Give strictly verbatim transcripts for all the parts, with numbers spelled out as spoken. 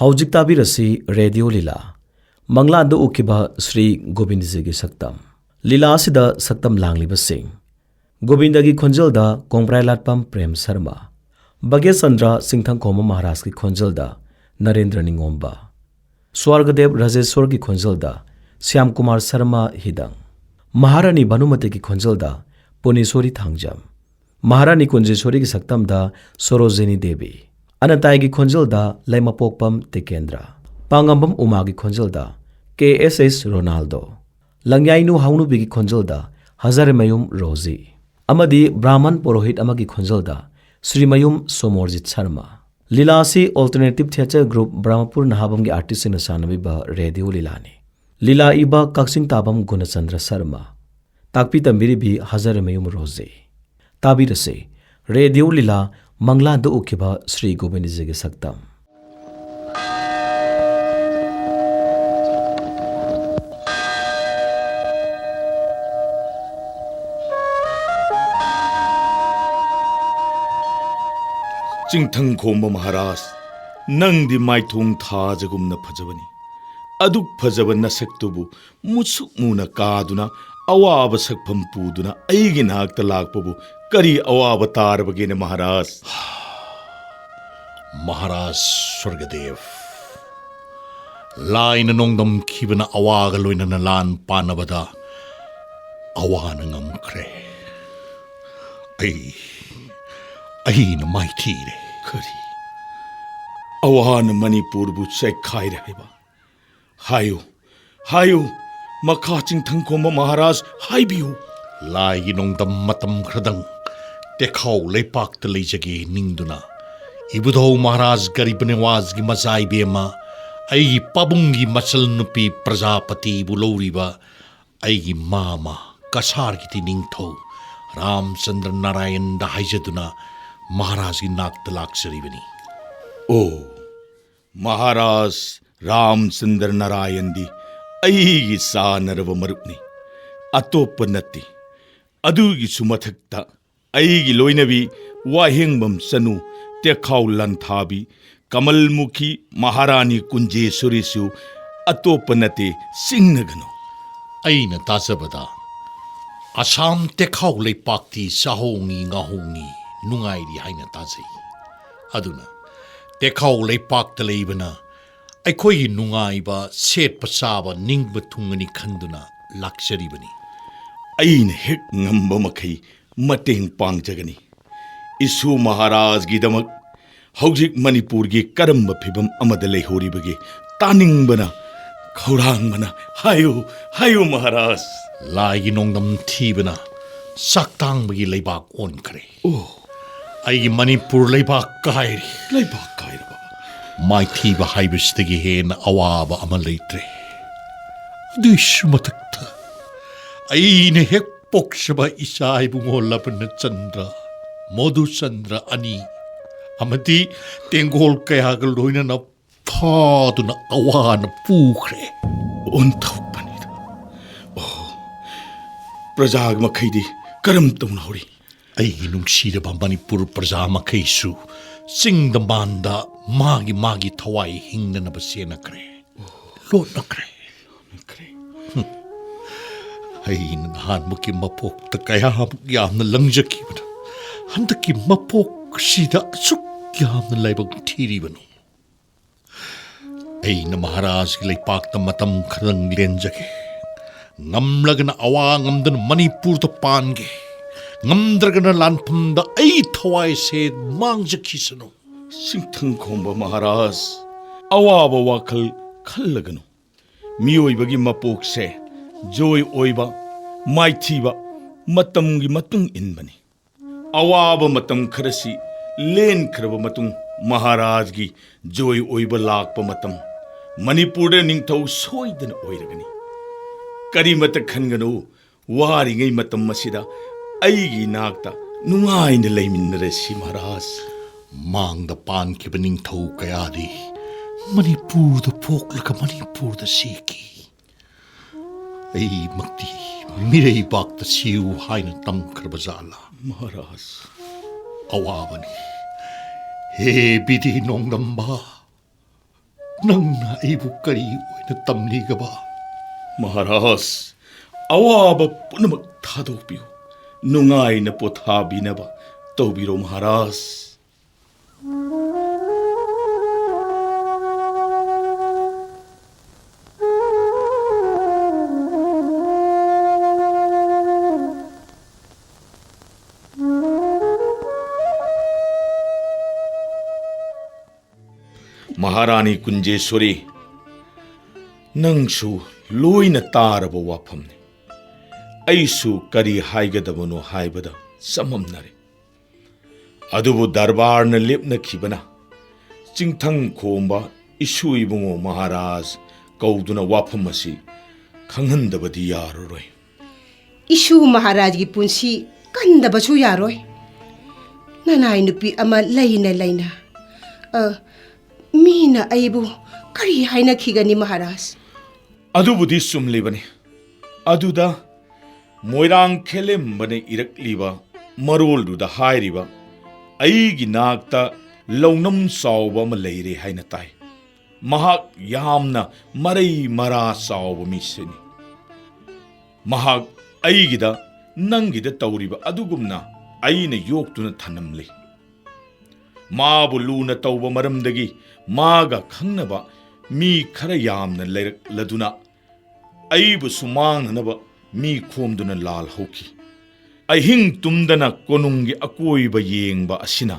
ꯍꯧꯖꯤꯛ ꯇꯥꯕꯤꯔꯁꯤ ꯔꯦꯗꯤꯑꯣ ꯂꯤꯂꯥ, ꯃꯪꯂꯥꯟꯗ ꯎꯈꯤꯕ ꯁ꯭ꯔꯤ ꯒꯣꯕꯤꯟꯗꯖꯤꯒꯤ ꯁꯛꯇꯝ꯫ ꯂꯤꯂꯥ ꯑꯁꯤꯗ ꯁꯛꯇꯝ ꯂꯥꯡꯂꯤꯕꯁꯤꯡ: ꯒꯣꯕꯤꯟꯗꯒꯤ ꯈꯣꯟꯖꯦꯜꯗ ꯀꯣꯡꯕ꯭ꯔꯥꯏꯂꯥꯠꯄꯝ ꯄ꯭ꯔꯦꯝ ꯁꯔꯃ, ꯚꯒ꯭ꯌꯆꯟꯗ꯭ꯔ ꯆꯤꯡꯊꯪꯈꯣꯝꯕ ꯃꯍꯥꯔꯥꯖꯀꯤ ꯈꯣꯟꯖꯦꯜꯗ ꯅꯔꯦꯟꯗ꯭ꯔ ꯅꯤꯉꯣꯝꯕ, ꯁ꯭ꯋꯔꯒꯗꯦꯕ ꯔꯥꯖꯦꯁ꯭ꯋꯔꯒꯤ ꯈꯣꯟꯖꯦꯜꯗ ꯁ꯭ꯌꯥꯝꯀꯨꯃꯥꯔ ꯁꯔꯃ ꯍꯤꯗꯪ, ꯃꯍꯥꯔꯥꯅꯤ ꯚꯥꯅꯨꯃꯇꯤꯒꯤ ꯈꯣꯟꯖꯦꯜꯗ ꯄꯨꯅꯦꯁ꯭ꯋꯔꯤ ꯊꯥꯡꯖꯝ, ꯃꯍꯥꯔꯥꯅꯤ ꯀꯨꯟꯖꯦꯁ꯭ꯋꯔꯤꯒꯤ ꯁꯛꯇꯝꯗ ꯁꯣꯔꯣꯖꯤꯅꯤ ꯗꯦꯕꯤ, ꯑꯅꯟꯇꯥꯏꯒꯤ ꯈꯣꯟꯖꯦꯜꯗ ꯂꯩꯃꯄꯣꯛꯄꯝ ꯇꯤꯀꯦꯟꯗ꯭ꯔ, ꯄꯥꯉꯝꯕꯝ ꯎꯃꯥꯒꯤ ꯈꯣꯟꯖꯦꯜꯗ ꯀꯦ ꯑꯦꯁ ꯑꯦꯁ ꯔꯣꯅꯥꯜꯗꯣ, ꯂꯪꯌꯥꯏꯅꯨ ꯍꯥꯎꯅꯨꯕꯤꯒꯤ ꯈꯣꯟꯖꯦꯜꯗ ꯍꯖꯥꯔꯤꯃꯌꯨꯝ ꯔꯣꯖꯤ, ꯑꯃꯗꯤ ꯕ꯭ꯔꯥꯍꯃꯟ ꯄꯨꯔꯣꯍꯤꯠ ꯑꯃꯒꯤ ꯈꯣꯟꯖꯦꯜꯗ ꯁ꯭ꯔꯤꯃꯌꯨꯝ ꯁꯣꯃꯣꯔꯖꯤꯠ ꯁꯔꯃ꯫ ꯂꯤꯂꯥ ꯑꯁꯤ Alternative Theatre Group Brahmapur ꯅꯍꯥꯕꯝꯒꯤ ꯑꯥꯔꯇꯤꯁꯁꯤꯡꯅ ꯁꯥꯟꯅꯕꯤꯕ radio ꯂꯤꯂꯥꯅꯤ꯫ ꯂꯤꯂꯥ ꯏꯕ ꯀꯛꯆꯤꯡ ꯇꯥꯕꯝ ꯒꯨꯅꯆꯟꯗ꯭ꯔ ꯁꯔꯃ꯫ ꯇꯥꯛꯄꯤ ꯇꯝꯕꯤꯔꯤꯕꯤ ꯍꯖꯥꯔꯤꯃꯌꯨꯝ ꯔꯣꯖꯤ꯫ ꯇꯥꯕꯤꯔꯁꯤ ꯔꯦꯗꯤꯑꯣ ꯂꯤꯂꯥ, ꯃꯪꯂꯥꯟꯗ ꯎꯈꯤꯕ ꯁ꯭ꯔꯤ ꯒꯣꯕꯤꯟꯗꯖꯤꯒꯤ ꯁꯛꯇꯝ꯫ ꯆꯤꯡꯊꯪ ꯈꯣꯝꯕ ꯃꯍꯥꯔꯥꯖ, ꯅꯪꯗꯤ ꯃꯥꯏꯊꯣꯡ ꯊꯥꯖꯒꯨꯝꯅ ꯐꯖꯕꯅꯤ꯫ ꯑꯗꯨꯛ ꯐꯖꯕ ꯅꯁꯛꯇꯨꯕꯨ ꯃꯨꯁꯨꯛ ꯃꯨꯅ ꯀꯥꯗꯨꯅ, ꯑꯋꯥꯕ ꯁꯛꯐꯝ ꯄꯨꯗꯨꯅ ꯑꯩꯒꯤ ꯅꯥꯛꯇ ꯂꯥꯛꯄꯕꯨ ꯀꯔꯤ ꯑꯋꯥꯕ ꯇꯥꯔꯕꯒꯦꯅꯦ ꯃꯍꯥꯔꯥꯖ? ꯃꯍꯥꯔꯥꯖ ꯁ꯭ꯋꯔꯒꯗꯦꯕ, ꯂꯥꯏꯅ ꯅꯣꯡꯗꯝꯈꯤꯕꯅ ꯑꯋꯥꯒ ꯂꯣꯏꯅꯅ ꯂꯥꯟ ꯄꯥꯟꯅꯕꯗ ꯑꯋꯥꯅ ꯉꯝꯈ꯭ꯔꯦ꯫ ꯑꯩ, ꯑꯩꯅ ꯃꯥꯏꯊꯤꯔꯦ꯫ ꯀꯔꯤ? ꯑꯋꯥꯅ ꯃꯅꯤꯄꯨꯔꯕꯨ ꯆꯦꯛꯈꯥꯏꯔꯦ ꯍꯥꯏꯕ? ꯍꯥꯏꯌꯨ, ꯍꯥꯏꯌꯨ, ꯃꯈꯥ ꯆꯤꯡꯊꯪ ꯈꯣꯝꯕ ꯃꯍꯥꯔꯥꯖ ꯍꯥꯏꯕꯤꯌꯨ꯫ ꯂꯥꯏꯒꯤ ꯅꯣꯡꯗꯝ ꯃꯇꯝ ꯈꯔꯗꯪ ꯇꯦꯈꯥꯎ ꯂꯩꯄꯥꯛꯇ ꯂꯩꯖꯒꯦ ꯅꯤꯡꯗꯨꯅ, ꯏꯕꯨꯙꯧ ꯃꯍꯥꯔꯥꯖ ꯒꯔꯤꯕ ꯅꯤꯋꯥꯖꯒꯤ ꯃꯆꯥ ꯏꯕꯦꯝꯃ, ꯑꯩꯒꯤ ꯄꯥꯕꯨꯡꯒꯤ ꯃꯆꯜ ꯅꯨꯄꯤ ꯄ꯭ꯔꯖꯥꯄꯇꯤꯕꯨ ꯂꯧꯔꯤꯕ ꯑꯩꯒꯤ ꯃꯥꯃ ꯀꯁꯥꯔꯒꯤꯗꯤ ꯅꯤꯡꯊꯧ ꯔꯥꯝꯆꯟꯗ꯭ꯔ ꯅꯥꯔꯥꯌꯟꯗ ꯍꯥꯏꯖꯗꯨꯅ ꯃꯍꯥꯔꯥꯖꯒꯤ ꯅꯥꯛꯇ ꯂꯥꯛꯆꯔꯤꯕꯅꯤ꯫ ꯑꯣ, ꯃꯍꯥꯔꯥꯖ ꯔꯥꯝꯆꯟꯗ꯭ꯔ ꯅꯥꯔꯥꯌꯟꯗꯤ ꯑꯩꯒꯤ ꯆꯥꯟꯅꯔꯕ ꯃꯔꯨꯞꯅꯤ, ꯑꯇꯣꯞꯄ ꯅꯠꯇꯦ꯫ ꯑꯗꯨꯒꯤꯁꯨ ꯃꯊꯛꯇ ꯑꯩꯒꯤ ꯂꯣꯏꯅꯕꯤ ꯋꯥꯍꯦꯡꯕꯝ ꯆꯅꯨ, ꯇꯦꯈꯥꯎ ꯂꯥꯟꯊꯥꯕꯤ, ꯀꯃꯜꯃꯨꯈꯤ ꯃꯍꯥꯔꯥꯅꯤ ꯀꯨꯟꯖꯦꯁꯣꯔꯤꯁꯨ ꯑꯇꯣꯞꯄ ꯅꯠꯇꯦ, ꯆꯤꯡꯅꯒꯅꯨ꯫ ꯑꯩꯅ ꯇꯥꯖꯕꯗ ꯑꯁꯥꯝ ꯇꯦꯈꯥꯎ ꯂꯩꯄꯥꯛꯇꯤ ꯆꯥꯍꯣꯡꯉꯤ ꯉꯥꯍꯣꯡꯉꯤ ꯅꯨꯡꯉꯥꯏꯔꯤ ꯍꯥꯏꯅ ꯇꯥꯖꯩ꯫ ꯑꯗꯨꯅ ꯇꯦꯈꯥꯎ ꯂꯩꯄꯥꯛꯇ ꯂꯩꯕꯅ ꯑꯩꯈꯣꯏꯒꯤ ꯅꯨꯡꯉꯥꯏꯕ, ꯁꯦꯠꯄ ꯆꯥꯕ, ꯅꯤꯡꯕ ꯊꯨꯡꯒꯅꯤ ꯈꯟꯗꯨꯅ ꯂꯥꯛꯆꯔꯤꯕꯅꯤ꯫ ꯑꯩꯅ ꯍꯦꯛ ꯉꯝꯕ ꯃꯈꯩ ꯃꯇꯦꯡ ꯄꯥꯡꯖꯒꯅꯤ꯫ ꯏꯁꯨ ꯃꯍꯥꯔꯥꯖꯒꯤꯗꯃꯛ ꯍꯧꯖꯤꯛ ꯃꯅꯤꯄꯨꯔꯒꯤ ꯀꯔꯝꯕ ꯐꯤꯕꯝ ꯑꯃꯗ ꯂꯩꯍꯧꯔꯤꯕꯒꯦ ꯇꯥꯅꯤꯡꯕꯅ, ꯈꯧꯔꯥꯡꯕꯅ꯫ ꯍꯥꯏꯌꯨ, ꯍꯥꯏꯌꯨ ꯃꯍꯥꯔꯥꯖ꯫ ꯂꯥꯏꯒꯤ ꯅꯣꯡꯗꯝ ꯊꯤꯕꯅ ꯆꯥꯛꯇꯥꯡꯕꯒꯤ ꯂꯩꯕꯥꯛ ꯑꯣꯟꯈ꯭ꯔꯦ꯫ ꯑꯣ꯫ ꯑꯩꯒꯤ ꯃꯅꯤꯄꯨꯔ ꯂꯩꯕꯥꯛ ꯀꯥꯏꯔꯦ꯫ ꯂꯩꯕꯥꯛ ꯀꯥꯏꯔꯕ? ꯃꯥꯏꯊꯤꯕ ꯍꯥꯏꯕꯁꯤꯗꯒꯤ ꯍꯦꯟꯅ ꯑꯋꯥꯕ ꯑꯃ ꯂꯩꯇ꯭ꯔꯦ꯫ ꯑꯗꯨꯏꯁꯨ ꯃꯊꯛꯇ ꯑꯩꯅ ꯍꯦꯛ ꯄꯣꯛꯆꯕ ꯏꯆꯥ ꯏꯕꯨꯡꯉꯣ ꯂꯕꯅ ꯆꯟꯗ꯭ꯔ, ꯃꯣꯗꯨ ꯆꯟꯗ꯭ꯔ ꯑꯅꯤ ꯑꯃꯗꯤ ꯇꯦꯡꯒꯣꯜ ꯀꯌꯥꯒ ꯂꯣꯏꯅꯅ ꯐꯥꯗꯨꯅ ꯑꯋꯥꯅ ꯄꯨꯈ꯭ꯔꯦ꯫ ꯑꯣꯟꯊꯣꯛꯄꯅꯤꯗ꯫ ꯑꯣ, ꯄ꯭ꯔꯖꯥ ꯃꯈꯩꯗꯤ ꯀꯔꯝ ꯇꯧꯅꯍꯧꯔꯤ? ꯑꯩꯒꯤ ꯅꯨꯡꯁꯤꯔꯕ ꯃꯅꯤꯄꯨꯔ ꯄ꯭ꯔꯖꯥ ꯃꯈꯩꯁꯨ ꯆꯤꯡꯗ ꯃꯥꯟꯗ ꯃꯥꯒꯤ ꯃꯥꯒꯤ ꯊꯋꯥꯏ ꯍꯤꯡꯅꯅꯕ ꯆꯦꯟꯅꯈ꯭ꯔꯦ, ꯂꯣꯠꯅꯈ꯭ꯔꯦ꯫ ꯍꯝ꯫ ꯑꯩꯅ ꯅꯍꯥꯟꯃꯨꯛꯀꯤ ꯃꯄꯣꯛꯇ ꯀꯌꯥꯃꯨꯛ ꯌꯥꯝꯅ ꯂꯪꯖꯈꯤꯕꯅꯣ, ꯍꯟꯗꯛꯀꯤ ꯃꯄꯣꯛꯁꯤꯗ ꯑꯁꯨꯛ ꯌꯥꯝꯅ ꯂꯥꯏꯕꯛ ꯊꯤꯔꯤꯕꯅꯣ꯫ ꯑꯩꯅ ꯃꯍꯥꯔꯥꯖꯒꯤ ꯂꯩꯄꯥꯛꯇ ꯃꯇꯝ ꯈꯔꯗꯪ ꯂꯦꯟꯖꯒꯦ꯫ ꯉꯝꯂꯒꯅ ꯑꯋꯥ ꯉꯝꯗꯅ ꯃꯅꯤꯄꯨꯔꯗ ꯄꯥꯟꯒꯦ, ꯉꯝꯗ꯭ꯔꯒꯅ ꯂꯥꯟꯐꯝꯗ ꯑꯩ ꯊꯋꯥꯏꯁꯦ ꯃꯥꯡꯖꯈꯤꯁꯅꯨ꯫ ꯆꯤꯡꯊꯪ ꯈꯣꯝꯕ ꯃꯍꯥꯔꯥꯖ, ꯑꯋꯥꯕ ꯋꯥꯈꯜ ꯈꯜꯂꯒꯅꯨ꯫ ꯃꯤꯑꯣꯏꯕꯒꯤ ꯃꯄꯣꯛꯁꯦ ꯖꯣꯏ ꯑꯣꯏꯕ, ꯃꯥꯏꯊꯤꯕ, ꯃꯇꯝꯒꯤ ꯃꯇꯨꯡ ꯏꯟꯕꯅꯤ꯫ ꯑꯋꯥꯕ ꯃꯇꯝ ꯈꯔꯁꯤ ꯂꯦꯟꯈ꯭ꯔꯕ ꯃꯇꯨꯡ ꯃꯍꯥꯔꯥꯖꯒꯤ ꯖꯣꯏ ꯑꯣꯏꯕ ꯂꯥꯛꯄ ꯃꯇꯝ ꯃꯅꯤꯄꯨꯔꯗ ꯅꯤꯡꯊꯧ ꯁꯣꯏꯗꯅ ꯑꯣꯏꯔꯒꯅꯤ꯫ ꯀꯔꯤꯃꯠꯇ ꯈꯟꯒꯅꯨ, ꯋꯥꯔꯤꯉꯩ ꯃꯇꯝ ꯑꯁꯤꯗ ꯑꯩꯒꯤ ꯏꯅꯥꯛꯇ ꯅꯨꯡꯉꯥꯏꯅ ꯂꯩꯃꯤꯟꯅꯔꯁꯤ ꯃꯍꯥꯔꯥꯖ꯫ ꯃꯥꯡꯗ ꯄꯥꯟꯈꯤꯕ ꯅꯤꯡꯊꯧ ꯀꯌꯥꯗꯤ ꯃꯅꯤꯄꯨꯔꯗ ꯄꯣꯛꯂꯒ ꯃꯅꯤꯄꯨꯔꯗ ꯁꯤꯈꯤ꯫ ꯑꯩꯃꯛꯇꯤ ꯃꯤꯔꯩꯕꯥꯛꯇ ꯁꯤꯌꯨ ꯍꯥꯏꯅ ꯇꯝꯈ꯭ꯔꯕ ꯖꯥꯠꯂꯥ? ꯃꯍꯥꯔꯥꯖ꯫ ꯑꯋꯥꯕꯅꯤ꯫ ꯍꯦ ꯕꯤꯙꯤ ꯅꯣꯡꯗꯝꯕ, ꯅꯪꯅ ꯑꯩꯕꯨ ꯀꯔꯤ ꯑꯣꯏꯅ ꯇꯝꯂꯤꯒꯕ? ꯃꯍꯥꯔꯥꯖ, ꯑꯋꯥꯕ ꯄꯨꯝꯅꯃꯛ ꯊꯥꯗꯣꯛꯄꯤꯌꯨ꯫ ꯅꯨꯡꯉꯥꯏꯅ ꯄꯣꯊꯥꯕꯤꯅꯕ ꯇꯧꯕꯤꯔꯣ ꯃꯍꯥꯔꯥꯖ꯫ ꯃꯍꯥꯔꯥꯅꯤ ꯀꯨꯟꯖꯦꯁ꯭ꯋꯔꯤ, ꯅꯪꯁꯨ ꯂꯣꯏꯅ ꯇꯥꯔꯕ ꯋꯥꯐꯝꯅꯤ꯫ ꯑꯩꯁꯨ ꯀꯔꯤ ꯍꯥꯏꯒꯗꯕꯅꯣ ꯍꯥꯏꯕꯗ ꯆꯃꯝꯅꯔꯦ꯫ ꯑꯗꯨꯕꯨ ꯗꯔꯕꯥꯔꯅ ꯂꯦꯞꯅꯈꯤꯕꯅ ꯆꯤꯡꯊꯪ ꯈꯣꯝꯕ ꯏꯁꯨ ꯏꯕꯨꯡꯉꯣ ꯃꯍꯥꯔꯥꯖ ꯀꯧꯗꯨꯅ ꯋꯥꯐꯝ ꯑꯁꯤ ꯈꯪꯍꯟꯗꯕꯗꯤ ꯌꯥꯔꯔꯣꯏ꯫ ꯏꯁꯨ ꯃꯍꯥꯔꯥꯖꯒꯤ ꯄꯨꯟꯁꯤ ꯀꯟꯗꯕꯁꯨ ꯌꯥꯔꯣꯏ꯫ ꯅꯅꯥꯏ ꯅꯨꯄꯤ ꯑꯃ ꯂꯩꯅ ꯂꯩꯅ, ꯑ, ꯃꯤꯅ ꯑꯩꯕꯨ ꯀꯔꯤ ꯍꯥꯏꯅꯈꯤꯒꯅꯤ ꯃꯍꯥꯔꯥꯖ? ꯑꯗꯨꯕꯨꯗꯤ ꯆꯨꯝꯂꯤꯕꯅꯤ꯫ ꯑꯗꯨꯗ ꯃꯣꯏꯔꯥꯡ ꯈꯦꯂꯦꯝꯕꯅ ꯏꯔꯛꯂꯤꯕ ꯃꯔꯣꯜꯗꯨꯗ ꯍꯥꯏꯔꯤꯕ, ꯑꯩꯒꯤ ꯅꯥꯛꯇ ꯂꯧꯅꯝ ꯆꯥꯎꯕ ꯑꯃ ꯂꯩꯔꯦ ꯍꯥꯏꯅ ꯇꯥꯏ꯫ ꯃꯍꯥꯛ ꯌꯥꯝꯅ ꯃꯔꯩ ꯃꯔꯥ ꯆꯥꯎꯕ ꯃꯤꯁꯛꯅꯤ꯫ ꯃꯍꯥꯛ ꯑꯩꯒꯤꯗ, ꯅꯪꯒꯤꯗ ꯇꯧꯔꯤꯕ ꯑꯗꯨꯒꯨꯝꯅ ꯑꯩꯅ ꯌꯣꯛꯇꯨꯅ ꯊꯅꯝꯂꯤ꯫ ꯃꯥꯕꯨ ꯂꯨꯅ ꯇꯧꯕ ꯃꯔꯝꯗꯒꯤ ꯃꯥꯒ ꯈꯪꯅꯕ ꯃꯤ ꯈꯔ ꯌꯥꯝꯅ ꯂꯩꯔꯛꯂꯗꯨꯅ ꯑꯩꯕꯨꯁꯨ ꯃꯥꯡꯅꯅꯕ ꯃꯤ ꯈꯣꯝꯗꯨꯅ ꯂꯥꯜ ꯍꯧꯈꯤ꯫ ꯑꯍꯤꯡ ꯇꯨꯝꯗꯅ ꯀꯣꯅꯨꯡꯒꯤ ꯑꯀꯣꯏꯕ ꯌꯦꯡꯕ ꯑꯁꯤꯅ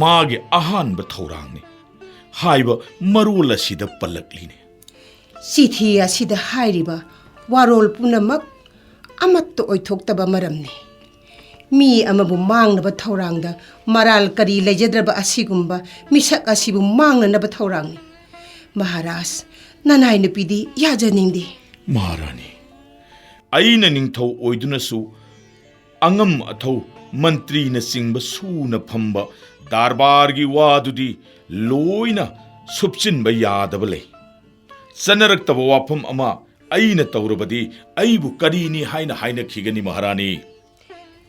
ꯃꯥꯒꯤ ꯑꯍꯥꯟꯕ ꯊꯧꯔꯥꯡꯅꯤ ꯍꯥꯏꯕ ꯃꯔꯣꯜ ꯑꯁꯤꯗ ꯄꯜꯂꯛꯂꯤꯅꯤ꯫ ꯆꯤꯊꯤ ꯑꯁꯤꯗ ꯍꯥꯏꯔꯤꯕ ꯋꯥꯔꯣꯜ ꯄꯨꯝꯅꯃꯛ ꯑꯃꯠꯇ ꯑꯣꯏꯊꯣꯛꯇꯕ ꯃꯔꯝꯅꯤ꯫ ꯃꯤ ꯑꯃꯕꯨ ꯃꯥꯡꯅꯕ ꯊꯧꯔꯥꯡꯗ ꯃꯔꯥꯜ ꯀꯔꯤ ꯂꯩꯖꯗ꯭ꯔꯕ ꯑꯁꯤꯒꯨꯝꯕ ꯃꯤꯁꯛ ꯑꯁꯤꯕꯨ ꯃꯥꯡꯅꯅꯕ ꯊꯧꯔꯥꯡꯅꯤ꯫ ꯃꯍꯥꯔꯥꯖ, ꯅꯅꯥꯏ ꯅꯨꯄꯤꯗꯤ ꯌꯥꯖꯅꯤꯡꯗꯦ꯫ ꯃꯍꯥꯔꯥꯅꯤ, ꯑꯩꯅ ꯅꯤꯡꯊꯧ ꯑꯣꯏꯗꯨꯅꯁꯨ ꯑꯉꯝ ꯑꯊꯧ ꯃꯟꯇ꯭ꯔꯤꯅꯆꯤꯡꯕ ꯁꯨꯅ ꯐꯝꯕ ꯗꯔꯕꯥꯔꯒꯤ ꯋꯥꯗꯨꯗꯤ ꯂꯣꯏꯅ ꯁꯨꯞꯆꯤꯟꯕ ꯌꯥꯗꯕ ꯂꯩ꯫ ꯆꯠꯅꯔꯛꯇꯕ ꯋꯥꯐꯝ ꯑꯃ ꯑꯩꯅ ꯇꯧꯔꯕꯗꯤ ꯑꯩꯕꯨ ꯀꯔꯤꯅꯤ ꯍꯥꯏꯅ ꯍꯥꯏꯅꯈꯤꯒꯅꯤ ꯃꯍꯥꯔꯥꯅꯤ?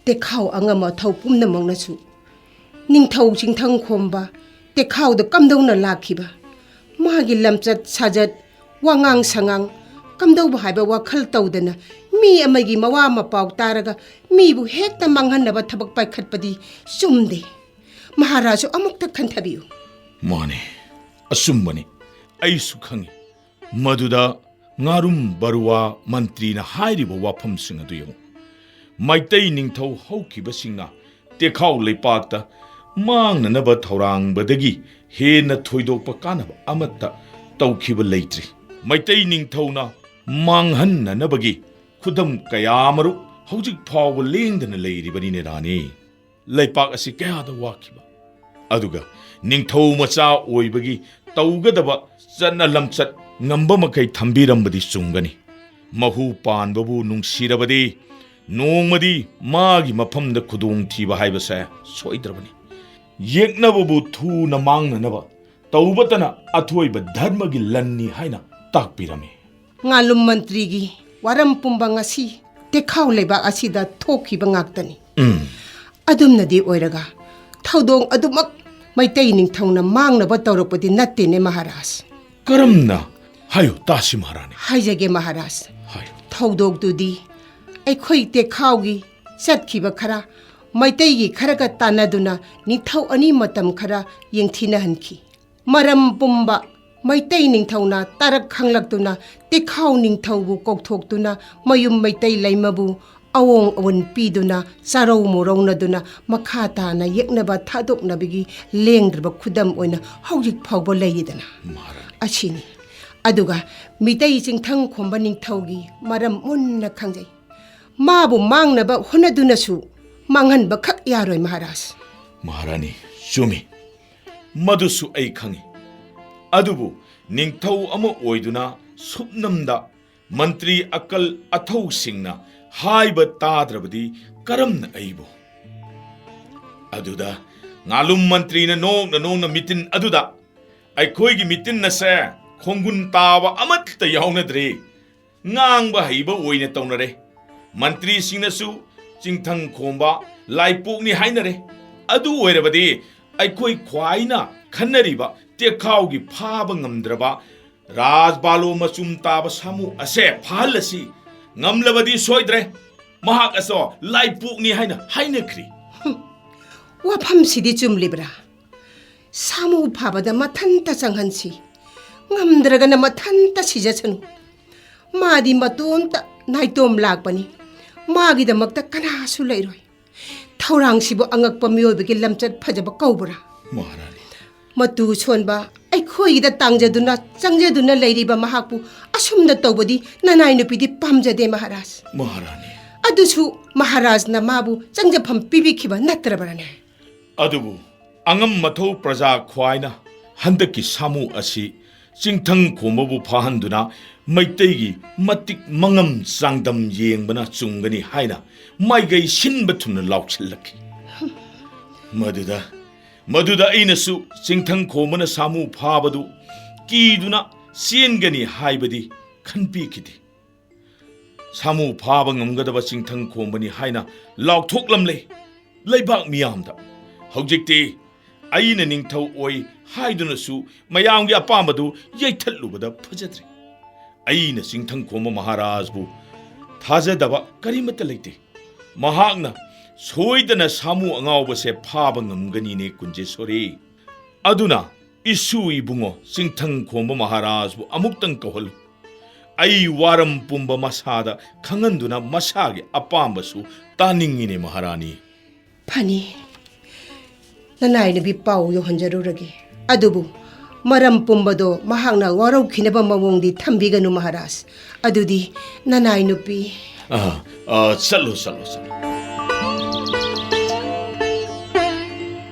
ꯇꯦꯈꯥꯎ ꯑꯉꯝ ꯑꯊꯧ ꯄꯨꯝꯅꯃꯛꯅꯁꯨ ꯅꯤꯡꯊꯧ ꯆꯤꯡꯊꯪ ꯈꯣꯝꯕ ꯇꯦꯈꯥꯎꯗ ꯀꯝꯗꯧꯅ ꯂꯥꯛꯈꯤꯕ? ꯃꯥꯒꯤ ꯂꯝꯆꯠ ꯁꯥꯖꯠ, ꯋꯥꯉꯥꯡ ꯁꯉꯥꯡ ꯀꯝꯗꯧꯕ ꯍꯥꯏꯕ ꯋꯥꯈꯜ ꯇꯧꯗꯅ, ꯃꯤ ꯑꯃꯒꯤ ꯃꯋꯥ ꯃꯄꯥꯎ ꯇꯥꯔꯒ ꯃꯤꯕꯨ ꯍꯦꯛꯇ ꯃꯥꯡꯍꯟꯅꯕ ꯊꯕꯛ ꯄꯥꯏꯈꯠꯄꯗꯤ ꯆꯨꯝꯗꯦ꯫ ꯃꯍꯥꯔꯥꯖꯁꯨ ꯑꯃꯨꯛꯇ ꯈꯟꯊꯕꯤꯌꯨ꯫ ꯃꯥꯅꯦ, ꯑꯆꯨꯝꯕꯅꯤ꯫ ꯑꯩꯁꯨ ꯈꯪꯏ꯫ ꯃꯗꯨꯗ ꯉꯥꯔꯨꯝ ꯕꯔꯨꯋꯥ ꯃꯟꯇ꯭ꯔꯤꯅ ꯍꯥꯏꯔꯤꯕ ꯋꯥꯐꯝꯁꯤꯡ ꯑꯗꯨ ꯌꯦꯡꯉꯨ꯫ ꯃꯩꯇꯩ ꯅꯤꯡꯊꯧ ꯍꯧꯈꯤꯕꯁꯤꯡꯅ ꯇꯦꯈꯥꯎ ꯂꯩꯄꯥꯛꯇ ꯃꯥꯡꯅꯅꯕ ꯊꯧꯔꯥꯡꯕꯗꯒꯤ ꯍꯦꯟꯅ ꯊꯣꯏꯗꯣꯛꯄ ꯀꯥꯟꯅꯕ ꯑꯃꯠꯇ ꯇꯧꯈꯤꯕ ꯂꯩꯇ꯭ꯔꯤ꯫ ꯃꯩꯇꯩ ꯅꯤꯡꯊꯧꯅ ꯃꯥꯡꯍꯟꯅꯅꯕꯒꯤ ꯈꯨꯗꯝ ꯀꯌꯥꯃꯔꯨꯛ ꯍꯧꯖꯤꯛ ꯐꯥꯎꯕ ꯂꯦꯡꯗꯅ ꯂꯩꯔꯤꯕꯅꯤꯅꯦ ꯔꯥꯅꯤ꯫ ꯂꯩꯄꯥꯛ ꯑꯁꯤ ꯀꯌꯥꯗ ꯋꯥꯈꯤꯕ, ꯑꯗꯨꯒ ꯅꯤꯡꯊꯧ ꯃꯆꯥ ꯑꯣꯏꯕꯒꯤ ꯇꯧꯒꯗꯕ ꯆꯠꯅ ꯂꯝꯆꯠ ꯉꯝꯕ ꯃꯈꯩ ꯊꯝꯕꯤꯔꯝꯕꯗꯤ ꯆꯨꯝꯒꯅꯤ꯫ ꯃꯍꯨ ꯄꯥꯟꯕꯕꯨ ꯅꯨꯡꯁꯤꯔꯕꯗꯤ ꯅꯣꯡꯃꯗꯤ ꯃꯥꯒꯤ ꯃꯐꯝꯗ ꯈꯨꯗꯣꯡꯊꯤꯕ ꯍꯥꯏꯕꯁꯦ ꯁꯣꯏꯗ꯭ꯔꯕꯅꯤ꯫ ꯌꯦꯛꯅꯕꯕꯨ ꯊꯨꯅ ꯃꯥꯡꯅꯅꯕ ꯇꯧꯕꯇꯅ ꯑꯊꯣꯏꯕ ꯙꯔꯃꯒꯤ ꯂꯟꯅꯤ ꯍꯥꯏꯅ ꯇꯥꯛꯄꯤꯔꯝꯃꯤ꯫ ꯉꯥꯂꯨꯝ ꯃꯟꯇ꯭ꯔꯤꯒꯤ ꯋꯥꯔꯝ ꯄꯨꯝꯕ ꯉꯁꯤ ꯇꯦꯈꯥꯎ ꯂꯩꯕꯥꯛ ꯑꯁꯤꯗ ꯊꯣꯛꯈꯤꯕ ꯉꯥꯛꯇꯅꯤ꯫ ꯎꯝ꯫ ꯑꯗꯨꯝꯅꯗꯤ ꯑꯣꯏꯔꯒ ꯊꯧꯗꯣꯡ ꯑꯗꯨꯃꯛ ꯃꯩꯇꯩ ꯅꯤꯡꯊꯧꯅ ꯃꯥꯡꯅꯕ ꯇꯧꯔꯛꯄꯗꯤ ꯅꯠꯇꯦꯅꯦ ꯃꯍꯥꯔꯥꯖ꯫ ꯀꯔꯝꯅ? ꯍꯥꯏꯌꯨ ꯇꯥꯁꯤ ꯃꯍꯥꯔꯥꯅꯤ꯫ ꯍꯥꯏꯖꯒꯦ ꯃꯍꯥꯔꯥꯖ꯫ ꯍꯥꯏꯌꯨ꯫ ꯊꯧꯗꯣꯛꯇꯨꯗꯤ ꯑꯩꯈꯣꯏ ꯇꯦꯈꯥꯎꯒꯤ ꯆꯠꯈꯤꯕ ꯈꯔ ꯃꯩꯇꯩꯒꯤ ꯈꯔꯒ ꯇꯥꯟꯅꯗꯨꯅ ꯅꯤꯡꯊꯧ ꯑꯅꯤ ꯃꯇꯝ ꯈꯔ ꯌꯦꯡꯊꯤꯅꯍꯟꯈꯤ꯫ ꯃꯔꯝ ꯄꯨꯝꯕ ꯃꯩꯇꯩ ꯅꯤꯡꯊꯧꯅ ꯇꯥꯔꯛ ꯈꯪꯂꯛꯇꯨꯅ ꯇꯦꯈꯥꯎ ꯅꯤꯡꯊꯧꯕꯨ ꯀꯧꯊꯣꯛꯇꯨꯅ ꯃꯌꯨꯝ ꯃꯩꯇꯩ ꯂꯩꯃꯕꯨ ꯑꯑꯣꯡ ꯑꯋꯨꯟ ꯄꯤꯗꯨꯅ ꯆꯥꯔꯧ ꯃꯧꯔꯧꯅꯗꯨꯅ ꯃꯈꯥ ꯇꯥꯅ ꯌꯦꯛꯅꯕ ꯊꯥꯗꯣꯛꯅꯕꯒꯤ ꯂꯦꯡꯗ꯭ꯔꯕ ꯈꯨꯗꯝ ꯑꯣꯏꯅ ꯍꯧꯖꯤꯛ ꯐꯥꯎꯕ ꯂꯩꯔꯤꯗꯅ꯫ ꯃꯍꯥꯔꯥꯅꯤ꯫ ꯑꯁꯤꯅꯤ꯫ ꯑꯗꯨꯒ ꯃꯤꯇꯩ ꯆꯤꯡꯊꯪ ꯈꯣꯝꯕ ꯅꯤꯡꯊꯧꯒꯤ ꯃꯔꯝ ꯃꯨꯟꯅ ꯈꯪꯖꯩ꯫ ꯃꯥꯕꯨ ꯃꯥꯡꯅꯕ ꯍꯣꯠꯅꯗꯨꯅꯁꯨ ꯃꯥꯡꯍꯟꯕ ꯈꯛ ꯌꯥꯔꯣꯏ ꯃꯍꯥꯔꯥꯖ꯫ ꯃꯍꯥꯔꯥꯅꯤ, ꯆꯨꯝꯃꯤ꯫ ꯃꯗꯨꯁꯨ ꯑꯩ ꯈꯪꯏ꯫ ꯑꯗꯨꯕꯨ ꯅꯤꯡꯊꯧ ꯑꯃ ꯑꯣꯏꯗꯨꯅ ꯁꯨꯞꯅꯝꯗ ꯃꯟꯇ꯭ꯔꯤ ꯑꯀꯜ ꯑꯊꯧꯁꯤꯡꯅ ꯍꯥꯏꯕ ꯇꯥꯗ꯭ꯔꯕꯗꯤ ꯀꯔꯝꯅ ꯑꯩꯕꯨ? ꯑꯗꯨꯗ ꯉꯥꯂꯨꯝ ꯃꯟꯇ꯭ꯔꯤꯅ ꯅꯣꯡꯅ ꯅꯣꯡꯅ ꯃꯤꯇꯤꯟ ꯑꯗꯨꯗ, "ꯑꯩꯈꯣꯏꯒꯤ ꯃꯤꯇꯤꯟ ꯑꯁꯦ ꯈꯣꯡꯒꯨꯟ ꯇꯥꯕ ꯑꯃꯠꯇ ꯌꯥꯎꯅꯗ꯭ꯔꯦ꯫ ꯉꯥꯡꯕ ꯍꯩꯕ ꯑꯣꯏꯅ ꯇꯧꯅꯔꯦ꯫ ꯃꯟꯇ꯭ꯔꯤꯁꯤꯡꯅꯁꯨ ꯆꯤꯡꯊꯪ ꯈꯣꯝꯕ ꯂꯥꯏꯄꯣꯛꯅꯤ ꯍꯥꯏꯅꯔꯦ꯫ ꯑꯗꯨ ꯑꯣꯏꯔꯕꯗꯤ ꯑꯩꯈꯣꯏ ꯈ꯭ꯋꯥꯏꯅ ꯈꯟꯅꯔꯤꯕ ꯇꯦꯛꯈꯥꯎꯒꯤ ꯐꯥꯕ ꯉꯝꯗ꯭ꯔꯕ ꯔꯥꯖꯕꯥꯂꯣ ꯃꯆꯨꯝ ꯇꯥꯕ ꯁꯥꯃꯨ ꯑꯁꯦ ꯐꯥꯍꯜꯂꯁꯤ꯫ ꯉꯝꯂꯕꯗꯤ ꯁꯣꯏꯗ꯭ꯔꯦ, ꯃꯍꯥꯛ ꯑꯁꯣ ꯂꯥꯏꯄꯣꯛꯅꯤ ꯍꯥꯏꯅ ꯍꯥꯏꯅꯈ꯭ꯔꯤ꯫ ꯋꯥꯐꯝꯁꯤꯗꯤ ꯆꯨꯝꯂꯤꯕ꯭ꯔꯥ? ꯁꯥꯃꯨ ꯐꯥꯕꯗ ꯃꯊꯟꯇ ꯆꯪꯍꯟꯁꯤ꯫ ꯉꯝꯗ꯭ꯔꯒꯅ ꯃꯊꯟꯇ ꯁꯤꯖꯁꯅꯨ꯫ ꯃꯥꯗꯤ ꯃꯇꯣꯝꯇ ꯅꯥꯏꯇꯣꯝ ꯂꯥꯛꯄꯅꯤ꯫ ꯃꯥꯒꯤꯗꯃꯛꯇ ꯀꯅꯥꯁꯨ ꯂꯩꯔꯣꯏ꯫ ꯊꯧꯔꯥꯡꯁꯤꯕꯨ ꯑꯉꯛꯄ ꯃꯤꯑꯣꯏꯕꯒꯤ ꯂꯝꯆꯠ ꯐꯖꯕ ꯀꯧꯕ꯭ꯔꯥ? ꯃꯍꯥꯔꯥꯅꯤ꯫ ꯃꯇꯨ ꯁꯣꯟꯕ, ꯑꯩꯈꯣꯏꯒꯤꯗ ꯇꯥꯡꯖꯗꯨꯅ ꯆꯪꯖꯗꯨꯅ ꯂꯩꯔꯤꯕ ꯃꯍꯥꯛꯄꯨ ꯑꯁꯨꯝꯅ ꯇꯧꯕꯗꯤ ꯅꯅꯥꯏ ꯅꯨꯄꯤꯗꯤ ꯄꯥꯝꯖꯗꯦ, ꯃꯍꯥꯔꯥꯖ꯫ ꯃꯍꯥꯔꯥꯅꯤ꯫ ꯑꯗꯨꯁꯨ ꯃꯍꯥꯔꯥꯖꯅ ꯃꯥꯕꯨ ꯆꯪꯖꯐꯝ ꯄꯤꯕꯤꯈꯤꯕ ꯅꯠꯇ꯭ꯔꯕ꯭ꯔꯅꯦ? ꯑꯗꯨꯕꯨ ꯑꯉꯝ ꯃꯊꯧ ꯄ꯭ꯔꯖꯥ ꯈ꯭ꯋꯥꯏꯅ ꯍꯟꯗꯛꯀꯤ ꯁꯥꯃꯨ ꯑꯁꯤ ꯆꯤꯡꯊꯪ ꯈꯣꯝꯕꯕꯨ ꯐꯥꯍꯟꯗꯨꯅ ꯃꯩꯇꯩꯒꯤ ꯃꯇꯤꯛ ꯃꯉꯝ ꯆꯥꯡꯗꯝ ꯌꯦꯡꯕꯅ ꯆꯨꯝꯒꯅꯤ ꯍꯥꯏꯅ ꯃꯥꯏꯒꯩ ꯁꯤꯟꯕ ꯊꯨꯡꯅ ꯂꯥꯎꯁꯤꯜꯂꯛꯈꯤ꯫ ꯃꯗꯨꯗ, ꯃꯗꯨꯗ ꯑꯩꯅꯁꯨ ꯆꯤꯡꯊꯪ ꯈꯣꯝꯕꯅ ꯁꯥꯃꯨ ꯐꯥꯕꯗꯨ ꯀꯤꯗꯨꯅ ꯆꯦꯟꯒꯅꯤ ꯍꯥꯏꯕꯗꯤ ꯈꯟꯕꯤꯈꯤꯗꯦ꯫ ꯁꯥꯃꯨ ꯐꯥꯕ ꯉꯝꯒꯗꯕ ꯆꯤꯡꯊꯪ ꯈꯣꯝꯕꯅꯤ ꯍꯥꯏꯅ ꯂꯥꯎꯊꯣꯛꯂꯝꯂꯦ ꯂꯩꯕꯥꯛ ꯃꯤꯌꯥꯝꯗ꯫ ꯍꯧꯖꯤꯛꯇꯤ ꯑꯩꯅ ꯅꯤꯡꯊꯧ ꯑꯣꯏ ꯍꯥꯏꯗꯨꯅꯁꯨ ꯃꯌꯥꯝꯒꯤ ꯑꯄꯥꯝꯕꯗꯨ ꯌꯩꯊꯠꯂꯨꯕꯗ ꯐꯖꯗ꯭ꯔꯦ꯫ ꯑꯩꯅ ꯆꯤꯡꯊꯪ ꯈꯣꯝꯕ ꯃꯍꯥꯔꯥꯖꯕꯨ ꯊꯥꯖꯗꯕ ꯀꯔꯤꯃꯠꯇ ꯂꯩꯇꯦ꯫ ꯃꯍꯥꯛꯅ ꯁꯣꯏꯗꯅ ꯁꯥꯃꯨ ꯑꯉꯥꯎꯕꯁꯦ ꯐꯥꯕ ꯉꯝꯒꯅꯤꯅꯦ, ꯀꯨꯟꯖꯦꯁꯣꯔꯤ꯫ ꯑꯗꯨꯅ ꯏꯁꯨ ꯏꯕꯨꯡꯉꯣ ꯆꯤꯡꯊꯪ ꯈꯣꯝꯕ ꯃꯍꯥꯔꯥꯖꯕꯨ ꯑꯃꯨꯛꯇꯪ ꯀꯧꯍꯜꯂꯨ꯫ ꯑꯩ ꯋꯥꯔꯝ ꯄꯨꯝꯕ ꯃꯁꯥꯗ ꯈꯪꯍꯟꯗꯨꯅ ꯃꯁꯥꯒꯤ ꯑꯄꯥꯝꯕꯁꯨ ꯇꯥꯅꯤꯡꯉꯤꯅꯦ, ꯃꯍꯥꯔꯥꯅꯤ꯫ ꯐꯅꯤ, ꯅꯅꯥꯏ ꯅꯨꯄꯤ ꯄꯥꯎ ꯌꯧꯍꯟꯖꯔꯨꯔꯒꯦ꯫ ꯑꯗꯨꯕꯨ ꯃꯔꯝ ꯄꯨꯝꯕꯗꯣ ꯃꯍꯥꯛꯅ ꯋꯥꯔꯧꯈꯤꯅꯕ ꯃꯑꯣꯡꯗꯤ ꯊꯝꯕꯤꯒꯅꯨ, ꯃꯍꯥꯔꯥꯖ꯫ ꯑꯗꯨꯗꯤ ꯅꯅꯥꯏ ꯅꯨꯄꯤ꯫ ꯑꯥ, ꯑꯥ, ꯆꯠꯂꯣ, ꯆꯠꯂꯣ, ꯆꯠꯂꯣ꯫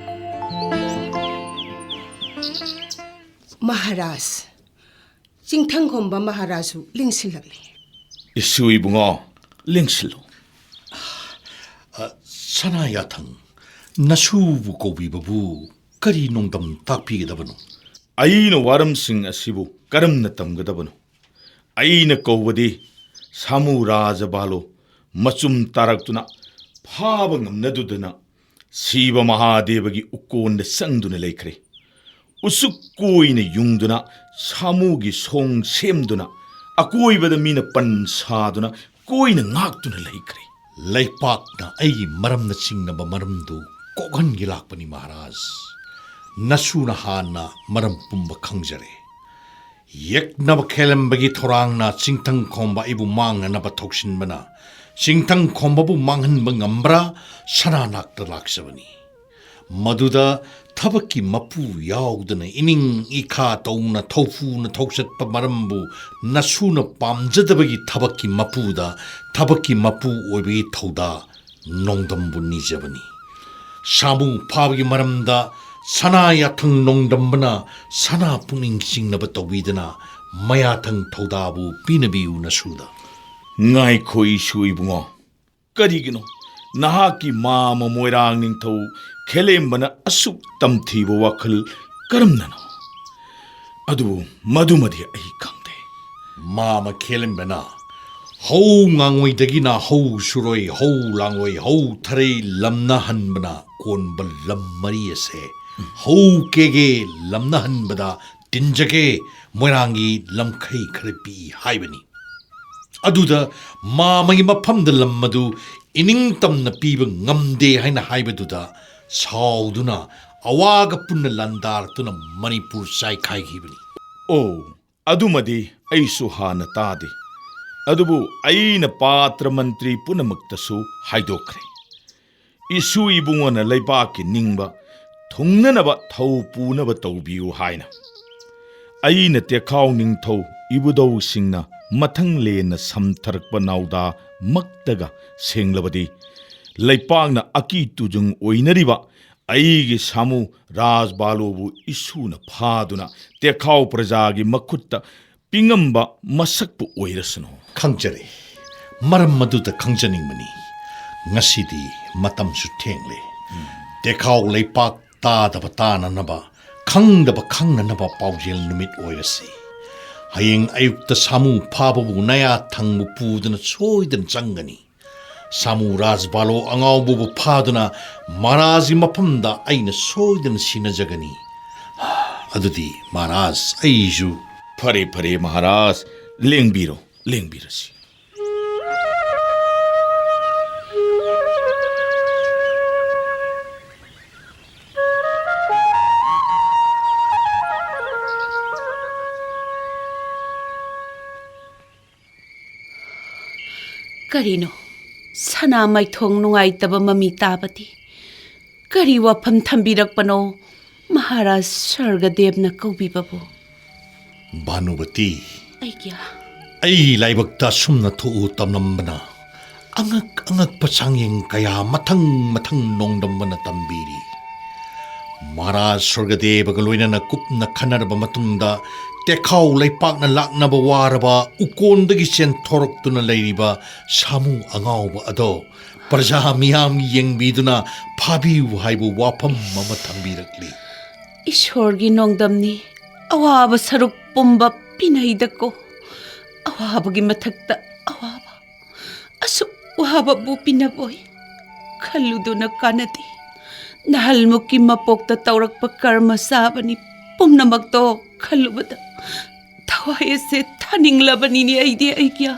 ꯃꯍꯥꯔꯥꯖ, ꯆꯤꯡꯊꯪꯈꯣꯝꯕ ꯃꯍꯥꯔꯥꯖꯁꯨ ꯂꯦꯡꯁꯤꯜꯂꯛꯂꯦ꯫ ꯏꯁꯨ ꯏꯕꯨꯡꯉꯣ, ꯂꯦꯡꯁꯤꯜꯂꯨ꯫ ꯑ, ꯁꯅꯥ ꯌꯥꯊꯪ, ꯅꯁꯨꯕꯨ ꯀꯧꯕꯤꯕꯕꯨ ꯀꯔꯤ ꯅꯣꯡꯗꯝ ꯇꯥꯛꯄꯤꯒꯗꯕꯅꯣ? ꯑꯩꯅ ꯋꯥꯔꯝꯁꯤꯡ ꯑꯁꯤꯕꯨ ꯀꯔꯝꯅ ꯇꯝꯒꯗꯕꯅꯣ? ꯑꯩꯅ ꯀꯧꯕꯗꯤ ꯁꯥꯃꯨ ꯔꯥꯖꯕꯥꯂꯣ ꯃꯆꯨꯝ ꯇꯥꯔꯛꯇꯨꯅ ꯐꯥꯕ ꯉꯝꯅꯗꯨꯗꯅ ꯁꯤꯕ ꯃꯍꯥꯗꯦꯕꯒꯤ ꯎꯀꯣꯟꯗ ꯆꯪꯗꯨꯅ ꯂꯩꯈ꯭ꯔꯦ꯫ ꯎꯆꯨꯛ ꯀꯣꯏꯅ ꯌꯨꯡꯗꯨꯅ, ꯁꯥꯃꯨꯒꯤ ꯁꯣꯡ ꯁꯦꯝꯗꯨꯅ, ꯑꯀꯣꯏꯕꯗ ꯃꯤꯅ ꯄꯟ ꯁꯥꯗꯨꯅ ꯀꯣꯏꯅ ꯉꯥꯛꯇꯨꯅ ꯂꯩꯈ꯭ꯔꯦ꯫ ꯂꯩꯄꯥꯛꯅ ꯑꯩꯒꯤ ꯃꯔꯝꯅ ꯆꯤꯡꯅꯕ ꯃꯔꯝꯗꯨ ꯀꯣꯛꯍꯟꯒꯦ ꯂꯥꯛꯄꯅꯤ, ꯃꯍꯥꯔꯥꯖ꯫ ꯅꯁꯨꯅ ꯍꯥꯟꯅ ꯃꯔꯝ ꯄꯨꯝꯕ ꯈꯪꯖꯔꯦ꯫ ꯌꯦꯛꯅꯕ ꯈꯦꯂꯝꯕꯒꯤ ꯊꯧꯔꯥꯡꯅ ꯆꯤꯡꯊꯪ ꯈꯣꯝꯕ ꯑꯩꯕꯨ ꯃꯥꯡꯅꯅꯕ ꯊꯧꯁꯤꯟꯕꯅ, ꯆꯤꯡꯊꯪ ꯈꯣꯝꯕꯕꯨ ꯃꯥꯡꯍꯟꯕ ꯉꯝꯕ꯭ꯔꯥ? ꯁꯅꯥ ꯅꯥꯛꯇ ꯂꯥꯛꯆꯕꯅꯤ꯫ ꯃꯗꯨꯗ ꯊꯕꯛꯀꯤ ꯃꯄꯨ ꯌꯥꯎꯗꯅ ꯏꯅꯤꯡ ꯏꯈꯥ ꯇꯧꯅ ꯊꯧꯐꯨꯅ ꯊꯧꯆꯠꯄ ꯃꯔꯝꯕꯨ ꯅꯁꯨꯅ ꯄꯥꯝꯖꯗꯕꯒꯤ ꯊꯕꯛꯀꯤ ꯃꯄꯨꯗ ꯊꯕꯛꯀꯤ ꯃꯄꯨ ꯑꯣꯏꯕꯒꯤ ꯊꯧꯗꯥ ꯅꯣꯡꯗꯝꯕꯨ ꯅꯤꯖꯕꯅꯤ꯫ ꯁꯥꯃꯨ ꯐꯥꯕꯒꯤ ꯃꯔꯝꯗ ꯁꯅꯥ ꯌꯥꯊꯪ ꯅꯣꯡꯗꯝꯕꯅ ꯁꯅꯥ ꯄꯨꯛꯅꯤꯡ ꯆꯤꯡꯅꯕ ꯇꯧꯕꯤꯗꯅ ꯃꯌꯥꯊꯪ ꯊꯧꯗꯥꯕꯨ ꯄꯤꯅꯕꯤꯌꯨ ꯅꯁꯨꯗ꯫ ꯉꯥꯏꯈꯣ ꯏꯁꯨ ꯏꯕꯨꯡꯉꯣ, ꯀꯔꯤꯒꯤꯅꯣ ꯅꯍꯥꯛꯀꯤ ꯃꯥꯃ ꯃꯣꯏꯔꯥꯡ ꯅꯤꯡꯊꯧ ꯈꯦꯂꯦꯝꯕꯅ ꯑꯁꯨꯛ ꯇꯝꯊꯤꯕ ꯋꯥꯈꯜ ꯀꯔꯝꯅꯅꯣ? ꯑꯗꯨꯕꯨ ꯃꯗꯨꯃꯗꯤ ꯑꯩ ꯈꯪꯗꯦ꯫ ꯃꯥꯃ ꯈꯦꯂꯦꯝꯕꯅ ꯍꯧ ꯉꯥꯡꯉꯣꯏꯗꯒꯤꯅ ꯍꯧ ꯁꯨꯔꯣꯏ, ꯍꯧ ꯂꯥꯡꯂꯣꯏ, ꯍꯧ ꯊꯔꯩ ꯂꯝꯅ ꯍꯟꯕꯅ ꯀꯣꯟꯕ ꯂꯝ ꯃꯔꯤ ꯑꯁꯦ ꯍꯧ ꯀꯦꯒꯦ ꯂꯝꯅ ꯍꯟꯕꯗ ꯇꯤꯟꯖꯒꯦ, ꯃꯣꯏꯔꯥꯡꯒꯤ ꯂꯝꯈꯩ ꯈꯔ ꯄꯤ ꯍꯥꯏꯕꯅꯤ꯫ ꯑꯗꯨꯗ ꯃꯥꯃꯒꯤ ꯃꯐꯝꯗ ꯂꯝ ꯑꯗꯨ ꯏꯅꯤꯡꯇꯝꯅ ꯄꯤꯕ ꯉꯝꯗꯦ ꯍꯥꯏꯅ ꯍꯥꯏꯕꯗꯨꯗ ꯁꯥꯎꯗꯨꯅ ꯑꯋꯥꯒ ꯄꯨꯟꯅ ꯂꯥꯟꯗꯥꯔꯛꯇꯨꯅ ꯃꯅꯤꯄꯨꯔ ꯆꯥꯏꯈꯥꯏꯈꯤꯕꯅꯤ꯫ ꯑꯣ, ꯑꯗꯨꯃꯗꯤ ꯑꯩꯁꯨ ꯍꯥꯟꯅ ꯇꯥꯗꯦ꯫ ꯑꯗꯨꯕꯨ ꯑꯩꯅ ꯄꯥꯇ꯭ꯔ ꯃꯟꯇ꯭ꯔꯤ ꯄꯨꯝꯅꯃꯛꯇꯁꯨ ꯍꯥꯏꯗꯣꯛꯈ꯭ꯔꯦ, ꯏꯁꯨ ꯏꯕꯨꯡꯉꯣꯅ ꯂꯩꯕꯥꯛꯀꯤ ꯅꯤꯡꯕ ꯊꯨꯡꯅꯅꯕ ꯊꯧ ꯄꯨꯅꯕ ꯇꯧꯕꯤꯌꯨ ꯍꯥꯏꯅ꯫ ꯑꯩꯅ ꯇꯦꯈꯥꯎ ꯅꯤꯡꯊꯧ ꯏꯕꯨꯙꯧꯁꯤꯡꯅ ꯃꯊꯪ ꯂꯦꯟꯅ ꯁꯝꯊꯔꯛꯄ ꯅꯥꯎꯗꯥ ꯃꯛꯇꯒ ꯁꯦꯡꯂꯕꯗꯤ, ꯂꯩꯄꯥꯛꯅ ꯑꯀꯤ ꯇꯨꯖꯨꯡ ꯑꯣꯏꯅꯔꯤꯕ ꯑꯩꯒꯤ ꯁꯥꯃꯨ ꯔꯥꯖꯕꯥꯂꯣꯕꯨ ꯏꯁꯨꯅ ꯐꯥꯗꯨꯅ ꯇꯦꯈꯥꯎ ꯄ꯭ꯔꯖꯥꯒꯤ ꯃꯈꯨꯠꯇ ꯄꯤꯉꯝꯕ ꯃꯁꯛꯄꯨ ꯑꯣꯏꯔꯁꯅꯨ꯫ ꯈꯪꯖꯔꯦ, ꯃꯔꯝ ꯑꯗꯨꯗ ꯈꯪꯖꯅꯤꯡꯕꯅꯤ꯫ ꯉꯁꯤꯗꯤ ꯃꯇꯝꯁꯨ ꯊꯦꯡꯂꯦ꯫ ꯇꯦꯈꯥꯎ ꯂꯩꯄꯥꯛ ꯇꯥꯗꯕ ꯇꯥꯅꯅꯕ, ꯈꯪꯗꯕ ꯈꯪꯅꯅꯕ ꯄꯥꯎꯖꯦꯜ ꯅꯨꯃꯤꯠ ꯑꯣꯏꯔꯁꯤ꯫ ꯍꯌꯦꯡ ꯑꯌꯨꯛꯇ ꯁꯥꯃꯨ ꯐꯥꯕꯕꯨ ꯅꯌꯥ ꯊꯪꯕ ꯄꯨꯗꯨꯅ ꯁꯣꯏꯗꯅ ꯆꯪꯒꯅꯤ꯫ ꯁꯥꯃꯨ ꯔꯥꯖꯕꯥꯂꯣ ꯑꯉꯥꯎꯕꯕꯨ ꯐꯥꯗꯨꯅ ꯃꯍꯥꯔꯥꯖꯒꯤ ꯃꯐꯝꯗ ꯑꯩꯅ ꯁꯣꯏꯗꯅ ꯁꯤꯟꯅꯖꯒꯅꯤ꯫ ꯑꯗꯨꯗꯤ ꯃꯍꯥꯔꯥꯖ, ꯑꯩꯁꯨ꯫ ꯐꯔꯦ, ꯐꯔꯦ ꯃꯍꯥꯔꯥꯖ, ꯂꯦꯡꯕꯤꯔꯣ, ꯂꯦꯡꯕꯤꯔꯁꯤ꯫ ꯀꯔꯤꯅꯣ? ꯁꯅꯥ ꯃꯥꯏꯊꯣꯡ ꯅꯨꯡꯉꯥꯏꯇꯕ ꯃꯃꯤ ꯇꯥꯕꯗꯤ? ꯀꯔꯤ ꯋꯥꯐꯝ ꯊꯝꯕꯤꯔꯛꯄꯅꯣ ꯃꯍꯥꯔꯥꯖ ꯁ꯭ꯋꯔꯒꯗꯦꯕꯅ ꯀꯧꯕꯤꯕꯕꯨ? ꯚꯥꯅꯨꯕꯇꯤ, ꯑꯩꯒꯤ ꯑꯩꯒꯤ ꯂꯥꯏꯕꯛꯇ ꯑꯁꯨꯝꯅ ꯊꯣꯛꯎ ꯇꯝꯂꯝꯕꯅ ꯑꯉꯛ ꯑꯉꯛꯄ ꯆꯥꯡꯌꯦꯡ ꯀꯌꯥ ꯃꯊꯪ ꯃꯊꯪ ꯅꯣꯡꯗꯝꯕꯅ ꯇꯝꯕꯤꯔꯤ꯫ ꯃꯍꯥꯔꯥꯖ ꯁ꯭ꯋꯔꯒꯗꯦꯕꯒ ꯂꯣꯏꯅꯅ ꯀꯨꯞꯅ ꯈꯟꯅꯔꯕ ꯃꯇꯨꯡꯗ, ꯇꯦꯈꯥꯎ ꯂꯩꯄꯥꯛꯅ ꯂꯥꯛꯅꯕ ꯋꯥꯔꯕ ꯎꯀꯣꯟꯗꯒꯤ ꯆꯦꯟꯊꯣꯔꯛꯇꯨꯅ ꯂꯩꯔꯤꯕ ꯁꯥꯃꯨ ꯑꯉꯥꯎꯕ ꯑꯗꯣ ꯄ꯭ꯔꯖꯥ ꯃꯤꯌꯥꯝ ꯌꯦꯡꯕꯤꯗꯨꯅ ꯐꯥꯕꯤꯌꯨ ꯍꯥꯏꯕ ꯋꯥꯐꯝ ꯑꯃ ꯊꯝꯕꯤꯔꯛꯂꯤ꯫ ꯏꯁꯣꯔꯒꯤ ꯅꯣꯡꯗꯝꯅꯤ, ꯑꯋꯥꯕ ꯁꯔꯨꯛ ꯄꯨꯝꯕ ꯄꯤꯅꯩꯗꯀꯣ꯫ ꯑꯋꯥꯕꯒꯤ ꯃꯊꯛꯇ ꯑꯋꯥꯕ, ꯑꯁꯨꯛ ꯋꯥꯕꯕꯨ ꯄꯤꯅꯕꯣꯏ ꯈꯜꯂꯨꯗꯨꯅ ꯀꯥꯟꯅꯗꯦ꯫ ꯅꯍꯜꯃꯨꯛꯀꯤ ꯃꯄꯣꯛꯇ ꯇꯧꯔꯛꯄ ꯀꯔꯃ ꯆꯥꯕꯅꯤ ꯄꯨꯝꯅꯃꯛꯇꯣ ꯈꯜꯂꯨꯕꯗ ꯊꯋꯥꯏ ꯑꯁꯦ ꯊꯥꯅꯤꯡꯂꯕꯅꯤꯅꯦ ꯑꯩꯗꯤ ꯑꯩꯒꯤ꯫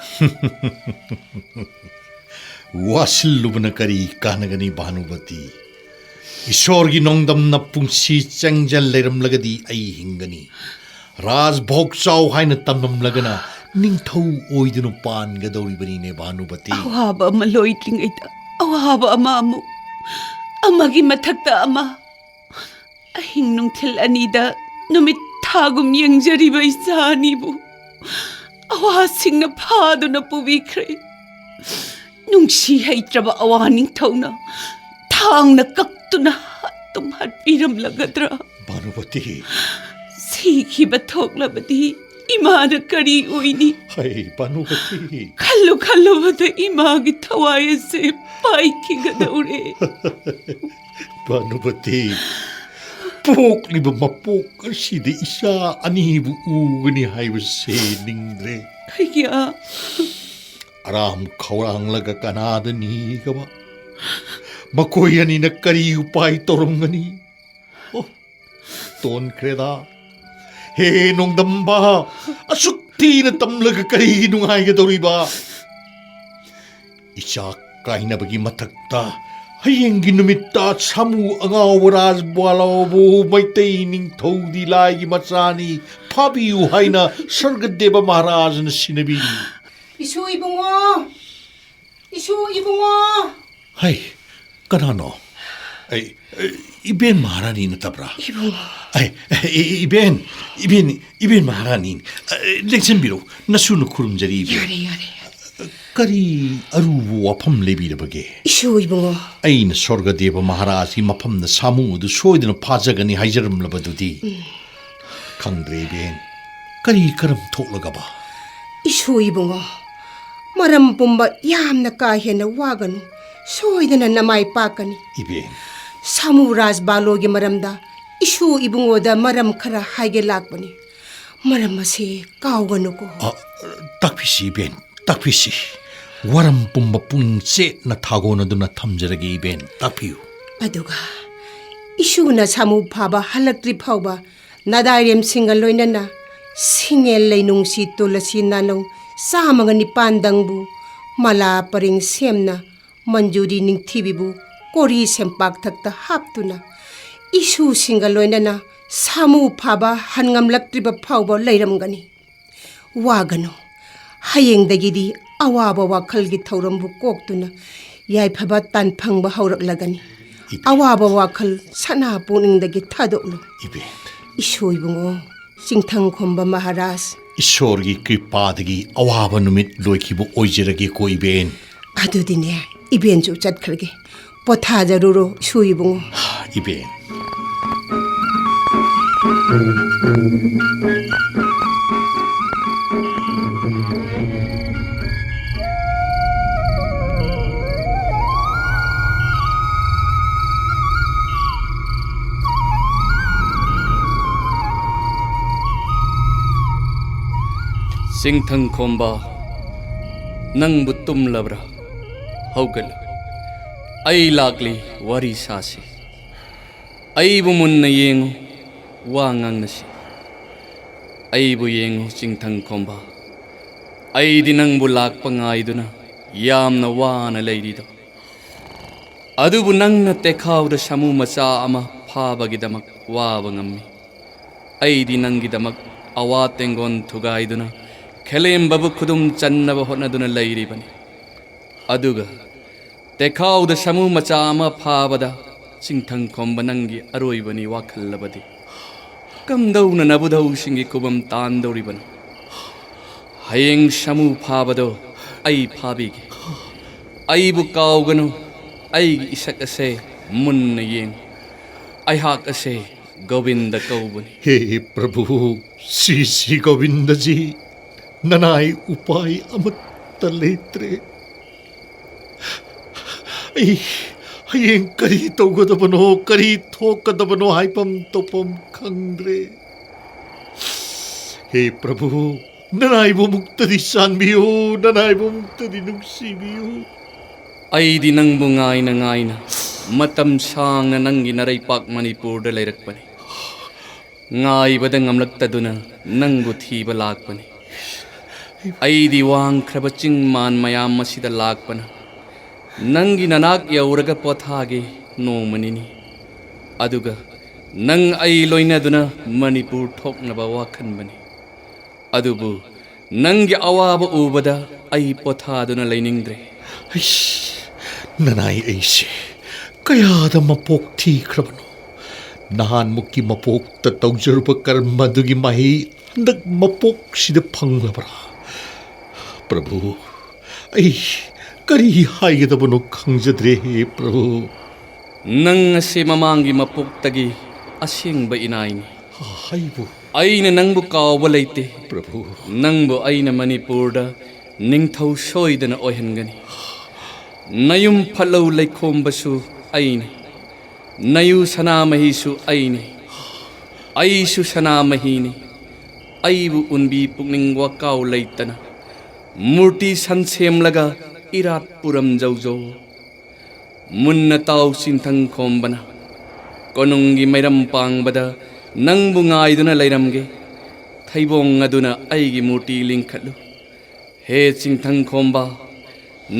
ꯋꯥꯁꯤꯜꯂꯨꯕꯅ ꯀꯔꯤ ꯀꯥꯟꯅꯒꯅꯤ ꯚꯥꯅꯨꯕꯇꯤ? ꯏꯁꯣꯔꯒꯤ ꯅꯣꯡꯗꯝꯅ ꯄꯨꯟꯁꯤ ꯆꯪꯖꯜ ꯂꯩꯔꯝꯂꯒꯗꯤ ꯑꯩ ꯍꯤꯡꯒꯅꯤ꯫ ꯔꯥꯖꯚꯣꯒ ꯆꯥꯎ ꯍꯥꯏꯅ ꯇꯝꯂꯝꯂꯒꯅ ꯅꯤꯡꯊꯧ ꯑꯣꯏꯗꯨꯅ ꯄꯥꯟꯒꯗꯧꯔꯤꯕꯅꯤꯅꯦ ꯚꯥꯅꯨꯕꯇꯤ꯫ ꯑꯋꯥꯕ ꯑꯃ ꯂꯣꯏꯗ꯭ꯔꯤꯉꯩꯗ ꯑꯋꯥꯕ ꯑꯃ ꯑꯃꯨꯛ, ꯑꯃꯒꯤ ꯃꯊꯛꯇ ꯑꯃ꯫ ꯑꯍꯤꯡ ꯅꯨꯡꯊꯤꯜ ꯑꯅꯤꯗ ꯅꯨꯃꯤꯠ ꯊꯥꯒꯨꯝ ꯌꯦꯡꯖꯔꯤꯕ ꯏꯆꯥ ꯑꯅꯤꯕꯨ ꯑꯋꯥꯁꯤꯡꯅ ꯐꯥꯗꯨꯅ ꯄꯨꯕꯤꯈ꯭ꯔꯦ꯫ ꯅꯨꯡꯁꯤ ꯍꯩꯇ꯭ꯔꯕ ꯑꯋꯥ ꯅꯤꯡꯊꯧꯅ ꯊꯥꯡꯅ ꯀꯛꯇꯨꯅ ꯍꯥꯠꯇꯨꯝ ꯍꯥꯠꯄꯤꯔꯝꯂꯒꯗ꯭ꯔꯥ? ꯚꯥꯅꯨꯕꯇꯤ꯫ ꯁꯤꯈꯤꯕ ꯊꯣꯛꯂꯕꯗꯤ ꯏꯃꯥꯅ ꯀꯔꯤ ꯑꯣꯏꯅꯤ? ꯍꯩ, ꯚꯥꯅꯨꯕꯇꯤ꯫ ꯈꯜꯂꯨ ꯈꯜꯂꯨꯕꯗ ꯏꯃꯥꯒꯤ ꯊꯋꯥꯏ ꯑꯁꯦ ꯄꯥꯏꯈꯤꯒꯗꯧꯔꯦ꯫ ꯚꯥꯅꯨꯕꯇꯤ, ꯄꯣꯛꯂꯤꯕ ꯃꯄꯣꯛ ꯑꯁꯤꯗ ꯏꯆꯥ ꯑꯅꯤꯕꯨ ꯎꯒꯅꯤ ꯍꯥꯏꯕꯁꯦ ꯅꯤꯡꯗ꯭ꯔꯦ꯫ ꯀꯩꯒꯤ? ꯑꯔꯥꯝ ꯈꯧꯔꯥꯡꯂꯒ ꯀꯅꯥꯗ ꯅꯤꯒꯕ? ꯃꯈꯣꯏ ꯑꯅꯤꯅ ꯀꯔꯤ ꯎꯄꯥꯏ ꯇꯧꯔꯝꯒꯅꯤ? ꯑꯣ, ꯇꯣꯟꯈ꯭ꯔꯦꯗ꯫ ꯍꯦ ꯅꯣꯡꯗꯝꯕ, ꯑꯁꯨꯛ ꯊꯤꯅ ꯇꯝꯂꯒ ꯀꯔꯤꯒꯤ ꯅꯨꯡꯉꯥꯏꯒꯗꯧꯔꯤꯕ? ꯏꯆꯥ ꯀꯥꯏꯅꯕꯒꯤ ꯃꯊꯛꯇ ꯍꯌꯦꯡꯒꯤ ꯅꯨꯃꯤꯠꯇ ꯁꯥꯃꯨ ꯑꯉꯥꯎꯕ ꯔꯥꯖꯕꯥꯂꯣꯕꯨ ꯃꯩꯇꯩ ꯅꯤꯡꯊꯧꯗꯤ ꯂꯥꯏꯒꯤ ꯃꯆꯥꯅꯤ, ꯐꯥꯕꯤꯌꯨ ꯍꯥꯏꯅ ꯁꯔꯒꯗꯦꯕ ꯃꯍꯥꯔꯥꯖꯅ ꯁꯤꯟꯅꯕꯤꯔꯤ꯫ ꯏꯁꯨ ꯏꯕꯨꯡꯉꯣ! ꯏꯁꯨ ꯏꯕꯨꯡꯉꯣ! ꯍꯩ, ꯀꯅꯥꯅꯣ? ꯑꯩ, ꯑꯩ, ꯏꯕꯦꯟ ꯃꯍꯥꯔꯥꯅꯤ ꯅꯠꯇꯕ꯭ꯔꯥ? ꯏꯕꯨꯡꯉꯣ꯫ ꯑꯩ, ꯑꯩ, ꯏꯕꯦꯟ, ꯏꯕꯦꯟ, ꯏꯕꯦꯟ ꯃꯍꯥꯔꯥꯅꯤ, ꯑ, ꯂꯦꯡꯁꯤꯟꯕꯤꯔꯣ꯫ ꯅꯁꯨꯅ ꯈꯨꯔꯨꯝꯖꯔꯤ, ꯏꯕꯦꯟ꯫ ꯌꯥꯔꯦ, ꯌꯥꯔꯦ꯫ ꯀꯔꯤ ꯑꯔꯨꯕ ꯋꯥꯐꯝ ꯂꯩꯕꯤꯔꯕꯒꯦ? ꯏꯁꯨ ꯏꯕꯨꯡꯉꯣ꯫ ꯑꯩꯅ ꯁ꯭ꯋꯔꯒꯗꯦꯕ ꯃꯍꯥꯔꯥꯖꯀꯤ ꯃꯐꯝꯗ ꯁꯥꯃꯨ ꯑꯗꯨ ꯁꯣꯏꯗꯅ ꯐꯥꯖꯒꯅꯤ ꯍꯥꯏꯖꯔꯝꯂꯕꯗꯨꯗꯤ꯫ ꯎꯝ꯫ ꯈꯪꯗ꯭ꯔꯦ, ꯏꯕꯦꯟ꯫ ꯀꯔꯤ ꯀꯔꯝ ꯊꯣꯛꯂꯒꯕ? ꯏꯁꯨ ꯏꯕꯨꯡꯉꯣ, ꯃꯔꯝ ꯄꯨꯝꯕ ꯌꯥꯝꯅ ꯀꯥ ꯍꯦꯟꯅ ꯋꯥꯒꯅꯨ꯫ ꯁꯣꯏꯗꯅ ꯅꯃꯥꯏ ꯄꯥꯛꯀꯅꯤ꯫ ꯏꯕꯦꯟ꯫ ꯁꯥꯃꯨ ꯔꯥꯖꯕꯥꯂꯣꯒꯤ ꯃꯔꯝꯗ ꯏꯁꯨ ꯏꯕꯨꯡꯉꯣꯗ ꯃꯔꯝ ꯈꯔ ꯍꯥꯏꯒꯦ ꯂꯥꯛꯄꯅꯤ꯫ ꯃꯔꯝ ꯑꯁꯤ ꯀꯥꯎꯒꯅꯨꯀꯣ꯫ ꯑ, ꯇꯥꯛꯄꯤꯁꯤ, ꯏꯕꯦꯟ, ꯇꯥꯛꯄꯤꯁꯤ꯫ ꯋꯥꯔꯝ ꯄꯨꯝꯕ ꯄꯨꯛꯅꯤꯡ ꯆꯦꯠꯅ ꯊꯥꯒꯣꯟꯅꯗꯨꯅ ꯊꯝꯖꯔꯒꯦ, ꯏꯕꯦꯟ, ꯇꯥꯛꯄꯤꯌꯨ꯫ ꯑꯗꯨꯒ ꯏꯁꯨꯅ ꯁꯥꯃꯨ ꯐꯥꯕ ꯍꯜꯂꯛꯇ꯭ꯔꯤ ꯐꯥꯎꯕ ꯅꯥꯗꯥꯏꯔꯦꯝꯁꯤꯡꯒ ꯂꯣꯏꯅꯅ ꯁꯤꯡꯉꯦꯜ ꯂꯩꯅꯨꯡꯁꯤ ꯇꯨꯂꯁꯤ ꯅꯥꯅꯧ ꯆꯥꯝꯃꯒ ꯅꯤꯄꯥꯟꯗꯪꯕꯨ ꯃꯂꯥ ꯄꯔꯦꯡ ꯁꯦꯝꯅ ꯃꯟꯖꯨꯔꯤ ꯅꯤꯡꯊꯤꯕꯤꯕꯨ ꯀꯣꯔꯤ ꯁꯦꯝꯄꯥꯛꯊꯛꯇ ꯍꯥꯞꯇꯨꯅ ꯏꯁꯨꯁꯤꯡꯒ ꯂꯣꯏꯅꯅ ꯁꯥꯃꯨ ꯐꯥꯕ ꯍꯟꯉꯝꯂꯛꯇ꯭ꯔꯤꯕ ꯐꯥꯎꯕ ꯂꯩꯔꯝꯒꯅꯤ꯫ ꯋꯥꯒꯅꯨ꯫ ꯍꯌꯦꯡꯗꯒꯤꯗꯤ ꯑꯋꯥꯕ ꯋꯥꯈꯜꯒꯤ ꯊꯧꯔꯝꯕꯨ ꯀꯣꯛꯇꯨꯅ ꯌꯥꯏꯐꯕ ꯇꯥꯟꯐꯪꯕ ꯍꯧꯔꯛꯂꯒꯅꯤ꯫ ꯏꯕꯦꯟ꯫ ꯑꯋꯥꯕ ꯋꯥꯈꯜ ꯁꯅꯥ ꯄꯨꯛꯅꯤꯡꯗꯒꯤ ꯊꯥꯗꯣꯛꯂꯨ꯫ ꯏꯕꯦꯟ꯫ ꯏꯁꯨ ꯏꯕꯨꯡꯉꯣ, ꯆꯤꯡꯊꯪ ꯈꯣꯝꯕ ꯃꯍꯥꯔꯥꯖ꯫ ꯏꯁꯣꯔꯒꯤ ꯀ꯭ꯔꯤꯄꯥꯗꯒꯤ ꯑꯋꯥꯕ ꯅꯨꯃꯤꯠ ꯂꯣꯏꯈꯤꯕ ꯑꯣꯏꯖꯔꯒꯦꯀꯣ, ꯏꯕꯦꯟ꯫ ꯑꯗꯨꯗꯤꯅꯦ, ꯏꯕꯦꯟꯁꯨ ꯆꯠꯈ꯭ꯔꯒꯦ꯫ ꯄꯣꯊꯥꯖꯔꯨꯔꯣ, ꯏꯁꯨ ꯏꯕꯨꯡꯉꯣ꯫ ꯏꯕꯦꯟ꯫ ꯆꯤꯡꯊꯪ ꯈꯣꯝꯕ, ꯅꯪꯕꯨ ꯇꯨꯝꯂꯕ꯭ꯔꯥ? ꯍꯧꯒꯠꯂꯨ, ꯑꯩ ꯂꯥꯛꯂꯤ, ꯋꯥꯔꯤ ꯁꯥꯁꯤ꯫ ꯑꯩꯕꯨ ꯃꯨꯟꯅ ꯌꯦꯡꯉꯨ, ꯋꯥ ꯉꯥꯡꯅꯁꯤ꯫ ꯑꯩꯕꯨ ꯌꯦꯡꯉꯨ, ꯆꯤꯡꯊꯪ ꯈꯣꯝꯕ, ꯑꯩꯗꯤ ꯅꯪꯕꯨ ꯂꯥꯛꯄ ꯉꯥꯏꯗꯨꯅ ꯌꯥꯝꯅ ꯋꯥꯅ ꯂꯩꯔꯤꯗꯣ꯫ ꯑꯗꯨꯕꯨ ꯅꯪꯅ ꯇꯦꯈꯥꯎꯗ ꯁꯥꯃꯨ ꯃꯆꯥ ꯑꯃ ꯐꯥꯕꯒꯤꯗꯃꯛ ꯋꯥꯕ ꯉꯝꯃꯤ꯫ ꯑꯩꯗꯤ ꯅꯪꯒꯤꯗꯃꯛ ꯑꯋꯥ ꯇꯦꯡꯒꯣꯟ ꯊꯨꯒꯥꯏꯗꯨꯅ ꯈꯦꯂꯦꯝꯕꯕꯨ ꯈꯨꯗꯨꯝ ꯆꯟꯅꯕ ꯍꯣꯠꯅꯗꯨꯅ ꯂꯩꯔꯤꯕꯅꯤ꯫ ꯑꯗꯨꯒ ꯇꯦꯈꯥꯎꯗ ꯁꯥꯃꯨ ꯃꯆꯥ ꯑꯃ ꯐꯥꯕꯗ ꯆꯤꯡꯊꯪ ꯈꯣꯝꯕ ꯅꯪꯒꯤ ꯑꯔꯣꯏꯕꯅꯤ ꯋꯥꯈꯜꯂꯕꯗꯤ, ꯀꯝꯗꯧꯅ ꯅꯕꯨꯙꯧꯁꯤꯡꯒꯤ ꯈꯨꯕꯝ ꯇꯥꯟꯗꯧꯔꯤꯕꯅꯣ? ꯍꯌꯦꯡ ꯁꯥꯃꯨ ꯐꯥꯕꯗꯣ ꯑꯩ ꯐꯥꯕꯤꯒꯦ꯫ ꯑꯩꯕꯨ ꯀꯥꯎꯒꯅꯨ, ꯑꯩꯒꯤ ꯏꯁꯛ ꯑꯁꯦ ꯃꯨꯟꯅ ꯌꯦꯡ꯫ ꯑꯩꯍꯥꯛ ꯑꯁꯦ ꯒꯣꯕꯤꯟꯗ ꯀꯧꯕꯅꯤ꯫ ꯍꯦ ꯄ꯭ꯔꯚꯨ, ꯁ꯭ꯔꯤ ꯁ꯭ꯔꯤ ꯒꯣꯕꯤꯟꯗꯖꯤ, ꯅꯅꯥꯏ ꯎꯄꯥꯏ ꯑꯃꯠꯇ ꯂꯩꯇ꯭ꯔꯦ꯫ ꯑꯩ ꯍꯌꯦꯡ ꯀꯔꯤ ꯇꯧꯒꯗꯕꯅꯣ, ꯀꯔꯤ ꯊꯣꯛꯀꯗꯕꯅꯣ ꯍꯥꯏꯐꯝ ꯇꯧꯐꯝ ꯈꯪꯗ꯭ꯔꯦ꯫ ꯍꯦ ꯄ꯭ꯔꯚꯨ, ꯅꯅꯥꯏꯕꯨ ꯑꯃꯨꯛꯇꯗꯤ ꯆꯥꯟꯕꯤꯌꯨ, ꯅꯅꯥꯏꯕꯨ ꯑꯃꯨꯛꯇꯗꯤ ꯅꯨꯡꯁꯤꯕꯤꯌꯨ꯫ ꯑꯩꯗꯤ ꯅꯪꯕꯨ ꯉꯥꯏꯅ ꯉꯥꯏꯅ ꯃꯇꯝ ꯁꯥꯡꯅ ꯅꯪꯒꯤ ꯅꯔꯩꯄꯥꯛ ꯃꯅꯤꯄꯨꯔꯗ ꯂꯩꯔꯛꯄꯅꯤ꯫ ꯉꯥꯏꯕꯗ ꯉꯝꯂꯛꯇꯗꯨꯅ ꯅꯪꯕꯨ ꯊꯤꯕ ꯂꯥꯛꯄꯅꯤ꯫ ꯑꯩꯗꯤ ꯋꯥꯡꯈ꯭ꯔꯕ ꯆꯤꯡ ꯃꯥꯟ ꯃꯌꯥꯝ ꯑꯁꯤꯗ ꯂꯥꯛꯄꯅ ꯅꯪꯒꯤ ꯅꯅꯥꯛ ꯌꯧꯔꯒ ꯄꯣꯊꯥꯒꯦ ꯅꯣꯡꯃ ꯅꯤꯅꯤ꯫ ꯑꯗꯨꯒ ꯅꯪ ꯑꯩ ꯂꯣꯏꯅꯗꯨꯅ ꯃꯅꯤꯄꯨꯔ ꯊꯣꯛꯅꯕ ꯋꯥꯈꯟꯕꯅꯤ꯫ ꯑꯗꯨꯕꯨ ꯅꯪꯒꯤ ꯑꯋꯥꯕ ꯎꯕꯗ ꯑꯩ ꯄꯣꯊꯥꯗꯨꯅ ꯂꯩꯅꯤꯡꯗ꯭ꯔꯦ꯫ ꯑꯩꯁ, ꯅꯅꯥꯏ ꯑꯩꯁꯦ ꯀꯌꯥꯗ ꯃꯄꯣꯛ ꯊꯤꯈ꯭ꯔꯕꯅꯣ? ꯅꯍꯥꯟꯃꯨꯛꯀꯤ ꯃꯄꯣꯛꯇ ꯇꯧꯖꯔꯨꯕ ꯀꯔꯃ ꯑꯗꯨꯒꯤ ꯃꯍꯩ ꯍꯟꯗꯛ ꯃꯄꯣꯛꯁꯤꯗ ꯐꯪꯂꯕ꯭ꯔꯥ? ꯄ꯭ꯔꯚꯨ, ꯑꯩ ꯀꯔꯤ ꯍꯥꯏꯒꯗꯕꯅꯣ ꯈꯪꯖꯗ꯭ꯔꯦ, ꯍꯦ ꯄ꯭ꯔꯚꯨ꯫ ꯅꯪ ꯑꯁꯤ ꯃꯃꯥꯡꯒꯤ ꯃꯄꯣꯛꯇꯒꯤ ꯑꯁꯦꯡꯕ ꯏꯅꯥꯏꯅꯤ꯫ ꯑꯩꯕꯨ? ꯑꯩꯅ ꯅꯪꯕꯨ ꯀꯥꯎꯕ ꯂꯩꯇꯦ꯫ ꯄ꯭ꯔꯚꯨ꯫ ꯅꯪꯕꯨ ꯑꯩꯅ ꯃꯅꯤꯄꯨꯔꯗ ꯅꯤꯡꯊꯧ ꯁꯣꯏꯗꯅ ꯑꯣꯏꯍꯟꯒꯅꯤ꯫ ꯅꯌꯨꯝ ꯐꯠꯂꯧ ꯂꯩꯈꯣꯝꯕꯁꯨ ꯑꯩꯅꯤ꯫ ꯅꯌꯨ ꯁꯅꯥꯃꯍꯤꯁꯨ ꯑꯩꯅꯤ꯫ ꯑꯩꯁꯨ ꯁꯅꯥꯃꯍꯤꯅꯤ꯫ ꯑꯩꯕꯨ ꯎꯟꯕꯤ ꯄꯨꯛꯅꯤꯡ ꯋꯥꯀꯥꯎ ꯂꯩꯇꯅ ꯃꯨꯔꯇꯤ ꯁꯟ ꯁꯦꯝꯂꯒ ꯏꯔꯥꯠ ꯄꯨꯔꯝꯖꯧꯖꯣ꯫ ꯃꯨꯟꯅ ꯇꯥꯎ ꯆꯤꯡꯊꯪ ꯈꯣꯝꯕꯅ꯫ ꯀꯣꯅꯨꯡꯒꯤ ꯃꯩꯔꯝ ꯄꯥꯡꯕꯗ ꯅꯪꯕꯨ ꯉꯥꯏꯗꯨꯅ ꯂꯩꯔꯝꯒꯦ꯫ ꯊꯩꯕꯣꯡ ꯑꯗꯨꯅ ꯑꯩꯒꯤ ꯃꯨꯔꯇꯤ ꯂꯤꯡꯈꯠꯂꯨ꯫ ꯍꯦ ꯆꯤꯡꯊꯪ ꯈꯣꯝꯕ,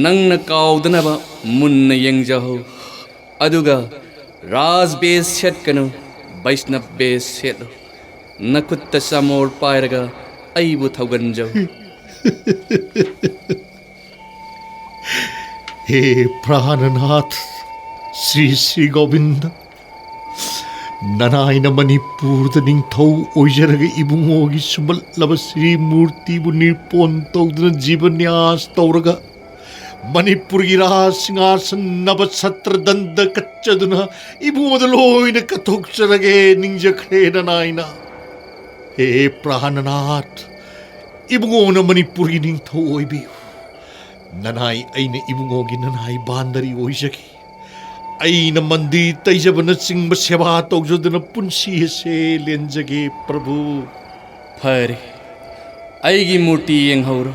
ꯅꯪꯅ ꯀꯥꯎꯗꯅꯕ ꯃꯨꯟꯅ ꯌꯦꯡꯖꯍꯧ꯫ ꯑꯗꯨꯒ ꯔꯥꯖ ꯕꯦꯁ ꯁꯦꯠꯀꯅꯨ, ꯕꯩꯁꯅꯕ ꯕꯦꯁ ꯁꯦꯠꯂꯨ꯫ ꯅꯈꯨꯠꯇ ꯆꯃꯣꯔ ꯄꯥꯏꯔꯒ ꯑꯩꯕꯨ ꯊꯧꯒꯟꯖꯧ꯫ ꯍꯦ ꯄ꯭ꯔꯥꯅꯅꯥꯊ, ꯁ꯭ꯔꯤ ꯁ꯭ꯔꯤ ꯒꯣꯕꯤꯟꯗ, ꯅꯅꯥꯏꯅ ꯃꯅꯤꯄꯨꯔꯗ ꯅꯤꯡꯊꯧ ꯑꯣꯏꯖꯔꯒ ꯏꯕꯨꯡꯉꯣꯒꯤ ꯁꯨꯝꯕꯠꯂꯕ ꯁ꯭ꯔꯤ ꯃꯨꯔꯇꯤꯕꯨ ꯅꯤꯔꯄꯣꯟ ꯇꯧꯗꯨꯅ ꯖꯤꯕ ꯅ꯭ꯌꯥꯁ ꯇꯧꯔꯒ ꯃꯅꯤꯄꯨꯔꯒꯤ ꯔꯥꯖ ꯁꯤꯡꯍꯥꯁꯟ ꯅꯕ ꯁꯇ꯭ꯔꯗꯟꯗ ꯀꯠꯆꯗꯨꯅ ꯏꯕꯨꯡꯉꯣꯗ ꯂꯣꯏꯅ ꯀꯠꯊꯣꯛꯆꯔꯒꯦ ꯅꯤꯡꯖꯈ꯭ꯔꯦ ꯅꯅꯥꯏꯅ꯫ ꯍꯦ ꯄ꯭ꯔꯥꯅꯅꯥꯊ, ꯏꯕꯨꯡꯉꯣꯅ ꯃꯅꯤꯄꯨꯔꯒꯤ ꯅꯤꯡꯊꯧ ꯑꯣꯏꯕꯤꯌꯨ꯫ ꯅꯅꯥꯏ ꯑꯩꯅ ꯏꯕꯨꯡꯉꯣꯒꯤ ꯅꯅꯥꯏ ꯕꯥꯟꯗꯔꯤ ꯑꯣꯏꯖꯒꯦ꯫ ꯑꯩꯅ ꯃꯟꯗꯤꯔ ꯇꯩꯖꯕꯅꯆꯤꯡꯕ ꯁꯦꯕꯥ ꯇꯧꯖꯗꯨꯅ ꯄꯨꯟꯁꯤ ꯑꯁꯦ ꯂꯦꯟꯖꯒꯦ ꯄ꯭ꯔꯚꯨ꯫ ꯐꯔꯦ, ꯑꯩꯒꯤ ꯃꯨꯔꯇꯤ ꯌꯦꯡꯍꯧꯔꯣ꯫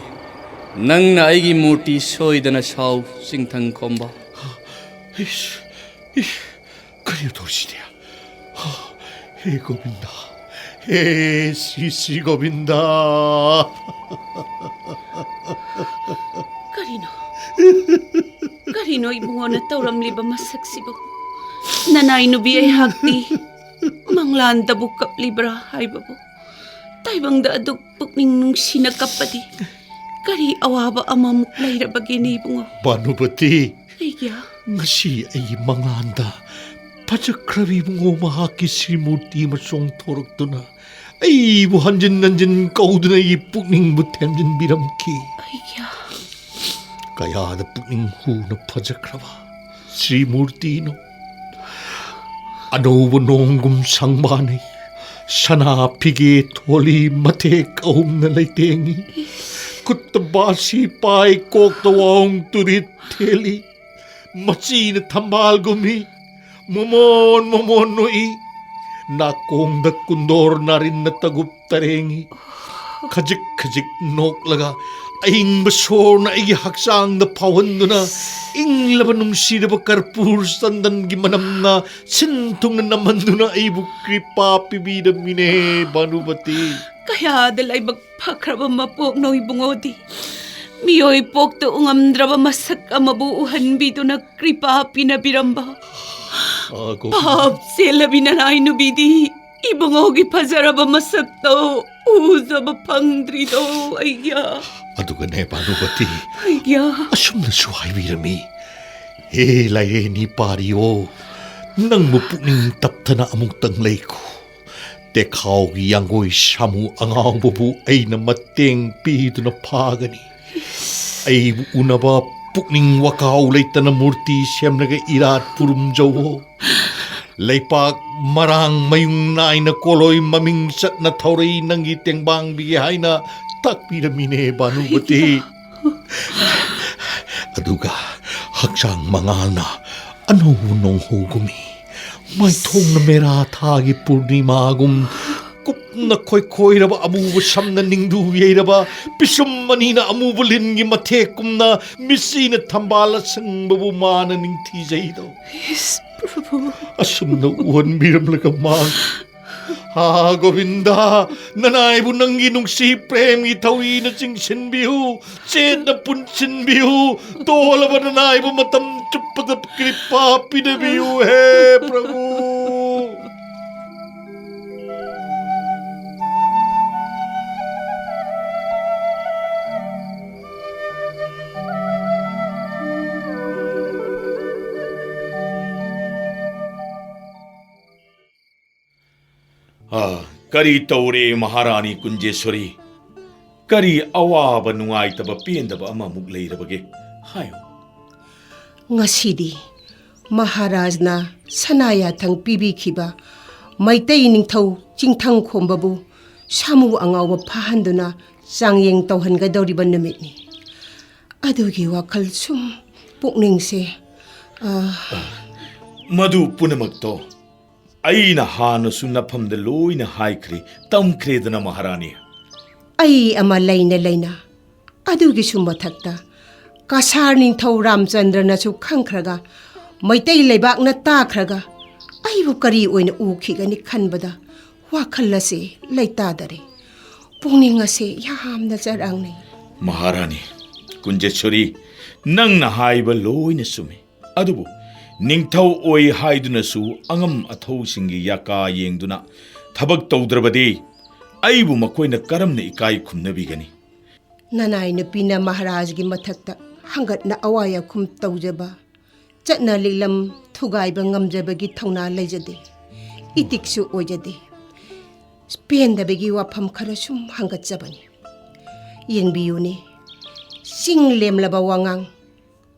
ꯅꯪꯅ ꯑꯩꯒꯤ ꯃꯨꯔꯇꯤ ꯁꯣꯏꯗꯅ ꯁꯥꯎ, ꯆꯤꯡꯊꯪ ꯈꯣꯝꯕ꯫ ꯏꯁ, ꯏꯁ, ꯀꯔꯤꯅꯣ ꯇꯧꯔꯤꯁꯤꯗꯤ? ꯍꯦ ꯒꯣꯕꯤꯟꯗ, ꯍꯦ ꯁ꯭ꯔꯤ ꯁ꯭ꯔꯤ ꯒꯣꯕꯤꯟꯗ꯫ ꯀꯔꯤꯅꯣ? ꯀꯔꯤꯅꯣ ꯏꯕꯨꯡꯉꯣꯅ ꯇꯧꯔꯝꯂꯤꯕ ꯃꯁꯛꯁꯤꯕꯨ? ꯅꯅꯥꯏ ꯅꯨꯕꯤ ꯑꯩꯍꯥꯛꯇꯤ ꯃꯪꯂꯥꯟꯗꯕꯨ ꯀꯞꯂꯤꯕ꯭ꯔꯥ ꯍꯥꯏꯕꯕꯨ, ꯇꯥꯏꯕꯪꯗ ꯑꯗꯨꯛ ꯄꯨꯛꯅꯤꯡ ꯅꯨꯡꯁꯤꯅ ꯀꯞꯄꯗꯤ ꯀꯔꯤ ꯑꯋꯥꯕ ꯑꯃꯃꯨꯛ ꯂꯩꯔꯕꯒꯦꯅꯦ ꯏꯕꯨꯡꯉꯣ? ꯚꯥꯅꯨꯄꯇꯤ, ꯑꯩꯒꯤ ꯉꯁꯤ ꯑꯩꯒꯤ ꯃꯪꯂꯥꯟꯗ ꯐꯖꯈ꯭ꯔꯕꯤ ꯏꯕꯨꯡꯉꯣ ꯃꯍꯥꯛꯀꯤ ꯁ꯭ꯔꯤꯃꯨꯔꯇꯤ ꯑꯃ ꯆꯣꯡꯊꯣꯔꯛꯇꯨꯅ ꯑꯩꯕꯨ ꯍꯟꯖꯤꯟ ꯍꯟꯖꯤꯟ ꯀꯧꯗꯨꯅ ꯑꯩꯒꯤ ꯄꯨꯛꯅꯤꯡꯕꯨ ꯊꯦꯝꯖꯤꯟꯕꯤꯔꯝꯈꯤ꯫ ꯑꯩꯒꯤ ꯀꯌꯥꯗ ꯄꯨꯛꯅꯤꯡ ꯍꯨꯅ ꯐꯖꯈ꯭ꯔꯕ ꯁ꯭ꯔꯤꯃꯨꯔꯇꯤꯅꯣ! ꯑꯅꯧꯕ ꯅꯣꯡꯒꯨꯝ ꯁꯪꯕꯥꯅꯩ, ꯁꯅꯥ ꯐꯤꯒꯦ ꯊꯣꯜꯂꯤ, ꯃꯊꯦꯛ ꯑꯍꯨꯝꯅ ꯂꯩꯇꯦꯡꯉꯤ꯫ ꯈꯨꯠꯇ ꯕꯥꯁꯤ ꯄꯥꯏ, ꯀꯣꯛꯇ ꯋꯥꯍꯣꯡ ꯇꯨꯔꯤꯠ ꯊꯦꯜꯂꯤ, ꯃꯆꯤꯅ ꯊꯝꯕꯥꯜ ꯒꯨꯝꯃꯤ, ꯃꯣꯃꯣꯟ ꯃꯣꯃꯣꯟ ꯅꯣꯛꯏ꯫ ꯅꯥꯀꯣꯡꯗ ꯀꯨꯟꯗꯣꯔ ꯅꯥꯔꯤꯟꯅ ꯇꯒꯨꯞ ꯇꯔꯦꯡꯉꯤ꯫ ꯈꯖꯤꯛ ꯈꯖꯤꯛ ꯅꯣꯛꯂꯒ ꯑꯏꯪꯕ ꯁꯣꯔꯅ ꯑꯩꯒꯤ ꯍꯛꯆꯥꯡꯗ ꯐꯥꯎꯍꯟꯗꯨꯅ, ꯏꯪꯂꯕ ꯅꯨꯡꯁꯤꯔꯕ ꯀꯔꯄꯨꯔ ꯆꯟꯗꯟꯒꯤ ꯃꯅꯝꯅ ꯁꯤꯟ ꯊꯨꯡꯅ ꯅꯝꯍꯟꯗꯨꯅ ꯑꯩꯕꯨ ꯀ꯭ꯔꯤꯄꯥ ꯄꯤꯕꯤꯔꯝꯃꯤꯅꯦ, ꯚꯥꯅꯨꯄꯇꯤ꯫ ꯀꯌꯥꯗ ꯂꯥꯏꯕꯛ ꯐꯈ꯭ꯔꯕ ꯃꯄꯣꯛꯅꯣ ꯏꯕꯨꯡꯉꯣꯗꯤ꯫ ꯃꯤꯑꯣꯏ ꯄꯣꯛꯇ ꯎꯉꯝꯗ꯭ꯔꯕ ꯃꯁꯛ ꯑꯃꯕꯨ ꯎꯍꯟꯕꯤꯗꯨꯅ ꯀ꯭ꯔꯤꯄꯥ ꯄꯤꯅꯕꯤꯔꯝꯕ꯫ ꯑꯥ, ꯒꯣꯕꯤꯟꯗ꯫ ꯄꯥꯞ ꯆꯦꯜꯂꯕꯤ ꯅꯅꯥꯏ ꯅꯨꯕꯤꯗꯤ ꯏꯕꯨꯡꯉꯣꯒꯤ ꯐꯖꯔꯕ ꯃꯁꯛꯇꯣ ꯎꯖꯕ ꯐꯪꯗ꯭ꯔꯤꯗꯣ ꯑꯩꯌꯥ꯫ ꯑꯗꯨꯒꯅꯦ, ꯚꯥꯅꯨꯄꯇꯤ, ꯑꯩꯌꯥ꯫ ꯑꯁꯨꯝꯅꯁꯨ ꯍꯥꯏꯕꯤꯔꯝꯃꯤ, "ꯍꯦ ꯂꯥꯏꯔꯦꯟ ꯄꯥꯔꯤꯌꯣ, ꯅꯪꯕꯨ ꯄꯨꯛꯅꯤꯡ ꯇꯞꯊꯅ ꯑꯃꯨꯛꯇꯪ ꯂꯩꯈꯣ꯫ ꯇꯦꯈꯥꯎꯒꯤ ꯌꯥꯡꯒꯣꯏ ꯁꯥꯃꯨ ꯑꯉꯥꯎꯕꯕꯨ ꯑꯩꯅ ꯃꯇꯦꯡ ꯄꯤꯗꯨꯅ ꯐꯥꯒꯅꯤ꯫ ꯑꯩꯕꯨ ꯎꯅꯕ ꯄꯨꯛꯅꯤꯡ ꯋꯥꯈꯥꯎ ꯂꯩꯇꯅ ꯃꯨꯔꯇꯤ ꯁꯦꯝꯂꯒ ꯏꯔꯥꯠ ꯄꯨꯔꯨꯝꯖꯧꯋꯣ꯫ ꯂꯩꯄꯥꯛ ꯃꯔꯥꯡ ꯃꯌꯨꯡ ꯅꯥꯏꯅ ꯀꯣꯂꯣꯏ ꯃꯃꯤꯡ ꯆꯠꯅ ꯊꯧꯔꯛꯏ ꯅꯪꯒꯤ ꯇꯦꯡꯕꯥꯡꯕꯤꯒꯦ ꯍꯥꯏꯅ ꯇꯥꯛꯄꯤꯔꯝꯃꯤꯅꯦ, ꯚꯥꯅꯨꯄꯇꯤ꯫ ꯑꯗꯨꯒ ꯍꯛꯆꯥꯡ ꯃꯉꯥꯜꯅ ꯑꯅꯧꯕ ꯅꯣꯡꯍꯧꯒꯨꯝꯃꯤ꯫ ꯃꯥꯏꯊꯣꯡꯅ ꯃꯦꯔꯥ ꯊꯥꯒꯤ ꯄꯨꯔꯅꯤꯃꯥꯒꯨꯝ ꯀꯨꯞꯅ ꯈꯣꯏꯈꯣꯏꯔꯕ ꯑꯃꯨꯕ ꯁꯝꯅ ꯅꯤꯡꯗꯨ ꯌꯩꯔꯕ ꯄꯤꯁꯨꯝ ꯑꯅꯤꯅ ꯑꯃꯨꯕ ꯂꯤꯟꯒꯤ ꯃꯊꯦꯛꯀꯨꯝꯅ ꯃꯤꯠꯁꯤꯅ ꯊꯝꯕꯥꯜ ꯑꯁꯪꯕꯕꯨ ꯃꯥꯅ ꯅꯤꯡꯊꯤꯖꯩꯗꯣ꯫ ꯏꯁ, ꯄ꯭ꯔꯚꯨ꯫ ꯑꯁꯨꯝꯅ ꯎꯍꯟꯕꯤꯔꯝꯂꯒ ꯃꯥꯡ꯫ ꯍꯥ, ꯒꯣꯕꯤꯟꯗ, ꯅꯅꯥꯏꯕꯨ ꯅꯪꯒꯤ ꯅꯨꯡꯁꯤ ꯄ꯭ꯔꯦꯝꯒꯤ ꯊꯧꯔꯤꯅ ꯆꯤꯡꯁꯤꯟꯕꯤꯌꯨ, ꯆꯦꯠꯅ ꯄꯨꯟꯁꯤꯟꯕꯤꯌꯨ, ꯇꯣꯜꯂꯕ ꯅꯅꯥꯏꯕꯨ ꯃꯇꯝ ꯆꯨꯞꯄꯗ ꯀ꯭ꯔꯤꯄꯥ ꯄꯤꯅꯕꯤꯌꯨ, ꯍꯦ ꯄ꯭ꯔꯚꯨ꯫ ꯑꯥ, ꯀꯔꯤ ꯇꯧꯔꯦ ꯃꯍꯥꯔꯥꯅꯤ ꯀꯨꯟꯖꯦꯁ꯭ꯋꯔꯤ? ꯀꯔꯤ ꯑꯋꯥꯕ, ꯅꯨꯡꯉꯥꯏꯇꯕ, ꯄꯦꯟꯗꯕ ꯑꯃꯃꯨꯛ ꯂꯩꯔꯕꯒꯦ? ꯍꯥꯏꯌꯨ꯫ ꯉꯁꯤꯗꯤ ꯃꯍꯥꯔꯥꯖꯅ ꯁꯅꯥ ꯌꯥꯊꯪ ꯄꯤꯕꯤꯈꯤꯕ ꯃꯩꯇꯩ ꯅꯤꯡꯊꯧ ꯆꯤꯡꯊꯪ ꯈꯣꯝꯕꯕꯨ ꯁꯥꯃꯨ ꯑꯉꯥꯎꯕ ꯐꯥꯍꯟꯗꯨꯅ ꯆꯥꯡꯌꯦꯡ ꯇꯧꯍꯟꯒꯗꯧꯔꯤꯕ ꯅꯨꯃꯤꯠꯅꯤ꯫ ꯑꯗꯨꯒꯤ ꯋꯥꯈꯜ ꯁꯨꯝ ꯄꯨꯛꯅꯤꯡꯁꯦ, ꯑ, ꯃꯗꯨ ꯄꯨꯝꯅꯃꯛꯇꯣ ꯑꯩꯅ ꯍꯥꯟꯅꯁꯨ ꯅꯐꯝꯗ ꯂꯣꯏꯅ ꯍꯥꯏꯈ꯭ꯔꯦ, ꯇꯝꯈ꯭ꯔꯦꯗꯅ, ꯃꯍꯥꯔꯥꯅꯤ꯫ ꯑꯩ ꯑꯃ ꯂꯩꯅ ꯂꯩꯅ ꯑꯗꯨꯒꯤꯁꯨ ꯃꯊꯛꯇ ꯀꯁꯥꯔ ꯅꯤꯡꯊꯧ ꯔꯥꯝꯆꯟꯗ꯭ꯔꯅꯁꯨ ꯈꯪꯈ꯭ꯔꯒ, ꯃꯩꯇꯩ ꯂꯩꯕꯥꯛꯅ ꯇꯥꯈ꯭ꯔꯒ, ꯑꯩꯕꯨ ꯀꯔꯤ ꯑꯣꯏꯅ ꯎꯈꯤꯒꯅꯤ ꯈꯟꯕꯗ ꯋꯥꯈꯜ ꯑꯁꯦ ꯂꯩꯇꯥꯗꯔꯦ꯫ ꯄꯨꯛꯅꯤꯡ ꯑꯁꯦ ꯌꯥꯝꯅ ꯆꯔꯥꯡꯅꯩ꯫ ꯃꯍꯥꯔꯥꯅꯤ, ꯀꯨꯟꯖꯦꯁꯣꯔꯤ, ꯅꯪꯅ ꯍꯥꯏꯕ ꯂꯣꯏꯅ ꯆꯨꯝꯃꯤ꯫ ꯑꯗꯨꯕꯨ ꯅꯤꯡꯊꯧ ꯑꯣꯏ ꯍꯥꯏꯗꯨꯅꯁꯨ ꯑꯉꯝ ꯑꯊꯧꯁꯤꯡꯒꯤ ꯌꯥꯀꯥ ꯌꯦꯡꯗꯨꯅ ꯊꯕꯛ ꯇꯧꯗ꯭ꯔꯕꯗꯤ ꯑꯩꯕꯨ ꯃꯈꯣꯏꯅ ꯀꯔꯝꯅ ꯏꯀꯥꯏ ꯈꯨꯝꯅꯕꯤꯒꯅꯤ? ꯅꯅꯥꯏ ꯅꯨꯄꯤꯅ ꯃꯍꯥꯔꯥꯖꯒꯤ ꯃꯊꯛꯇ ꯍꯪꯒꯠꯅ ꯑꯋꯥꯏ ꯑꯈꯨꯝ ꯇꯧꯖꯕ, ꯆꯠꯅ ꯂꯤꯛꯂꯝ ꯊꯨꯒꯥꯏꯕ ꯉꯝꯖꯕꯒꯤ ꯊꯧꯅꯥ ꯂꯩꯖꯗꯦ꯫ ꯏꯇꯤꯛꯁꯨ ꯑꯣꯏꯖꯗꯦ꯫ ꯄꯦꯟꯗꯕꯒꯤ ꯋꯥꯐꯝ ꯈꯔ ꯁꯨꯝ ꯍꯪꯒꯠꯆꯕꯅꯤ꯫ ꯌꯦꯡꯕꯤꯌꯨꯅꯦ, ꯆꯤꯡ ꯂꯦꯝꯂꯕ ꯋꯥꯉꯥꯡ,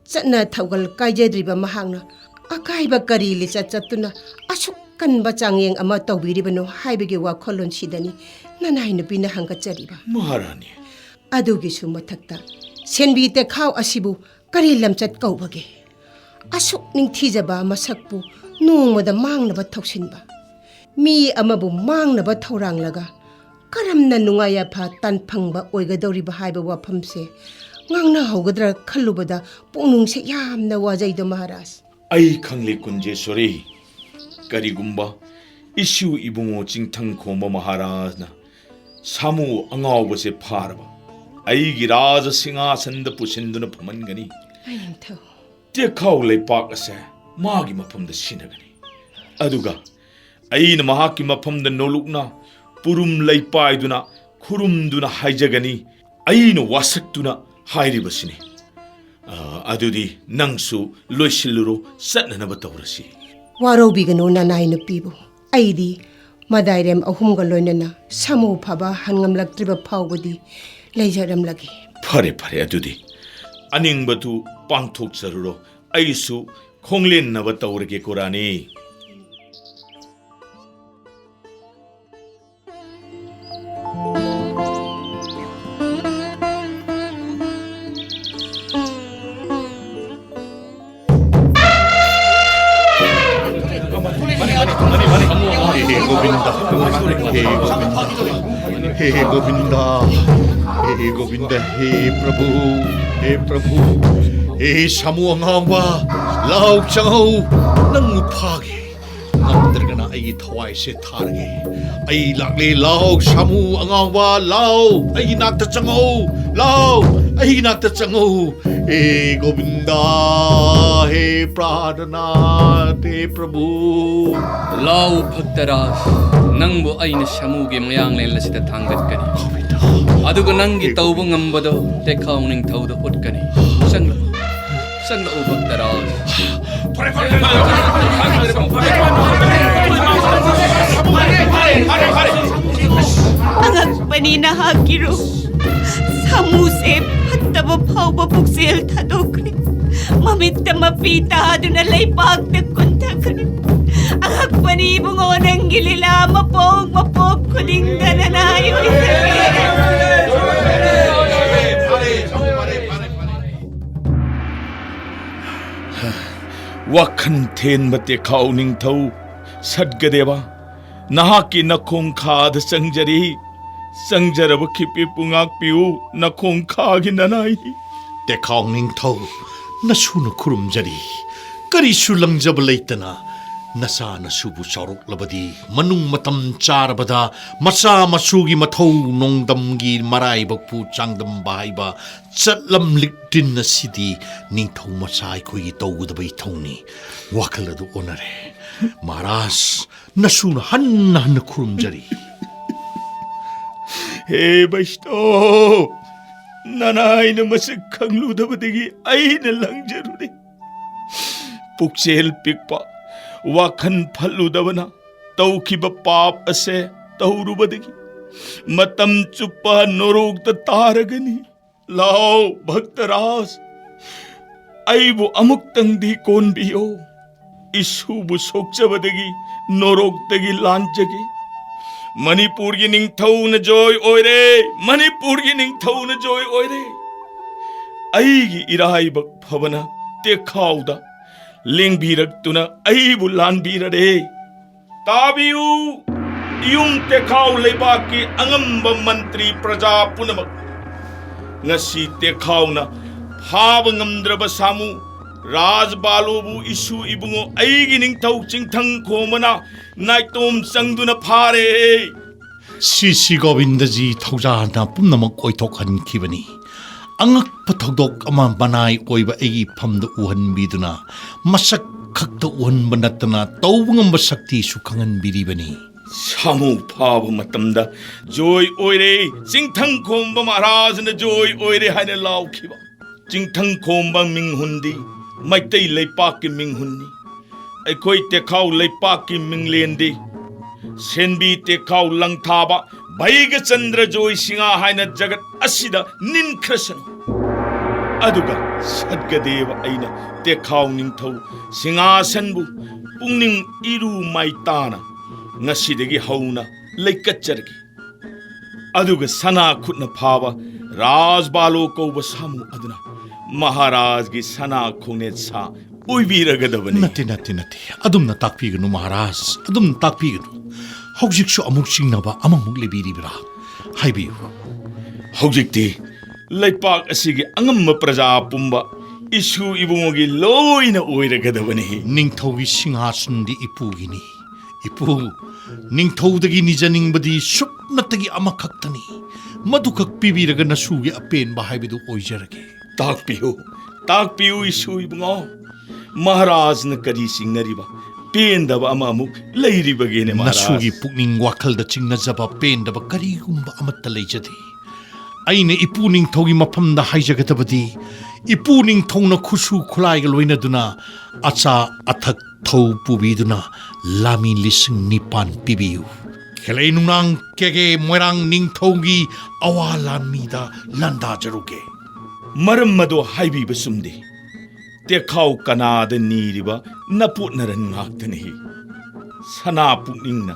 ꯆꯠꯅ ꯊꯧꯒꯜ ꯀꯥꯏꯖꯗ꯭ꯔꯤꯕ ꯃꯍꯥꯛꯅ ꯑꯀꯥꯏꯕ ꯀꯔꯤ ꯂꯤꯆꯠ ꯆꯠꯇꯨꯅ ꯑꯁꯨꯛ ꯀꯟꯕ ꯆꯥꯡꯌꯦꯡ ꯑꯃ ꯇꯧꯕꯤꯔꯤꯕꯅꯣ ꯍꯥꯏꯕꯒꯤ ꯋꯥꯈꯜꯂꯣꯟꯁꯤꯗꯅꯤ ꯅꯅꯥꯏ ꯅꯨꯄꯤꯅ ꯍꯪꯒꯠꯆꯔꯤꯕ꯫ ꯃꯍꯥꯔꯥꯅꯤ꯫ ꯑꯗꯨꯒꯤꯁꯨ ꯃꯊꯛꯇ ꯁꯦꯟꯕꯤ ꯇꯦꯈꯥꯎ ꯑꯁꯤꯕꯨ ꯀꯔꯤ ꯂꯝꯆꯠ ꯀꯧꯕꯒꯦ? ꯑꯁꯨꯛ ꯅꯤꯡꯊꯤꯖꯕ ꯃꯁꯛꯄꯨ ꯅꯣꯡꯃꯗ ꯃꯥꯡꯅꯕ ꯊꯧꯁꯤꯟꯕ, ꯃꯤ ꯑꯃꯕꯨ ꯃꯥꯡꯅꯕ ꯊꯧꯔꯥꯡꯂꯒ ꯀꯔꯝꯅ ꯅꯨꯡꯉꯥꯏ ꯌꯥꯏꯐ ꯇꯥꯟꯐꯪꯕ ꯑꯣꯏꯒꯗꯧꯔꯤꯕ ꯍꯥꯏꯕ ꯋꯥꯐꯝꯁꯦ ꯉꯥꯡꯅꯍꯧꯒꯗ꯭ꯔꯥ ꯈꯜꯂꯨꯕꯗ ꯄꯨꯛꯅꯤꯡꯁꯦ ꯌꯥꯝꯅ ꯋꯥꯖꯩꯗꯣ ꯃꯍꯥꯔꯥꯖ꯫ ꯑꯩ ꯈꯪꯂꯦ ꯀꯨꯟꯖꯦꯁꯣꯔꯤ, ꯀꯔꯤꯒꯨꯝꯕ ꯏꯁꯨ ꯏꯕꯨꯡꯉꯣ ꯆꯤꯡꯊꯪ ꯈꯣꯝꯕ ꯃꯍꯥꯔꯥꯖꯅ ꯁꯥꯃꯨ ꯑꯉꯥꯎꯕꯁꯦ ꯐꯥꯔꯕ ꯑꯩꯒꯤ ꯔꯥꯖ ꯁꯤꯡꯍꯥꯁꯟꯗ ꯄꯨꯁꯤꯟꯗꯨꯅ ꯐꯝꯍꯟꯒꯅꯤ꯫ ꯇꯦꯈꯥꯎ ꯂꯩꯄꯥꯛ ꯑꯁꯦ ꯃꯥꯒꯤ ꯃꯐꯝꯗ ꯁꯤꯟꯅꯒꯅꯤ꯫ ꯑꯗꯨꯒ ꯑꯩꯅ ꯃꯍꯥꯛꯀꯤ ꯃꯐꯝꯗ ꯅꯣꯂꯨꯛꯅ ꯄꯨꯔꯨꯝ ꯂꯩꯄꯥꯏꯗꯨꯅ ꯈꯨꯔꯨꯝꯗꯨꯅ ꯍꯥꯏꯖꯒꯅꯤ, ꯑꯩꯅ ꯋꯥꯁꯛꯇꯨꯅ ꯍꯥꯏꯔꯤꯕꯁꯤꯅꯤ꯫ ꯑ, ꯑꯗꯨꯗꯤ ꯅꯪꯁꯨ ꯂꯣꯏꯁꯤꯜꯂꯨꯔꯣ, ꯆꯠꯅꯅꯕ ꯇꯧꯔꯁꯤ꯫ ꯋꯥꯔꯧꯕꯤꯒꯅꯨ ꯅꯅꯥꯏ ꯅꯨꯄꯤꯕꯨ꯫ ꯑꯩꯗꯤ ꯃꯗꯥꯏꯔꯦꯝ ꯑꯍꯨꯝꯒ ꯂꯣꯏꯅꯅ ꯁꯥꯃꯨ ꯐꯥꯕ ꯍꯟꯉꯝꯂꯛꯇ꯭ꯔꯤꯕ ꯐꯥꯎꯕꯗꯤ ꯂꯩꯖꯔꯝꯂꯒꯦ꯫ ꯐꯔꯦ, ꯐꯔꯦ, ꯑꯗꯨꯗꯤ ꯑꯅꯤꯡꯕꯗꯨ ꯄꯥꯡꯊꯣꯛꯆꯔꯨꯔꯣ꯫ ꯑꯩꯁꯨ ꯈꯣꯡꯂꯦꯟꯅꯕ ꯇꯧꯔꯒꯦꯀꯣ, ꯔꯥꯅꯤ꯫ ꯍꯦ ꯒꯣꯕꯤꯟꯗ, ꯍꯦ ꯒꯣꯕꯤꯟꯗ, ꯍꯦ ꯒꯣꯕꯤꯟꯗ, ꯍꯦ ꯄ꯭ꯔꯚꯨ, ꯍꯦ ꯄ꯭ꯔꯚꯨ, ꯍꯦ ꯁꯥꯃꯨ ꯑꯉꯥꯎꯕ, ꯂꯥꯎ ꯆꯪꯉꯧ, ꯅꯪꯕꯨ ꯐꯥꯒꯦ꯫ ꯉꯝꯗ꯭ꯔꯒꯅ ꯑꯩꯒꯤ ꯊꯋꯥꯏꯁꯦ ꯊꯥꯔꯒꯦ꯫ ꯑꯩ ꯂꯥꯛꯂꯦ, ꯂꯥꯎ ꯁꯥꯃꯨ ꯑꯉꯥꯎꯕ, ꯂꯥꯎ ꯑꯩꯒꯤ ꯅꯥꯛꯇ ꯆꯪꯉꯧ, ꯂꯥꯎ ꯑꯩꯒꯤ ꯅꯥꯛꯇ ꯆꯪꯉꯧ꯫ ꯍꯦ ꯒꯣꯕꯤꯟꯗ, ꯍꯦ ꯄ꯭ꯔꯥꯅꯅꯥꯊ, ꯍꯦ ꯄ꯭ꯔꯚꯨ꯫ ꯂꯥꯎ ꯚꯛꯇꯔꯥꯖ, ꯅꯪꯕꯨ ꯑꯩꯅ ꯁꯥꯃꯨꯒꯤ ꯃꯌꯥꯡꯂꯦꯟ ꯑꯁꯤꯗ ꯊꯥꯡꯒꯠꯀꯅꯤ꯫ ꯒꯣꯕꯤꯟꯗ꯫ ꯑꯗꯨꯒ ꯅꯪꯒꯤ ꯇꯧꯕ ꯉꯝꯕꯗꯣ ꯇꯦꯈꯥꯎ ꯅꯤꯡꯊꯧꯗ ꯎꯠꯀꯅꯤ꯫ ꯆꯪꯂꯛꯎ, ꯆꯪꯂꯛꯎ ꯚꯛꯇꯔꯥꯖ꯫ ꯑꯉꯛꯄꯅꯤ ꯅꯍꯥꯛꯀꯤ ꯔꯨꯞ꯫ ꯁꯥꯃꯨꯁꯦ ꯐꯠꯇꯕ ꯐꯥꯎꯕ ꯄꯨꯛꯆꯦꯜ ꯊꯥꯗꯣꯛꯈ꯭ꯔꯦ꯫ ꯃꯃꯤꯠꯇ ꯃꯄꯤ ꯇꯥꯗꯨꯅ ꯂꯩꯄꯥꯛꯇ ꯀꯨꯟꯊꯈ꯭ꯔꯦ꯫ ꯑꯉꯛꯄꯅꯤ ꯏꯕꯨꯡꯉꯣ ꯅꯪꯒꯤ ꯂꯤꯂꯥ ꯃꯄꯣꯛ ꯃꯄꯣꯛ ꯈꯨꯗꯤꯡꯗ ꯅꯅꯥꯏ ꯑꯣꯏꯖꯒꯦ꯫ ꯋꯥꯈꯜ ꯊꯦꯟꯕ ꯇꯦꯈꯥꯎ ꯅꯤꯡꯊꯧ ꯁꯠꯒꯗꯦꯕ, ꯅꯍꯥꯛꯀꯤ ꯅꯈꯣꯡꯈꯥꯗ ꯆꯪꯖꯔꯤ꯫ ꯆꯪꯖꯔꯕ ꯈꯤꯄꯤꯄꯨ ꯉꯥꯛꯄꯤꯌꯨ, ꯅꯈꯣꯡꯈꯥꯒꯤ ꯅꯅꯥꯏꯅꯤ꯫ ꯇꯦꯈꯥꯎ ꯅꯤꯡꯊꯧ, ꯅꯁꯨꯅ ꯈꯨꯔꯨꯝꯖꯔꯤ꯫ ꯀꯔꯤꯁꯨ ꯂꯪꯖꯕ ꯂꯩꯇꯅ ꯅꯆꯥ ꯅꯁꯨꯕꯨ ꯆꯥꯎꯔꯣꯛꯂꯕꯗꯤ ꯃꯅꯨꯡ ꯃꯇꯝ ꯆꯥꯔꯕꯗ ꯃꯆꯥ ꯃꯁꯨꯒꯤ ꯃꯊꯧ ꯅꯣꯡꯗꯝꯒꯤ ꯃꯔꯥꯏꯕꯛꯄꯨ ꯆꯥꯡꯗꯝꯕ ꯍꯥꯏꯕ ꯆꯠꯂꯝꯂꯤꯛꯇꯤꯟ ꯑꯁꯤꯗꯤ ꯅꯤꯡꯊꯧ ꯃꯆꯥ ꯑꯩꯈꯣꯏꯒꯤ ꯇꯧꯒꯗꯕ ꯏꯊꯧꯅꯤ꯫ ꯋꯥꯈꯜ ꯑꯗꯨ ꯑꯣꯟꯅꯔꯦ꯫ ꯃꯍꯥꯔꯥꯖ, ꯅꯁꯨꯅ ꯍꯟꯅ ꯍꯟꯅ ꯈꯨꯔꯨꯝꯖꯔꯤ꯫ ꯍꯦ ꯕꯩꯁꯅꯣ, ꯅꯅꯥꯏꯅ ꯃꯁꯛ ꯈꯪꯂꯨꯗꯕꯗꯒꯤ ꯑꯩꯅ ꯂꯪꯖꯔꯨꯔꯦ꯫ ꯄꯨꯛꯆꯦꯜ ꯄꯤꯛꯄ, ꯋꯥꯈꯜ ꯐꯠꯂꯨꯗꯕꯅ ꯇꯧꯈꯤꯕ ꯄꯥꯞ ꯑꯁꯦ ꯇꯧꯔꯨꯕꯗꯒꯤ ꯃꯇꯝ ꯆꯨꯞꯄ ꯅꯣꯔꯣꯛꯇ ꯇꯥꯔꯒꯅꯤ꯫ ꯂꯥꯎ ꯚꯛꯇꯔꯥꯖ, ꯑꯩꯕꯨ ꯑꯃꯨꯛꯇꯪꯗꯤ ꯀꯣꯟꯕꯤꯌꯣ꯫ ꯏꯁꯨꯕꯨ ꯁꯣꯛꯆꯕꯗꯒꯤ ꯅꯣꯔꯣꯛꯇꯒꯤ ꯂꯥꯟꯖꯒꯦ꯫ ꯃꯅꯤꯄꯨꯔꯒꯤ ꯅꯤꯡꯊꯧꯅ ꯖꯣꯏ ꯑꯣꯏꯔꯦ, ꯃꯅꯤꯄꯨꯔꯒꯤ ꯅꯤꯡꯊꯧꯅ ꯖꯣꯏ ꯑꯣꯏꯔꯦ꯫ ꯑꯩꯒꯤ ꯏꯔꯥꯏꯕꯛ ꯐꯕꯅ ꯇꯦꯈꯥꯎꯗ ꯂꯦꯡꯕꯤꯔꯛꯇꯨꯅ ꯑꯩꯕꯨ ꯂꯥꯟꯕꯤꯔꯔꯦ꯫ ꯇꯥꯕꯤꯌꯨ꯫ ꯏꯌꯨꯝ ꯇꯦꯈꯥꯎ ꯂꯩꯕꯥꯛꯀꯤ ꯑꯉꯝꯕ ꯃꯟꯇ꯭ꯔꯤ ꯄ꯭ꯔꯖꯥ ꯄꯨꯝꯅꯃꯛ, ꯉꯁꯤ ꯇꯦꯈꯥꯎꯅ ꯐꯥꯕ ꯉꯝꯗ꯭ꯔꯕ ꯁꯥꯃꯨ ꯔꯥꯖꯕꯥꯂꯣꯕꯨ ꯏꯁꯨ ꯏꯕꯨꯡꯉꯣ ꯑꯩꯒꯤ ꯅꯤꯡꯊꯧ ꯆꯤꯡꯊꯪ ꯈꯣꯝꯕꯅ ꯅꯥꯏꯇꯣꯝ ꯆꯪꯗꯨꯅ ꯐꯥꯔꯦ꯫ ꯁꯤ ꯁꯤ ꯒꯣꯕꯤꯟꯗꯖꯤ ꯊꯧꯖꯥꯜꯅ ꯄꯨꯝꯅꯃꯛ ꯑꯣꯏꯊꯣꯛꯍꯟꯈꯤꯕꯅꯤ꯫ ꯑꯉꯛꯄ ꯊꯧꯗꯣꯛ ꯑꯃ ꯃꯅꯥꯏ ꯑꯣꯏꯕ ꯑꯩꯒꯤ ꯏꯐꯝꯗ ꯎꯍꯟꯕꯤꯗꯨꯅ, ꯃꯁꯛ ꯈꯛꯇ ꯎꯍꯟꯕ ꯅꯠꯇꯅ ꯇꯧꯕ ꯉꯝꯕ ꯁꯛꯇꯤꯁꯨ ꯈꯪꯍꯟꯕꯤꯔꯤꯕꯅꯤ꯫ ꯁꯥꯃꯨ ꯐꯥꯕ ꯃꯇꯝꯗ ꯖꯣꯏ ꯑꯣꯏꯔꯦ, ꯆꯤꯡꯊꯪ ꯈꯣꯝꯕ ꯃꯍꯥꯔꯥꯖꯅ ꯖꯣꯏ ꯑꯣꯏꯔꯦ ꯍꯥꯏꯅ ꯂꯥꯎꯈꯤꯕ꯫ ꯆꯤꯡꯊꯪ ꯈꯣꯝꯕ ꯃꯤꯡꯍꯨꯟꯗꯤ ꯃꯩꯇꯩ ꯂꯩꯄꯥꯛꯀꯤ ꯃꯤꯡꯍꯨꯟꯅꯤ꯫ ꯑꯩꯈꯣꯏ ꯇꯦꯈꯥꯎ ꯂꯩꯄꯥꯛꯀꯤ ꯃꯤꯡꯂꯦꯟꯗꯤ ꯁꯦꯟꯕꯤ ꯇꯦꯈꯥꯎ ꯂꯪꯊꯥꯕ ꯚꯩꯒꯆꯟꯗ꯭ꯔ ꯖꯣꯏ ꯁꯤꯡꯍ ꯍꯥꯏꯅ ꯖꯒꯠ ꯑꯁꯤꯗ ꯅꯤꯟꯈ꯭ꯔꯁꯅꯨ꯫ ꯑꯗꯨꯒ ꯁꯠꯒꯗꯦꯕ ꯑꯩꯅ ꯇꯦꯈꯥꯎ ꯅꯤꯡꯊꯧ ꯁꯤꯡꯍꯥꯁꯟꯕꯨ ꯄꯨꯛꯅꯤꯡ ꯏꯔꯨ ꯃꯥꯏ ꯇꯥꯅ ꯉꯁꯤꯗꯒꯤ ꯍꯧꯅ ꯂꯩꯀꯠꯆꯔꯒꯦ꯫ ꯑꯗꯨꯒ ꯁꯅꯥ ꯈꯨꯠꯅ ꯐꯥꯕ ꯔꯥꯖꯕꯥꯂꯣ ꯀꯧꯕ ꯁꯥꯃꯨ ꯑꯗꯨꯅ ꯃꯍꯥꯔꯥꯖꯒꯤ ꯁꯅꯥ ꯈꯣꯡꯅꯦꯠ ꯁꯥ ꯑꯣꯏꯕꯤꯔꯒꯗꯕꯅꯤ꯫ ꯅꯠꯇꯦ, ꯅꯠꯇꯦ, ꯅꯠꯇꯦ꯫ ꯑꯗꯨꯝꯅ ꯇꯥꯛꯄꯤꯒꯅꯨ ꯃꯍꯥꯔꯥꯖ, ꯑꯗꯨꯝꯅ ꯇꯥꯛꯄꯤꯒꯅꯨ꯫ ꯍꯧꯖꯤꯛꯁꯨ ꯑꯃꯨꯛ ꯆꯤꯡꯅꯕ ꯑꯃꯃꯨꯛ ꯂꯩꯕꯤꯔꯤꯕ꯭ꯔꯥ? ꯍꯥꯏꯕꯤꯌꯨ꯫ ꯍꯧꯖꯤꯛꯇꯤ ꯂꯩꯄꯥꯛ ꯑꯁꯤꯒꯤ ꯑꯉꯝꯕ ꯄ꯭ꯔꯖꯥ ꯄꯨꯝꯕ ꯏꯁꯨ ꯏꯕꯨꯡꯉꯣꯒꯤ ꯂꯣꯏꯅ ꯑꯣꯏꯔꯒꯗꯕꯅꯤ꯫ ꯅꯤꯡꯊꯧꯒꯤ ꯁꯤꯡꯍꯥꯁꯟꯗꯤ ꯏꯄꯨꯒꯤꯅꯤ꯫ ꯏꯄꯨ, ꯅꯤꯡꯊꯧꯗꯒꯤ ꯅꯤꯖꯅꯤꯡꯕꯗꯤ ꯁꯨꯞꯅꯇꯒꯤ ꯑꯃꯈꯛꯇꯅꯤ꯫ ꯃꯗꯨꯈꯛ ꯄꯤꯕꯤꯔꯒ ꯅꯁꯨꯒꯤ ꯑꯄꯦꯟꯕ ꯍꯥꯏꯕꯗꯨ ꯑꯣꯏꯖꯔꯒꯦ꯫ ꯇꯥꯛꯄꯤꯌꯨ, ꯇꯥꯛꯄꯤꯌꯨ ꯏꯁꯨ ꯏꯕꯨꯡꯉꯣ꯫ ꯃꯍꯥꯔꯥꯖꯅ ꯀꯔꯤ ꯆꯤꯡꯅꯔꯤꯕ ꯄꯦꯟꯗꯕ ꯑꯃ ꯑꯃꯨꯛ ꯂꯩꯔꯤꯕꯒꯦꯅꯦ ꯃꯍꯥꯔꯥꯖ? ꯅꯁꯨꯒꯤ ꯄꯨꯛꯅꯤꯡ ꯋꯥꯈꯜꯗ ꯆꯤꯡꯅꯖꯕ ꯄꯦꯟꯗꯕ ꯀꯔꯤꯒꯨꯝꯕ ꯑꯃꯠꯇ ꯂꯩꯖꯗꯦ꯫ ꯑꯩꯅ ꯏꯄꯨ ꯅꯤꯡꯊꯧꯒꯤ ꯃꯐꯝꯗ ꯍꯥꯏꯖꯒꯗꯕꯗꯤ, ꯏꯄꯨ ꯅꯤꯡꯊꯧꯅ ꯈꯨꯠꯁꯨ ꯈꯨꯠꯂꯥꯏꯒ ꯂꯣꯏꯅꯗꯨꯅ ꯑꯆꯥ ꯑꯊꯛ ꯊꯧ ꯄꯨꯕꯤꯗꯨꯅ ꯂꯥꯟꯃꯤ ꯂꯤꯁꯤꯡ ꯅꯤꯄꯥꯟ ꯄꯤꯕꯤꯌꯨ꯫ ꯈꯦꯂꯩ ꯅꯨꯡꯅꯥꯡ ꯀꯦꯒꯦ ꯃꯣꯏꯔꯥꯡ ꯅꯤꯡꯊꯧꯒꯤ ꯑꯋꯥ ꯂꯥꯟꯃꯤꯗ ꯂꯥꯟꯗꯥꯖꯔꯨꯒꯦ꯫ ꯃꯔꯝ ꯑꯗꯣ ꯍꯥꯏꯕꯤꯕ ꯆꯨꯝꯗꯦ꯫ ꯇꯦꯈꯥꯎ ꯀꯅꯥꯗ ꯅꯤꯔꯤꯕ ꯅꯄꯣꯠ ꯅꯔꯟ ꯉꯥꯛꯇꯅꯤ꯫ ꯁꯅꯥ ꯄꯨꯛꯅꯤꯡꯅ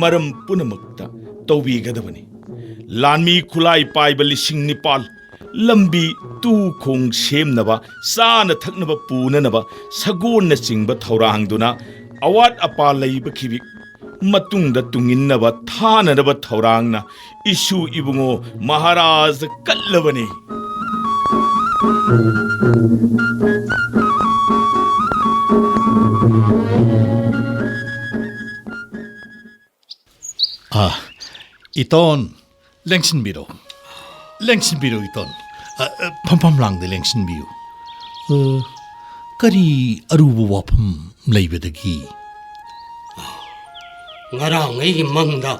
ꯃꯔꯝ ꯄꯨꯝꯅꯃꯛꯇ ꯇꯧꯕꯤꯒꯗꯕꯅꯤ꯫ ꯂꯥꯟꯃꯤ ꯈꯨꯠꯂꯥꯏ ꯄꯥꯏꯕ ꯂꯤꯁꯤꯡ ꯅꯤꯄꯥꯜ, ꯂꯝꯕꯤ ꯇꯨ ꯈꯣꯡ ꯁꯦꯝꯅꯕ, ꯆꯥꯅ ꯊꯛꯅꯕ ꯄꯨꯅꯅꯕ ꯁꯒꯣꯜꯅꯆꯤꯡꯕ ꯊꯧꯔꯥꯡꯗꯨꯅ ꯑꯋꯥꯠ ꯑꯄꯥ ꯂꯩꯕ ꯈꯤꯕꯤꯛ ꯃꯇꯨꯡꯗ ꯇꯨꯡꯏꯟꯅꯕ ꯊꯥꯅꯅꯕ ꯊꯧꯔꯥꯡꯅ ꯏꯁꯨ ꯏꯕꯨꯡꯉꯣ ꯃꯍꯥꯔꯥꯖ ꯀꯠꯂꯕꯅꯤ꯫ ꯑꯥ, ꯏꯇꯣꯟ, ꯂꯦꯡꯁꯤꯟꯕꯤꯔꯣ꯫ ꯂꯦꯡꯁꯤꯟꯕꯤꯔꯣ, ꯏꯇꯣꯟ꯫ ꯑ, ꯑ, ꯐꯝꯐꯝ ꯂꯥꯡꯗ ꯂꯦꯡꯁꯤꯟꯕꯤꯌꯨ꯫ ꯑ, ꯀꯔꯤ ꯑꯔꯨꯕ ꯋꯥꯐꯝ ꯂꯩꯕꯗꯒꯤ? ꯉꯔꯥꯡ ꯑꯩꯒꯤ ꯃꯪꯗ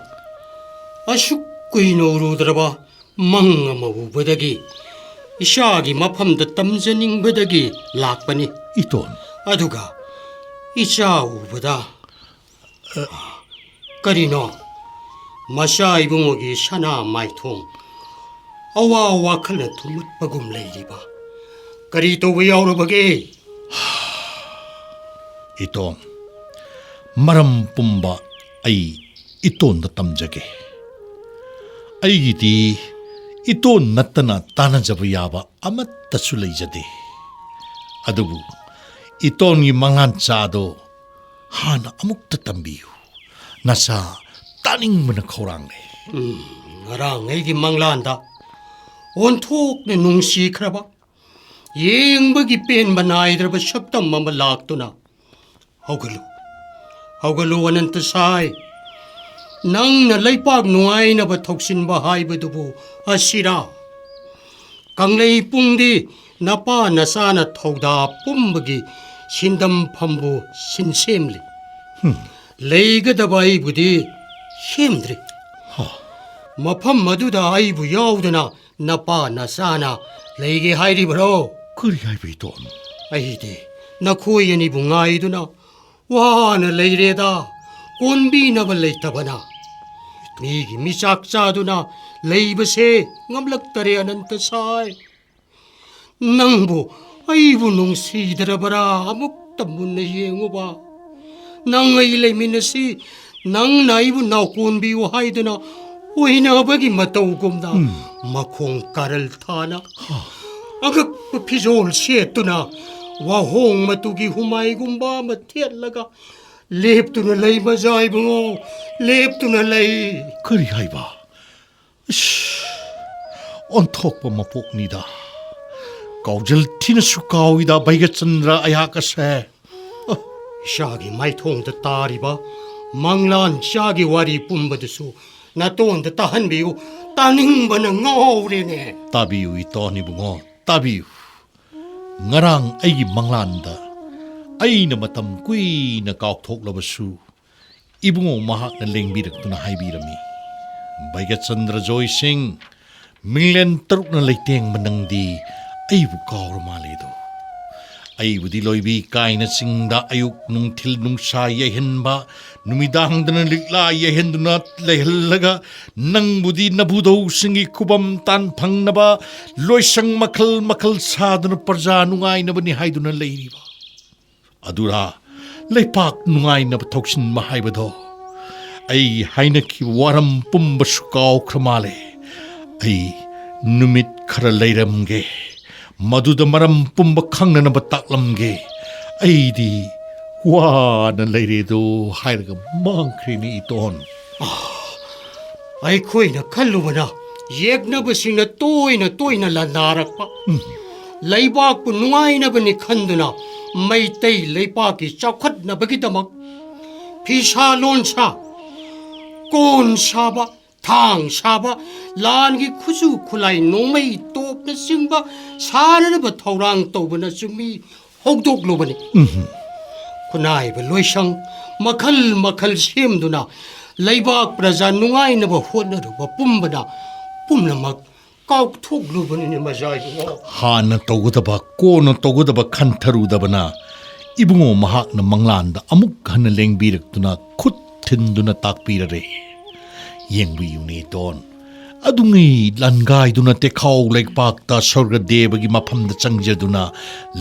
ꯑꯁꯨꯛ ꯀꯨꯏꯅ ꯎꯔꯨꯗ꯭ꯔꯕ ꯃꯪ ꯑꯃ ꯎꯕꯗꯒꯤ ꯏꯆꯥꯒꯤ ꯃꯐꯝꯗ ꯇꯝꯖꯅꯤꯡꯕꯗꯒꯤ ꯂꯥꯛꯄꯅꯤ꯫ ꯏꯇꯣꯟ꯫ ꯑꯗꯨꯒ ꯏꯆꯥ ꯎꯕꯗ, ꯑ, ꯀꯔꯤꯅꯣ? ꯃꯆꯥ ꯏꯕꯨꯡꯉꯣꯒꯤ ꯁꯅꯥ ꯃꯥꯏꯊꯣꯡ ꯑꯋꯥ ꯋꯥꯈꯜꯅ ꯊꯨꯝꯃꯠꯄꯒꯨꯝ ꯂꯩꯔꯤꯕ ꯀꯔꯤ ꯇꯧꯕ ꯌꯥꯎꯔꯕꯒꯦ? ꯏꯇꯣꯟ, ꯃꯔꯝ ꯄꯨꯝꯕ ꯑꯩ ꯏꯇꯣꯟꯗ ꯇꯝꯖꯒꯦ꯫ ꯑꯩꯒꯤꯗꯤ ꯏꯇꯣꯟ ꯅꯠꯇꯅ ꯇꯥꯟꯅꯖꯕ ꯌꯥꯕ ꯑꯃꯠꯇꯁꯨ ꯂꯩꯖꯗꯦ꯫ ꯑꯗꯨꯕꯨ ꯏꯇꯣꯟꯒꯤ ꯃꯪꯂꯥꯟꯆꯥꯗꯣ ꯍꯥꯟꯅ ꯑꯃꯨꯛꯇ ꯇꯝꯕꯤꯌꯨ꯫ ꯅꯆꯥ ꯇꯥꯅꯤꯡꯕꯅ ꯈꯧꯔꯥꯡꯂꯦ꯫ ꯎꯝ, ꯉꯔꯥꯡ ꯑꯩꯒꯤ ꯃꯪꯂꯥꯟꯗ ꯑꯣꯟꯊꯣꯛꯅ ꯅꯨꯡꯁꯤꯈ꯭ꯔꯕ, ꯌꯦꯡꯕꯒꯤ ꯄꯦꯟꯕ ꯅꯥꯏꯗ꯭ꯔꯕ ꯁꯛꯇꯝ ꯑꯃ ꯂꯥꯛꯇꯨꯅ, "ꯍꯧꯒꯠꯂꯨ, ꯍꯧꯒꯠꯂꯨ ꯑꯅꯟꯇ ꯁꯥꯏ, ꯅꯪꯅ ꯂꯩꯄꯥꯛ ꯅꯨꯡꯉꯥꯏꯅꯕ ꯊꯧꯁꯤꯟꯕ ꯍꯥꯏꯕꯗꯨꯕꯨ ꯑꯁꯤꯔꯥ? ꯀꯪꯂꯩ ꯄꯨꯡꯗꯤ ꯅꯄꯥ ꯅꯆꯥꯅ ꯊꯧꯗꯥ ꯄꯨꯝꯕꯒꯤ ꯁꯤꯟꯗꯝ ꯐꯝꯕꯨ ꯁꯤꯟ ꯁꯦꯝꯂꯤ꯫ ꯍꯨꯝ꯫ ꯂꯩꯒꯗꯕ ꯑꯩꯕꯨꯗꯤ ꯁꯦꯝꯗ꯭ꯔꯤ꯫ ꯍꯥ꯫ ꯃꯐꯝ ꯑꯗꯨꯗ ꯑꯩꯕꯨ ꯌꯥꯎꯗꯅ ꯅꯄꯥ ꯅꯆꯥꯅ ꯂꯩꯒꯦ ꯍꯥꯏꯔꯤꯕꯔꯣ?" "ꯀꯔꯤ ꯍꯥꯏꯕ, ꯏꯇꯣꯟ?" "ꯑꯩꯗꯤ ꯅꯈꯣꯏ ꯑꯅꯤꯕꯨ ꯉꯥꯏꯗꯨꯅ ꯋꯥꯅ ꯂꯩꯔꯦꯗ꯫ ꯀꯣꯟꯕꯤꯅꯕ ꯂꯩꯇꯕꯅ ꯃꯤꯒꯤ ꯃꯤꯆꯥꯛ ꯆꯥꯗꯨꯅ ꯂꯩꯕꯁꯦ ꯉꯝꯂꯛꯇꯔꯦ, ꯑꯅꯟꯇ ꯁꯥꯏ꯫ ꯅꯪꯕꯨ, ꯑꯩꯕꯨ ꯅꯨꯡꯁꯤꯗ꯭ꯔꯕ꯭ꯔꯥ? ꯑꯃꯨꯛꯇ ꯃꯨꯟꯅ ꯌꯦꯡꯉꯨꯕ꯫ ꯅꯪ ꯑꯩ ꯂꯩꯃꯤꯟꯅꯁꯤ, ꯅꯪꯅ ꯑꯩꯕꯨ ꯅꯥꯎꯀꯣꯟꯕꯤꯌꯨ ꯍꯥꯏꯗꯨꯅ ꯑꯣꯏꯅꯕꯒꯤ ꯃꯇꯧꯒꯨꯝꯅ ꯎꯝ꯫ ꯃꯈꯣꯡ ꯀꯥꯔꯜ ꯊꯥꯅ, ꯍꯥ꯫ ꯑꯉꯛꯄ ꯐꯤꯖꯣꯜ ꯁꯦꯠꯇꯨꯅ, ꯋꯥꯍꯣꯡ ꯃꯇꯨꯒꯤ ꯍꯨꯃꯥꯏꯒꯨꯝꯕ ꯑꯃ ꯊꯦꯠꯂꯒ, ꯂꯦꯞꯇꯨꯅ ꯂꯩ, ꯃꯖꯥ ꯏꯕꯨꯡꯉꯣ, ꯂꯦꯞꯇꯨꯅ ꯂꯩ꯫ ꯀꯔꯤ ꯍꯥꯏꯕ? ꯏꯁ, ꯑꯣꯟꯊꯣꯛꯄ ꯃꯄꯣꯛꯅꯤꯗ꯫ ꯀꯥꯎꯖꯦꯜ ꯊꯤꯅꯁꯨ ꯀꯥꯎꯏꯗ, ꯕꯩꯒꯆꯟꯗ꯭ꯔ ꯑꯩꯍꯥꯛ ꯑꯁꯦ꯫ ꯑ, ꯏꯆꯥꯒꯤ ꯃꯥꯏꯊꯣꯡꯗ ꯇꯥꯔꯤꯕ ꯃꯪꯂꯥꯟ ꯏꯆꯥꯒꯤ ꯋꯥꯔꯤ ꯄꯨꯝꯕꯗꯨꯁꯨ ꯅꯇꯣꯟꯗ ꯇꯥꯍꯟꯕꯤꯌꯨ꯫ ꯇꯥꯅꯤꯡꯕꯅ ꯉꯥꯎꯔꯦꯅꯦ꯫ ꯇꯥꯕꯤꯌꯨ, ꯏꯇꯣꯟ ꯏꯕꯨꯡꯉꯣ, ꯇꯥꯕꯤꯌꯨ꯫ ꯉꯔꯥꯡ ꯑꯩꯒꯤ ꯃꯪꯂꯥꯟꯗ ꯑꯩꯅ ꯃꯇꯝ ꯀꯨꯏꯅ ꯀꯥꯎꯊꯣꯛꯂꯕꯁꯨ, ꯏꯕꯨꯡꯉꯣ ꯃꯍꯥꯛꯅ ꯂꯦꯡꯕꯤꯔꯛꯇꯨꯅ ꯍꯥꯏꯕꯤꯔꯝꯃꯤ, "ꯕꯩꯒꯆꯟꯗ꯭ꯔ ꯖꯣꯏ ꯁꯤꯡ, ꯃꯤꯡꯂꯦꯟ ꯇꯔꯨꯛꯅ ꯂꯩꯇꯦꯡꯕ ꯅꯪꯗꯤ ꯑꯩꯕꯨ ꯀꯥꯎꯔ ꯃꯥꯜꯂꯦꯗꯣ꯫ ꯑꯩꯕꯨꯗꯤ ꯂꯣꯏꯕꯤ ꯀꯥꯏꯅ ꯆꯤꯡꯗ ꯑꯌꯨꯛ ꯅꯨꯡꯊꯤꯜ ꯅꯨꯡꯁꯥ ꯌꯩꯍꯟꯕ, ꯅꯨꯃꯤꯗꯥꯡꯗꯅ ꯂꯤꯛꯂꯥ ꯌꯩꯍꯟꯗꯨꯅ ꯂꯩꯍꯜꯂꯒ, ꯅꯪꯕꯨꯗꯤ ꯅꯕꯨꯙꯧꯁꯤꯡꯒꯤ ꯈꯨꯕꯝ ꯇꯥꯟ ꯐꯪꯅꯕ ꯂꯣꯏꯁꯪ ꯃꯈꯜ ꯃꯈꯜ ꯁꯥꯗꯨꯅ ꯄ꯭ꯔꯖꯥ ꯅꯨꯡꯉꯥꯏꯅꯕꯅꯤ ꯍꯥꯏꯗꯨꯅ ꯂꯩꯔꯤꯕ꯫ ꯑꯗꯨꯔ ꯂꯩꯄꯥꯛ ꯅꯨꯡꯉꯥꯏꯅꯕ ꯊꯧꯁꯤꯟꯕ ꯍꯥꯏꯕꯗꯣ? ꯑꯩ ꯍꯥꯏꯅꯈꯤꯕ ꯋꯥꯔꯝ ꯄꯨꯝꯕꯁꯨ ꯀꯥꯎꯈ꯭ꯔ ꯃꯥꯜꯂꯦ꯫ ꯑꯩ ꯅꯨꯃꯤꯠ ꯈꯔ ꯂꯩꯔꯝꯒꯦ, ꯃꯗꯨꯗ ꯃꯔꯝ ꯄꯨꯝꯕ ꯈꯪꯅꯅꯕ ꯇꯥꯛꯂꯝꯒꯦ꯫ ꯑꯩꯗꯤ ꯋꯥꯅ ꯂꯩꯔꯦꯗꯣ" ꯍꯥꯏꯔꯒ ꯃꯥꯡꯈ꯭ꯔꯦꯅꯦ, ꯏꯇꯣꯟ꯫ ꯑꯩꯈꯣꯏꯅ ꯈꯜꯂꯨꯕꯅ ꯌꯦꯛꯅꯕꯁꯤꯡꯅ ꯇꯣꯏꯅ ꯇꯣꯏꯅ ꯂꯥꯟꯗꯥꯔꯛꯄ꯫ ꯎꯝ꯫ ꯂꯩꯕꯥꯛꯄꯨ ꯅꯨꯡꯉꯥꯏꯅꯕꯅꯤ ꯈꯟꯗꯨꯅ ꯃꯩꯇꯩ ꯂꯩꯄꯥꯛꯀꯤ ꯆꯥꯎꯈꯠꯅꯕꯒꯤꯗꯃꯛ ꯐꯤꯁꯥ ꯂꯣꯟꯁꯥ, ꯀꯣꯟ ꯁꯥꯕ, ꯊꯥꯡ ꯁꯥꯕ, ꯂꯥꯟꯒꯤ ꯈꯨꯠꯁꯨ ꯈꯨꯠꯂꯥꯏ, ꯅꯣꯡꯃꯩ ꯇꯣꯞꯅꯆꯤꯡꯕ ꯁꯥꯅꯅꯕ ꯊꯧꯔꯥꯡ ꯇꯧꯕꯅꯁꯨ ꯃꯤ ꯍꯧꯗꯣꯛꯂꯨꯕꯅꯤ꯫ ꯎꯝ꯫ ꯈꯨꯟꯅꯥꯏꯕ ꯂꯣꯏꯁꯪ ꯃꯈꯜ ꯃꯈꯜ ꯁꯦꯝꯗꯨꯅ ꯂꯩꯕꯥꯛ ꯄ꯭ꯔꯖꯥ ꯅꯨꯡꯉꯥꯏꯅꯕ ꯍꯣꯠꯅꯔꯨꯕ ꯄꯨꯝꯕꯅ ꯄꯨꯝꯅꯃꯛ ꯀꯥꯎꯊꯣꯛꯂꯨꯕꯅꯤꯅꯦ, ꯃꯖꯥ ꯏꯕꯨꯡꯉꯣ꯫ ꯍꯥꯟꯅ ꯇꯧꯒꯗꯕ, ꯀꯣꯟꯅ ꯇꯧꯒꯗꯕ ꯈꯟꯊꯔꯨꯗꯕꯅ ꯏꯕꯨꯡꯉꯣ ꯃꯍꯥꯛꯅ ꯃꯪꯂꯥꯟꯗ ꯑꯃꯨꯛ ꯍꯟꯅ ꯂꯦꯡꯕꯤꯔꯛꯇꯨꯅ ꯈꯨꯠ ꯊꯤꯟꯗꯨꯅ ꯇꯥꯛꯄꯤꯔꯔꯦ꯫ ꯌꯦꯡꯕꯤꯌꯨꯅꯦ, ꯏꯇꯣꯟ꯫ ꯑꯗꯨꯉꯩ ꯂꯥꯟꯒꯥꯏꯗꯨꯅ ꯇꯦꯈꯥꯎ ꯂꯩꯄꯥꯛꯇ ꯁ꯭ꯋꯔꯒ ꯗꯦꯕꯒꯤ ꯃꯐꯝꯗ ꯆꯪꯖꯗꯨꯅ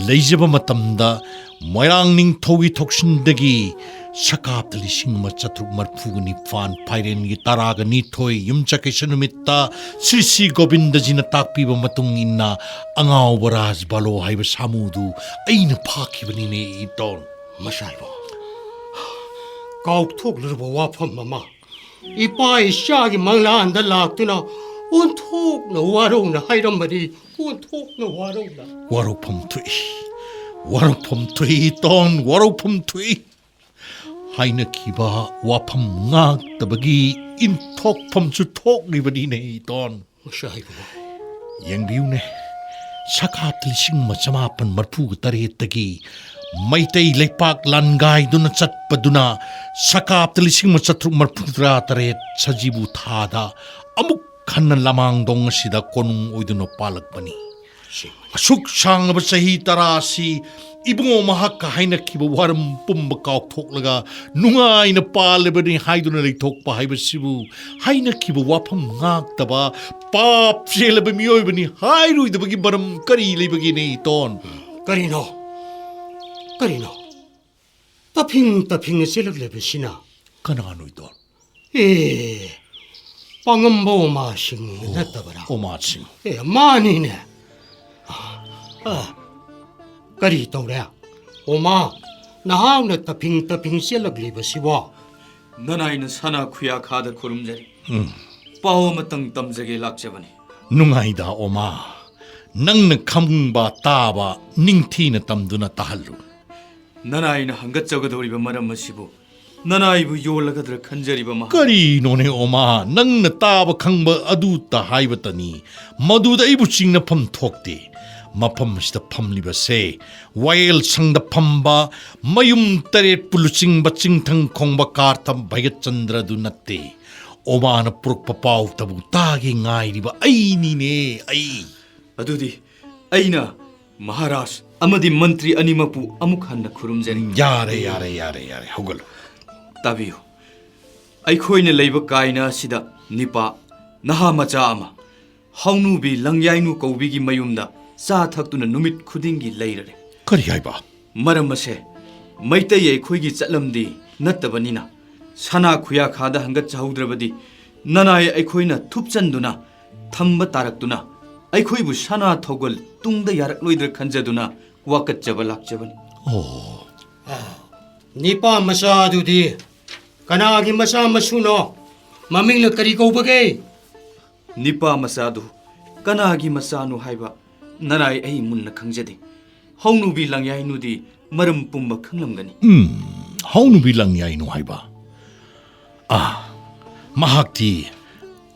ꯂꯩꯖꯕ ꯃꯇꯝꯗ, ꯃꯣꯏꯔꯥꯡ ꯅꯤꯡꯊꯧꯒꯤ ꯊꯧꯁꯤꯟꯗꯒꯤ ꯁꯀꯥꯞꯇ ꯂꯤꯁꯤꯡ ꯑꯃ ꯆꯥꯇ꯭ꯔꯨꯛ ꯃꯔꯤꯐꯨꯒ ꯅꯤꯄꯥꯟ, ꯐꯥꯏꯔꯦꯟꯒꯤ ꯇꯔꯥꯒ ꯅꯤꯊꯣꯏ, ꯌꯨꯝꯁꯀꯩꯁ ꯅꯨꯃꯤꯠꯇ ꯁ꯭ꯔꯤ ꯁ꯭ꯔꯤ ꯒꯣꯕꯤꯟꯗꯖꯤꯅ ꯇꯥꯛꯄꯤꯕ ꯃꯇꯨꯡ ꯏꯟꯅ ꯑꯉꯥꯎꯕ ꯔꯥꯖ ꯕꯥꯂꯣ ꯍꯥꯏꯕ ꯁꯥꯃꯨꯗꯨ ꯑꯩꯅ ꯐꯥꯈꯤꯕꯅꯤꯅꯦ, ꯏꯇꯣꯟ꯫ ꯃꯁꯥꯏꯕꯣ, ꯀꯥꯎꯊꯣꯛꯂꯨꯔꯕ ꯋꯥꯐꯝ ꯑꯃ ꯏꯄꯥ ꯏꯆꯥꯒꯤ ꯃꯪꯂꯥꯟꯗ ꯂꯥꯛꯇꯨꯅ ꯑꯣꯟꯊꯣꯛꯅ ꯋꯥꯔꯧꯅ ꯍꯥꯏꯔꯝꯕꯅꯤ, ꯑꯣꯟꯊꯣꯛꯅ ꯋꯥꯔꯧꯅ꯫ ꯋꯥꯔꯧꯐꯝ ꯊꯣꯛꯏ, ꯋꯥꯔꯧꯐꯝ ꯊꯣꯛꯏ ꯏꯇꯥꯎꯟ, ꯋꯥꯔꯧꯐꯝ ꯊꯣꯛꯏ꯫ ꯍꯥꯏꯅꯈꯤꯕ ꯋꯥꯐꯝ ꯉꯥꯛꯇꯕꯒꯤ ꯏꯟꯊꯣꯛꯐꯝꯁꯨ ꯊꯣꯛꯂꯤꯕꯅꯤꯅꯦ ꯏꯇꯥꯎꯟ꯫ ꯃꯁꯤ ꯍꯥꯏꯕꯕꯨ? ꯌꯦꯡꯕꯤꯌꯨꯅꯦ, ꯁꯈꯥꯞꯇ ꯂꯤꯁꯤꯡ ꯑꯃ ꯆꯃꯥꯄꯟ ꯃꯔꯤꯐꯨꯒ ꯇꯔꯦꯠꯇꯒꯤ ꯃꯩꯇꯩ ꯂꯩꯄꯥꯛ ꯂꯥꯟꯒꯥꯏꯗꯨꯅ ꯆꯠꯄꯗꯨꯅ ꯁꯈꯥꯞꯇ ꯂꯤꯁꯤꯡ ꯑꯃ ꯆꯥꯇ꯭ꯔꯨꯛ ꯃꯔꯤꯐꯨꯇꯔꯥ ꯇꯔꯦꯠ ꯁꯖꯤꯕꯨ ꯊꯥꯗ ꯑꯃꯨꯛ ꯍꯟꯅ ꯂꯃꯥꯡꯗꯣꯡ ꯑꯁꯤꯗ ꯀꯣꯅꯨꯡ ꯑꯣꯏꯗꯨꯅ ꯄꯥꯜꯂꯛꯄꯅꯤ꯫ ꯑꯁꯨꯛ ꯁꯥꯡꯂꯕ ꯆꯍꯤ ꯇꯔꯥ ꯑꯁꯤ ꯏꯕꯨꯡꯉꯣ ꯃꯍꯥꯛꯀ ꯍꯥꯏꯅꯈꯤꯕ ꯋꯥꯔꯝ ꯄꯨꯝꯕ ꯀꯥꯎꯊꯣꯛꯂꯒ ꯅꯨꯡꯉꯥꯏꯅ ꯄꯥꯜꯂꯤꯕꯅꯤ ꯍꯥꯏꯗꯨꯅ ꯂꯩꯊꯣꯛꯄ ꯍꯥꯏꯕꯁꯤꯕꯨ, ꯍꯥꯏꯅꯈꯤꯕ ꯋꯥꯐꯝ ꯉꯥꯛꯇꯕ ꯄꯥꯞ ꯆꯦꯜꯂꯕ ꯃꯤꯑꯣꯏꯕꯅꯤ ꯍꯥꯏꯔꯣꯏꯗꯕꯒꯤ ꯃꯔꯝ ꯀꯔꯤ ꯂꯩꯕꯒꯦꯅꯦ ꯏꯇꯥꯎꯟ? ꯀꯔꯤꯅꯣ? ꯀꯔꯤꯅꯣ? ꯇꯞꯐꯤꯡ ꯇꯞꯐꯤꯡꯅ ꯆꯦꯜꯂꯛꯂꯤꯕꯁꯤꯅ? ꯀꯅꯥꯅꯣ ꯏꯇꯥꯎꯟ? ꯑꯦ, ꯄꯥꯉꯝꯕ ꯑꯣꯃꯥ ꯁꯤꯡ ꯑꯣ, ꯅꯠꯇꯕꯔꯥ? ꯑꯣꯃꯥ ꯁꯤꯡ꯫ ꯑꯦ, ꯃꯥꯅꯤꯅꯦ꯫ ꯑ, ꯑ, ꯀꯔꯤ ꯇꯧꯔꯦ? ꯑꯣꯃꯥ, ꯅꯍꯥꯛꯅ ꯇꯞꯐꯤꯡ ꯇꯞꯐꯤꯡ ꯆꯦꯜꯂꯛꯂꯤꯕꯁꯤꯕꯣ? ꯅꯅꯥꯏꯅ ꯁꯅꯥ ꯈꯨꯌꯥꯈꯥꯗ ꯈꯨꯔꯨꯝꯖꯔꯤ꯫ ꯎꯝ꯫ ꯄꯥꯎ ꯑꯃꯇꯪ ꯇꯝꯖꯒꯦ ꯂꯥꯛꯆꯕꯅꯤ꯫ ꯅꯨꯡꯉꯥꯏꯗ ꯑꯣꯃꯥ, ꯅꯪꯅ ꯈꯪꯕ ꯇꯥꯕ ꯅꯤꯡꯊꯤꯅ ꯇꯝꯗꯨꯅ ꯇꯥꯍꯜꯂꯨ꯫ ꯅꯅꯥꯏꯅ ꯍꯪꯒꯠꯆꯒꯗꯧꯔꯤꯕ ꯃꯔꯝ ꯑꯁꯤꯕꯨ ꯅꯅꯥꯏꯕꯨ ꯌꯣꯜꯂꯒꯗ꯭ꯔ ꯈꯟꯖꯔꯤꯕ ꯃꯍꯥꯛ꯫ ꯀꯔꯤꯅꯣꯅꯦ ꯑꯣꯃꯥ, ꯅꯪꯅ ꯇꯥꯕ ꯈꯪꯕ ꯑꯗꯨꯇ ꯍꯥꯏꯕꯇꯅꯤ꯫ ꯃꯗꯨꯗ ꯑꯩꯕꯨ ꯆꯤꯡꯅꯐꯝ ꯊꯣꯛꯇꯦ꯫ ꯃꯐꯝ ꯑꯁꯤꯗ ꯐꯝꯂꯤꯕꯁꯦ ꯋꯥꯌꯦꯜ ꯁꯪꯗ ꯐꯝꯕ ꯃꯌꯨꯝ ꯇꯔꯦꯠꯄꯨ ꯂꯨꯆꯤꯡꯕ ꯆꯤꯡꯊꯪ ꯈꯣꯡꯕ ꯀꯥꯔꯊ ꯚꯩꯒꯆꯟꯗ꯭ꯔꯗꯨ ꯅꯠꯇꯦ꯫ ꯑꯣꯃꯥꯅ ꯄꯨꯔꯛꯄ ꯄꯥꯎꯇꯕꯨ ꯇꯥꯒꯦ ꯉꯥꯏꯔꯤꯕ ꯑꯩꯅꯤꯅꯦ, ꯑꯩ꯫ ꯑꯗꯨꯗꯤ ꯑꯩꯅ ꯃꯍꯥꯔꯥꯖ ꯑꯃꯗꯤ ꯃꯟꯇ꯭ꯔꯤ ꯑꯅꯤꯃꯛꯄꯨ ꯑꯃꯨꯛ ꯍꯟꯅ ꯈꯨꯔꯨꯝꯖꯔꯤ꯫ ꯌꯥꯔꯦ, ꯌꯥꯔꯦ, ꯌꯥꯔꯦ, ꯌꯥꯔꯦ, ꯍꯧꯒꯠꯂꯨ꯫ ꯇꯥꯕꯤꯌꯨ꯫ ꯑꯩꯈꯣꯏꯅ ꯂꯩꯕ ꯀꯥꯏꯅ ꯑꯁꯤꯗ ꯅꯤꯄꯥ ꯅꯍꯥ ꯃꯆꯥ ꯑꯃ ꯍꯧꯅꯨꯕꯤ ꯂꯪꯌꯥꯏꯅꯨ ꯀꯧꯕꯤꯒꯤ ꯃꯌꯨꯝꯗ ꯆꯥ ꯊꯛꯇꯨꯅ ꯅꯨꯃꯤꯠ ꯈꯨꯗꯤꯡꯒꯤ ꯂꯩꯔꯔꯦ꯫ ꯀꯔꯤ ꯍꯥꯏꯕ? ꯃꯔꯝ ꯑꯁꯦ ꯃꯩꯇꯩ ꯑꯩꯈꯣꯏꯒꯤ ꯆꯠꯂꯝꯗꯤ ꯅꯠꯇꯕꯅꯤꯅ, ꯁꯅꯥ ꯈꯨꯌꯥꯈꯥꯗ ꯍꯪꯒꯠꯆꯍꯧꯗ꯭ꯔꯕꯗꯤ ꯅꯅꯥꯏ ꯑꯩꯈꯣꯏꯅ ꯊꯨꯞꯆꯟꯗꯨꯅ ꯊꯝꯕ ꯇꯥꯔꯛꯇꯨꯅ ꯑꯩꯈꯣꯏꯕꯨ ꯁꯅꯥ ꯊꯧꯒꯜ ꯇꯨꯡꯗ ꯌꯥꯔꯛꯂꯣꯏꯗ꯭ꯔ ꯈꯟꯖꯗꯨꯅ ꯋꯥꯀꯠꯆꯕ ꯂꯥꯛꯆꯕꯅꯤ꯫ ꯑꯣ꯫ ꯑ, ꯅꯤꯄꯥ ꯃꯆꯥ ꯑꯗꯨꯗꯤ ꯀꯅꯥꯒꯤ ꯃꯆꯥ ꯃꯁꯨꯅꯣ? ꯃꯃꯤꯡꯅ ꯀꯔꯤ ꯀꯧꯕꯒꯦ? ꯅꯤꯄꯥ ꯃꯆꯥꯗꯨ ꯀꯅꯥꯒꯤ ꯃꯆꯥꯅꯣ ꯍꯥꯏꯕ ꯅꯅꯥꯏ ꯑꯩ ꯃꯨꯟꯅ ꯈꯪꯖꯗꯦ꯫ ꯍꯧꯅꯨꯕꯤ ꯂꯪꯌꯥꯏꯅꯨꯗꯤ ꯃꯔꯝ ꯄꯨꯝꯕ ꯈꯪꯂꯝꯒꯅꯤ꯫ ꯎꯝ, ꯍꯧꯅꯨꯕꯤ ꯂꯪꯌꯥꯏꯅꯨ ꯍꯥꯏꯕ? ꯑꯥ, ꯃꯍꯥꯛꯇꯤ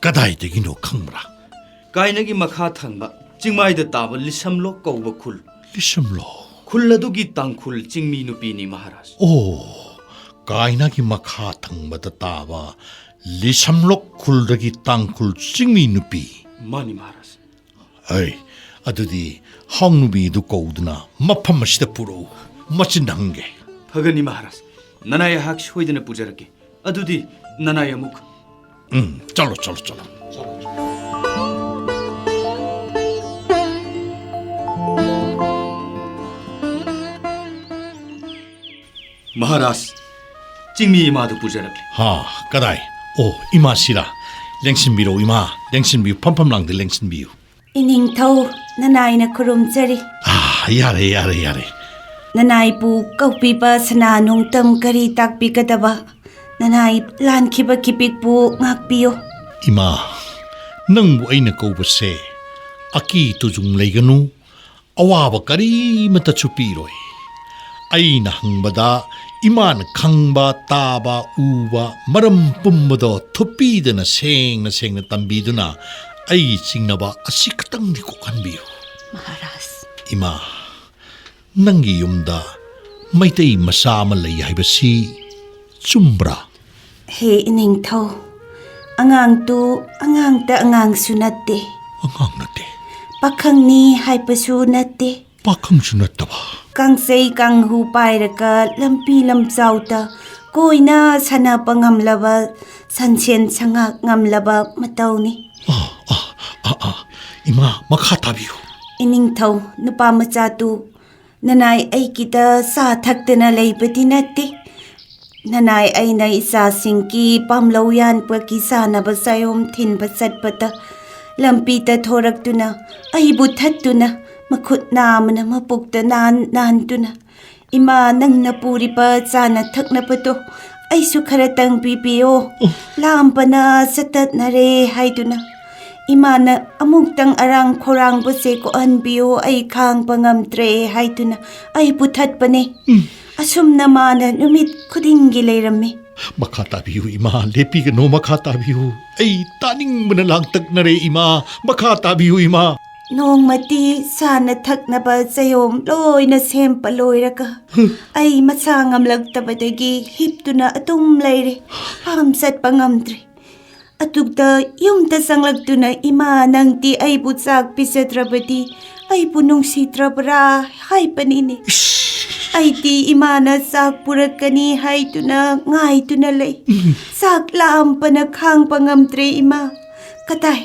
ꯀꯗꯥꯏꯗꯒꯤꯅꯣ ꯈꯪꯕ꯭ꯔꯥ? ꯀꯥꯏꯅꯒꯤ ꯃꯈꯥ ꯊꯪꯕ ꯆꯤꯡꯃꯥꯏꯗ ꯇꯥꯕ ꯂꯤꯁꯝꯂꯣꯛ ꯀꯧꯕ ꯈꯨꯜ꯫ ꯂꯤꯁꯝꯂꯣꯛ? ꯈꯨꯜ ꯑꯗꯨꯒꯤ ꯇꯥꯡꯈꯨꯜ ꯆꯤꯡꯃꯤ ꯅꯨꯄꯤꯅꯤ, ꯃꯍꯥꯔꯥꯖ꯫ ꯑꯣ, ꯀꯥꯏꯅꯒꯤ ꯃꯈꯥ ꯊꯪꯕꯗ ꯇꯥꯕ ꯂꯤꯁꯝꯂꯣꯛ ꯈꯨꯜꯗꯒꯤ ꯇꯥꯡꯈꯨꯜ ꯆꯤꯡꯃꯤ ꯅꯨꯄꯤ꯫ ꯃꯥꯅꯤ, ꯃꯍꯥꯔꯥꯖ꯫ ꯍꯩ, ꯑꯗꯨꯗꯤ ꯍꯥꯎꯅꯨꯕꯤꯗꯨ ꯀꯧꯗꯨꯅ ꯃꯐꯝ ꯑꯁꯤꯗ ꯄꯨꯔꯛꯎ, ꯃꯆꯤꯟ ꯍꯪꯒꯦ꯫ ꯐꯒꯅꯤ, ꯃꯍꯥꯔꯥꯖ꯫ ꯅꯅꯥꯏ ꯑꯩꯍꯥꯛ ꯁꯣꯏꯗꯅ ꯄꯨꯖꯔꯛꯀꯦ꯫ ꯑꯗꯨꯗꯤ ꯅꯅꯥꯏ ꯑꯃꯨꯛ꯫ ꯎꯝ, ꯆꯠꯂꯣ, ꯆꯠꯂꯣ, ꯆꯠꯂꯣ꯫ ꯃꯍꯥꯔꯥꯖ, ꯆꯤꯡꯃꯤ ꯏꯃꯥꯗꯨ ꯄꯨꯖꯔꯛꯂꯦ꯫ ꯍꯥ, ꯀꯗꯥꯏ? ꯑꯣ, ꯏꯃꯥꯁꯤꯔꯥ? ꯂꯦꯡꯁꯤꯟꯕꯤꯔꯣ, ꯏꯃꯥ, ꯂꯦꯡꯁꯤꯟꯕꯤꯌꯨ, ꯐꯝꯐꯝ ꯂꯥꯡꯗ ꯂꯦꯡꯁꯤꯟꯕꯤꯌꯨ꯫ ꯏꯅꯤꯡꯊꯧ, ꯅꯅꯥꯏꯅ ꯈꯨꯔꯨꯝꯖꯔꯤ꯫ ꯑꯥ, ꯌꯥꯔꯦ, ꯌꯥꯔꯦ, ꯌꯥꯔꯦ꯫ ꯅꯅꯥꯏꯕꯨ ꯀꯧꯕꯤꯕ ꯁꯅꯥ ꯅꯣꯡꯇꯝ ꯀꯔꯤ ꯇꯥꯛꯄꯤꯒꯗꯕ? ꯅꯅꯥꯏ ꯂꯥꯟꯈꯤꯕ ꯀꯤꯄꯤꯛꯄꯨ ꯉꯥꯛꯄꯤꯌꯨ꯫ ꯏꯃꯥ, ꯅꯪꯕꯨ ꯑꯩꯅ ꯀꯧꯕꯁꯦ ꯑꯀꯤ ꯇꯨꯖꯨꯡ ꯂꯩꯒꯅꯨ, ꯑꯋꯥꯕ ꯀꯔꯤꯃꯠꯇꯁꯨ ꯄꯤꯔꯣꯏ꯫ ꯑꯩꯅ ꯍꯪꯕꯗ ꯏꯃꯥꯅ ꯈꯪꯕ, ꯇꯥꯕ, ꯎꯕ, ꯃꯔꯝ ꯄꯨꯝꯕꯗꯣ ꯊꯨꯞꯄꯤꯗꯅ ꯁꯦꯡꯅ ꯁꯦꯡꯅ ꯇꯝꯕꯤꯗꯨꯅ ꯑꯩꯒꯤ ꯆꯤꯡꯅꯕ ꯑꯁꯤ ꯈꯛꯇꯪꯗꯤ ꯀꯣꯛꯍꯟꯕꯤꯌꯨ꯫ ꯃꯍꯥꯔꯥꯖ꯫ ꯏꯃꯥ, ꯅꯪꯒꯤ ꯌꯨꯝꯗ ꯃꯩꯇꯩ ꯃꯆꯥ ꯑꯃ ꯂꯩ ꯍꯥꯏꯕꯁꯤ ꯆꯨꯝꯕ꯭ꯔꯥ? ꯍꯦ ꯏꯅꯤꯡꯊꯧ, ꯑꯉꯥꯡꯇꯨ ꯑꯉꯥꯡꯇ ꯑꯉꯥꯡꯁꯨ ꯅꯠꯇꯦ꯫ ꯑꯉꯥꯡ ꯅꯠꯇꯦ꯫ ꯄꯥꯈꯪꯅꯤ ꯍꯥꯏꯕꯁꯨ ꯅꯠꯇꯦ꯫ ꯄꯥꯈꯪꯁꯨ ꯅꯠꯇꯕ꯫ ꯀꯥꯡꯆꯩ ꯀꯥꯡꯍꯨ ꯄꯥꯏꯔꯒ ꯂꯝꯄꯤ ꯂꯝꯖꯥꯎꯗ ꯀꯣꯏꯅ ꯁꯥꯟꯅꯕ ꯉꯝꯂꯕ, ꯁꯟꯁꯦꯟ ꯁꯉꯥꯛ ꯉꯝꯂꯕ ꯃꯇꯧꯅꯤ꯫ ꯑꯥ, ꯑꯥ, ꯑꯥ, ꯑꯥ꯫ ꯏꯃꯥ, ꯃꯈꯥ ꯇꯥꯕꯤꯌꯨ꯫ ꯏꯅꯤꯡꯊꯧ, ꯅꯨꯄꯥ ꯃꯆꯥꯗꯨ ꯅꯅꯥꯏ ꯑꯩꯒꯤꯗ ꯆꯥ ꯊꯛꯇꯅ ꯂꯩꯕꯗꯤ ꯅꯠꯇꯦ꯫ ꯅꯅꯥꯏ ꯑꯩꯅ ꯏꯆꯥꯁꯤꯡꯒꯤ ꯄꯥꯝꯂꯧ ꯌꯥꯟꯕꯒꯤ ꯆꯥꯅꯕ ꯆꯥꯌꯣꯝ ꯊꯤꯟꯕ ꯆꯠꯄꯗ ꯂꯝꯕꯤꯗ ꯊꯣꯔꯛꯇꯨꯅ ꯑꯩꯕꯨ ꯊꯠꯇꯨꯅ ꯃꯈꯨꯠ ꯅꯥꯝꯃꯅ ꯃꯄꯨꯛꯇ ꯅꯥꯟ ꯅꯥꯟꯗꯨꯅ, "ꯏꯃꯥ, ꯅꯪꯅ ꯄꯨꯔꯤꯕ ꯆꯥꯅ ꯊꯛꯅꯕꯗꯣ ꯑꯩꯁꯨ ꯈꯔꯇꯪ ꯄꯤꯕꯤꯌꯣ꯫ ꯂꯥꯝꯕꯅ ꯆꯠꯇꯠꯅꯔꯦ ꯍꯥꯏꯗꯨꯅ꯫ ꯏꯃꯥꯅ ꯑꯃꯨꯛꯇꯪ ꯑꯔꯥꯡ ꯈꯧꯔꯥꯡꯕꯁꯦ ꯀꯣꯛꯍꯟꯕꯤꯌꯨ, ꯑꯩ ꯈꯥꯡꯕ ꯉꯝꯗ꯭ꯔꯦ ꯍꯥꯏꯗꯨꯅ ꯑꯩ ꯄꯨꯊꯠꯄꯅꯦ꯫ ꯑꯁꯨꯝꯅ ꯃꯥꯅ ꯅꯨꯃꯤꯠ ꯈꯨꯗꯤꯡꯒꯤ ꯂꯩꯔꯝꯃꯤ꯫ "ꯃꯈꯥ ꯇꯥꯕꯤꯌꯨ ꯏꯃꯥ, ꯂꯦꯞꯄꯤꯒꯅꯨ, ꯃꯈꯥ ꯇꯥꯕꯤꯌꯨ꯫ ꯑꯩ ꯇꯥꯅꯤꯡꯕꯅ ꯂꯥꯡꯇꯛꯅꯔꯦ ꯏꯃꯥ, ꯃꯈꯥ ꯇꯥꯕꯤꯌꯨ ꯏꯃꯥ"꯫ ꯅꯣꯡꯃꯗꯤ ꯆꯥꯅ ꯊꯛꯅꯕ ꯆꯌꯣꯝ ꯂꯣꯏꯅ ꯁꯦꯝꯕ ꯂꯣꯏꯔꯒ, ꯑꯩ ꯃꯁꯥ ꯉꯝꯂꯛꯇꯕꯗꯒꯤ ꯍꯤꯞꯇꯨꯅ ꯑꯗꯨꯝ ꯂꯩꯔꯦ꯫ ꯐꯥꯝ ꯆꯠꯄ ꯉꯝꯗ꯭ꯔꯦ꯫ ꯑꯗꯨꯗ ꯌꯨꯝꯗ ꯆꯪꯂꯛꯇꯨꯅ, "ꯏꯃꯥ, ꯅꯪꯗꯤ ꯑꯩꯕꯨ ꯆꯥꯛ ꯄꯤꯖꯗ꯭ꯔꯕꯗꯤ ꯑꯩꯕꯨ ꯅꯨꯡꯁꯤꯗ꯭ꯔꯕ꯭ꯔꯥ?" ꯍꯥꯏꯕꯅꯤꯅꯦ꯫ ꯑꯩꯗꯤ ꯏꯃꯥꯅ ꯆꯥꯛ ꯄꯨꯔꯛꯀꯅꯤ ꯍꯥꯏꯗꯨꯅ ꯉꯥꯏꯗꯨꯅ ꯂꯩ꯫ ꯆꯥꯛ ꯂꯥꯝꯕꯅ ꯈꯥꯡꯕ ꯉꯝꯗ꯭ꯔꯦ ꯏꯃꯥ꯫ "ꯀꯗꯥꯏ?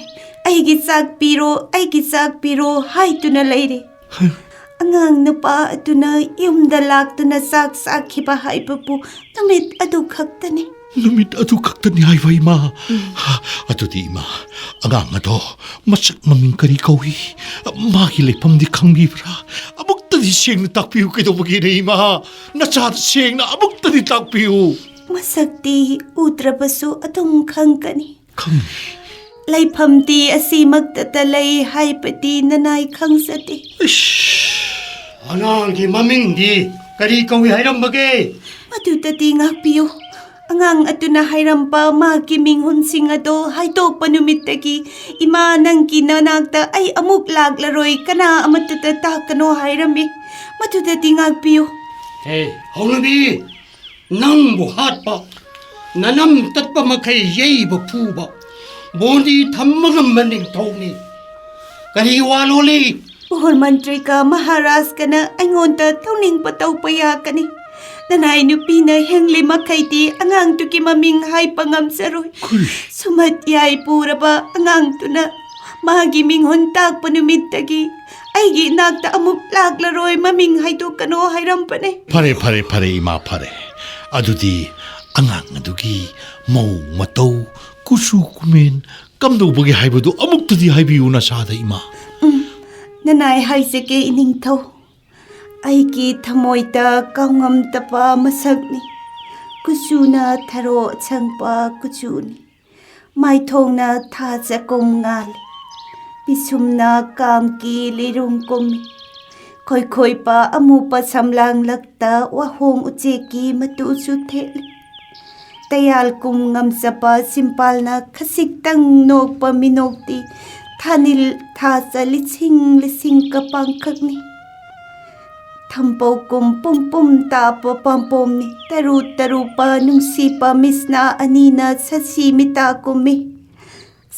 ꯑꯩꯒꯤ ꯆꯥꯛ ꯄꯤꯔꯣ, ꯑꯩꯒꯤ ꯆꯥꯛ ꯄꯤꯔꯣ" ꯍꯥꯏꯗꯨꯅ ꯂꯩꯔꯦ꯫ ꯑꯉꯥꯡ ꯅꯨꯄꯥ ꯑꯗꯨꯅ ꯌꯨꯝꯗ ꯂꯥꯛꯇꯨꯅ ꯆꯥꯛ ꯆꯥꯈꯤꯕ ꯍꯥꯏꯕꯕꯨ ꯅꯨꯃꯤꯠ ꯑꯗꯨ ꯈꯛꯇꯅꯤ꯫ "ꯅꯨꯃꯤꯠ ꯑꯗꯨ ꯈꯛꯇꯅꯤ ꯍꯥꯏꯕ ꯏꯃꯥ?" "ꯑꯗꯨꯗꯤ ꯏꯃꯥ, ꯑꯉꯥꯡ ꯑꯗꯣ ꯃꯁꯛ ꯃꯃꯤꯡ ꯀꯔꯤ ꯀꯧꯏ? ꯃꯥꯒꯤ ꯂꯩꯐꯝꯗꯤ ꯈꯪꯕꯤꯕ꯭ꯔꯥ? ꯑꯃꯨꯛꯇꯗꯤ ꯁꯦꯡꯅ ꯇꯥꯛꯄꯤꯌꯨ, ꯀꯩꯗꯧꯕꯒꯤꯅ ꯏꯃꯥ? ꯅꯆꯥꯗ ꯁꯦꯡꯅ ꯑꯃꯨꯛꯇꯗꯤ ꯇꯥꯛꯄꯤꯌꯨ"꯫ "ꯃꯁꯛꯇꯤ ꯎꯗ꯭ꯔꯕꯁꯨ ꯑꯗꯨꯝ ꯈꯪꯒꯅꯤ꯫ ꯈꯪ- ꯂꯩꯐꯝꯗꯤ ꯑꯁꯤꯃꯛꯇꯗ ꯂꯩ ꯍꯥꯏꯕꯗꯤ ꯅꯅꯥꯏ ꯈꯪꯖꯗꯦ"꯫ ꯏꯁ! "ꯑꯉꯥꯡꯒꯤ ꯃꯃꯤꯡꯗꯤ ꯀꯔꯤ ꯀꯧꯏ ꯍꯥꯏꯔꯝꯕꯒꯦ?" "ꯃꯗꯨꯗꯗꯤ ꯉꯥꯛꯄꯤꯌꯨ꯫ ꯑꯉꯥꯡ ꯑꯗꯨꯅ ꯍꯥꯏꯔꯝꯕ ꯃꯥꯒꯤ ꯃꯤꯡꯍꯨꯟꯁꯤꯡ ꯑꯗꯣ ꯍꯥꯏꯗꯣꯛꯄ ꯅꯨꯃꯤꯠꯇꯒꯤ ꯏꯃꯥ ꯅꯪꯒꯤ ꯅꯅꯥꯛꯇ ꯑꯩ ꯑꯃꯨꯛ ꯂꯥꯛꯂꯔꯣꯏ, ꯀꯅꯥ ꯑꯃꯠꯇꯗ ꯇꯥꯛꯀꯅꯣ ꯍꯥꯏꯔꯝꯃꯤ꯫ ꯃꯗꯨꯗꯗꯤ ꯉꯥꯛꯄꯤꯌꯨ"꯫ "ꯍꯦ, ꯍꯧꯅꯕꯤ! ꯅꯪꯕꯨ ꯍꯥꯠꯄ, ꯅꯅꯝ ꯇꯠꯄ ꯃꯈꯩ ꯌꯩꯕ ꯐꯨꯕ, ꯕꯣꯟꯗꯤ ꯊꯝꯕ ꯉꯝꯕ ꯅꯤꯡꯊꯧꯅꯤ꯫ ꯀꯔꯤ ꯋꯥ ꯂꯣꯜꯂꯤ?" "ꯄ꯭ꯔꯙꯥꯟ ꯃꯟꯇ꯭ꯔꯤꯒ ꯃꯍꯥꯔꯥꯖꯀꯅ ꯑꯩꯉꯣꯟꯗ ꯇꯧꯅꯤꯡꯕ ꯇꯧꯕ ꯌꯥꯒꯅꯤ꯫ ꯅꯅꯥꯏ ꯅꯨꯄꯤꯅ ꯍꯤꯡꯂꯤ ꯃꯈꯩꯗꯤ ꯑꯉꯥꯡꯗꯨꯒꯤ ꯃꯃꯤꯡ ꯍꯥꯏꯕ ꯉꯝꯖꯔꯣꯏ꯫ ꯀꯔꯤ? ꯁꯨꯝꯍꯠ ꯌꯥꯏ ꯄꯨꯔꯕ ꯑꯉꯥꯡꯗꯨꯅ ꯃꯥꯒꯤ ꯃꯤꯡꯍꯨꯟ ꯇꯥꯛꯄ ꯅꯨꯃꯤꯠꯇꯒꯤ ꯑꯩꯒꯤ ꯏꯅꯥꯛꯇ ꯑꯃꯨꯛ ꯂꯥꯛꯂꯔꯣꯏ, ꯃꯃꯤꯡ ꯍꯥꯏꯗꯣꯛꯀꯅꯣ ꯍꯥꯏꯔꯝꯕꯅꯦ"꯫ "ꯐꯔꯦ, ꯐꯔꯦ, ꯐꯔꯦ, ꯏꯃꯥ, ꯐꯔꯦ꯫ ꯑꯗꯨꯗꯤ ꯑꯉꯥꯡ ꯑꯗꯨꯒꯤ ꯃꯑꯣꯡ ꯃꯇꯧ, ꯀꯨꯆꯨ ꯀꯨꯃꯦꯟ ꯀꯝꯗꯧꯕꯒꯦ ꯍꯥꯏꯕꯗꯨ ꯑꯃꯨꯛꯇꯗꯤ ꯍꯥꯏꯕꯤꯌꯨ ꯅꯁꯥꯗ, ꯏꯃꯥ"꯫ ꯎꯝ, ꯅꯅꯥꯏ ꯍꯥꯏꯖꯒꯦ, ꯏꯅꯤꯡꯊꯧ꯫ ꯑꯩꯒꯤ ꯊꯃꯣꯏꯗ ꯀꯥꯎꯉꯝꯗꯕ ꯃꯁꯛꯅꯤ꯫ ꯀꯨꯆꯨꯅ ꯊꯔꯣ ꯑꯁꯪꯕ ꯀꯨꯆꯨꯅꯤ꯫ ꯃꯥꯏꯊꯣꯡꯅ ꯊꯥ ꯆꯥꯛꯈꯨꯝ ꯉꯥꯜꯂꯤ꯫ ꯄꯤꯁꯨꯝꯅ ꯀꯥꯝꯀꯤ ꯂꯤꯔꯨꯡ ꯀꯨꯝꯃꯤ꯫ ꯈꯣꯏꯈꯣꯏꯕ ꯑꯃꯨꯕ ꯁꯝꯂꯥꯡꯂꯛꯇ ꯋꯥꯍꯣꯡ ꯎꯆꯦꯛꯀꯤ ꯃꯇꯨꯁꯨ ꯊꯦꯠꯂꯤ꯫ ꯇꯌꯥꯜ ꯀꯨꯝ ꯉꯝꯖꯕ ꯆꯤꯝꯄꯥꯜꯅ ꯈꯖꯤꯛꯇꯪ ꯅꯣꯛꯄ ꯃꯤꯅꯣꯛꯇꯤ ꯊꯥꯅꯤꯜ ꯊꯥꯖ ꯂꯤꯁꯤꯡ ꯂꯤꯁꯤꯡ ꯀꯄꯥꯡꯈꯛꯅꯤ꯫ ꯊꯝꯕꯧ ꯀꯨꯝ ꯄꯨꯝ ꯄꯨꯝ ꯇꯥꯕ ꯄꯥꯝꯕꯣꯝꯅꯤ꯫ ꯇꯔꯨ ꯇꯔꯨꯕ ꯅꯨꯡꯁꯤꯕ ꯃꯤꯠꯁꯅꯥ ꯑꯅꯤꯅ ꯁꯖꯤ ꯃꯤꯇꯥ ꯀꯨꯝꯃꯤ꯫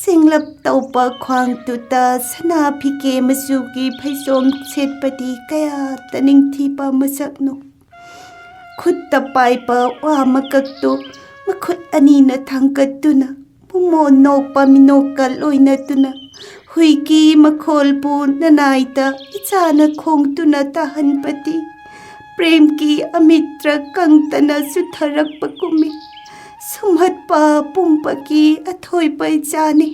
ꯁꯤꯡꯂꯞ ꯇꯧꯕ ꯈ꯭ꯋꯥꯡꯗꯨꯗ ꯁꯅꯥ ꯐꯤꯒꯦ ꯃꯆꯨꯒꯤ ꯐꯩꯖꯣꯝ ꯁꯦꯠꯄꯗꯤ ꯀꯌꯥꯗ ꯅꯤꯡꯊꯤꯕ ꯃꯁꯛꯅꯣ꯫ ꯈꯨꯠꯇ ꯄꯥꯏꯕ ꯋꯥ ꯃꯀꯛꯇꯨ ꯃꯈꯨꯠ ꯑꯅꯤꯅ ꯊꯥꯡꯒꯠꯇꯨꯅ ꯃꯣꯃꯣꯟ ꯅꯣꯛꯄ ꯃꯤꯅꯣꯛꯀ ꯂꯣꯏꯅꯗꯨꯅ ꯍꯨꯏꯒꯤ ꯃꯈꯣꯜꯕꯨ ꯅꯅꯥꯏꯗ ꯏꯆꯥꯅ ꯈꯣꯡꯗꯨꯅ ꯇꯥꯍꯟꯕꯗꯤ ꯄ꯭ꯔꯦꯝꯒꯤ ꯑꯃꯤꯇ꯭ꯔ ꯀꯪꯗꯅ ꯆꯨꯊꯔꯛꯄ ꯀꯨꯝꯃꯤ꯫ ꯁꯨꯝꯍꯠꯄ ꯄꯨꯝꯕꯒꯤ ꯑꯊꯣꯏꯕ ꯏꯆꯥꯅꯤ꯫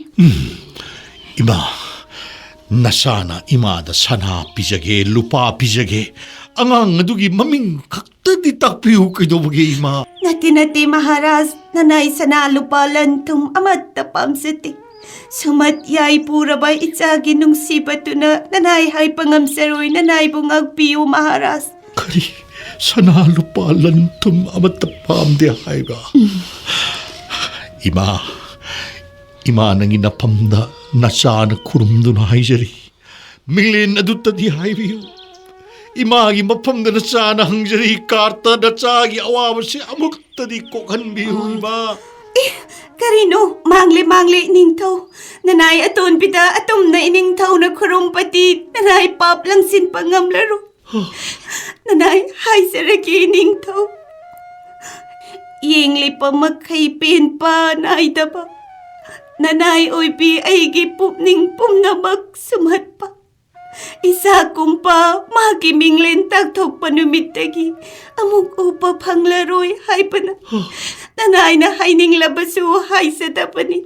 ꯏꯃꯥ, ꯅꯆꯥꯅ ꯏꯃꯥꯗ ꯁꯅꯥ ꯄꯤꯖꯒꯦ, ꯂꯨꯄꯥ ꯄꯤꯖꯒꯦ, ꯑꯉꯥꯡ ꯑꯗꯨꯒꯤ ꯃꯃꯤꯡ ꯈꯛꯇꯗꯤ ꯇꯥꯛꯄꯤꯌꯨ꯫ ꯀꯩꯗꯧꯕꯒꯦ ꯏꯃꯥ? ꯅꯠꯇꯦ, ꯅꯠꯇꯦ, ꯃꯍꯥꯔꯥꯖ, ꯅꯅꯥꯏ ꯁꯅꯥ ꯂꯨꯄꯥ ꯂꯟ ꯊꯨꯝ ꯑꯃꯠꯇ ꯄꯥꯝꯖꯗꯦ꯫ ꯁꯨꯃꯠ ꯌꯥꯏ ꯄꯨꯔꯕ ꯏꯆꯥꯒꯤ ꯅꯨꯡꯁꯤꯕꯗꯨꯅ ꯅꯅꯥꯏ ꯍꯥꯏꯕ ꯉꯝꯖꯔꯣꯏ꯫ ꯅꯅꯥꯏꯕꯨ ꯉꯥꯛꯄꯤꯌꯨ, ꯃꯍꯥꯔꯥꯖ꯫ ꯀꯔꯤ? ꯁꯅꯥ ꯂꯨꯄꯥ ꯂꯟ ꯊꯨꯝ ꯑꯃꯠꯇ ꯄꯥꯝꯗꯦ ꯍꯥꯏꯕ? ꯏꯃꯥ, ꯏꯃꯥ, ꯅꯪꯒꯤ ꯅꯐꯝꯗ ꯅꯆꯥꯅ ꯈꯨꯔꯨꯝꯗꯨꯅ ꯍꯥꯏꯖꯔꯤ, ꯃꯤꯡꯂꯦꯟ ꯑꯗꯨꯇꯗꯤ ꯍꯥꯏꯕꯤꯌꯨ꯫ ꯏꯃꯥꯒꯤ ꯃꯐꯝꯗ ꯅꯆꯥꯅ ꯍꯪꯖꯔꯤ, ꯀꯥꯔꯇ ꯅꯆꯥꯒꯤ ꯑꯋꯥꯕꯁꯤ ꯑꯃꯨꯛꯇꯗꯤ ꯀꯣꯛꯍꯟꯕꯤꯌꯨ, ꯏꯃꯥ꯫ ꯀꯔꯤꯅꯣ? ꯃꯥꯡꯂꯦ, ꯃꯥꯡꯂꯦ, ꯏꯅꯤꯡꯊꯧ꯫ ꯅꯅꯥꯏ ꯑꯇꯣꯟꯕꯤꯗ ꯑꯇꯨꯝꯅ ꯏꯅꯤꯡꯊꯧꯅ ꯈꯨꯔꯨꯝꯕꯗꯤ ꯅꯅꯥꯏ ꯄꯥꯞ ꯂꯪꯁꯤꯟꯕ ꯉꯝꯂꯔꯣꯏ꯫ ꯅꯅꯥꯏ ꯍꯥꯏꯖꯔꯒꯦ, ꯏꯅꯤꯡꯊꯧ꯫ ꯌꯦꯡꯂꯤꯕ ꯃꯈꯩ ꯄꯦꯟꯕ ꯅꯥꯏꯗꯕ ꯅꯅꯥꯏ ꯑꯣꯏꯕꯤ ꯑꯩꯒꯤ ꯄꯨꯛꯅꯤꯡ ꯄꯨꯝꯅꯃꯛ ꯁꯨꯝꯍꯠꯄ꯫ ꯏꯆꯥ ꯀꯨꯝꯕ ꯃꯥꯒꯤ ꯃꯤꯡꯂꯦꯟ ꯇꯥꯛꯊꯣꯛꯄ ꯅꯨꯃꯤꯠꯇꯒꯤ ꯑꯃꯨꯛ ꯎꯕ ꯐꯪꯂꯔꯣꯏ ꯍꯥꯏꯕꯅ ꯅꯅꯥꯏꯅ ꯍꯥꯏꯅꯤꯡꯂꯕꯁꯨ ꯍꯥꯏꯖꯗꯕꯅꯤ꯫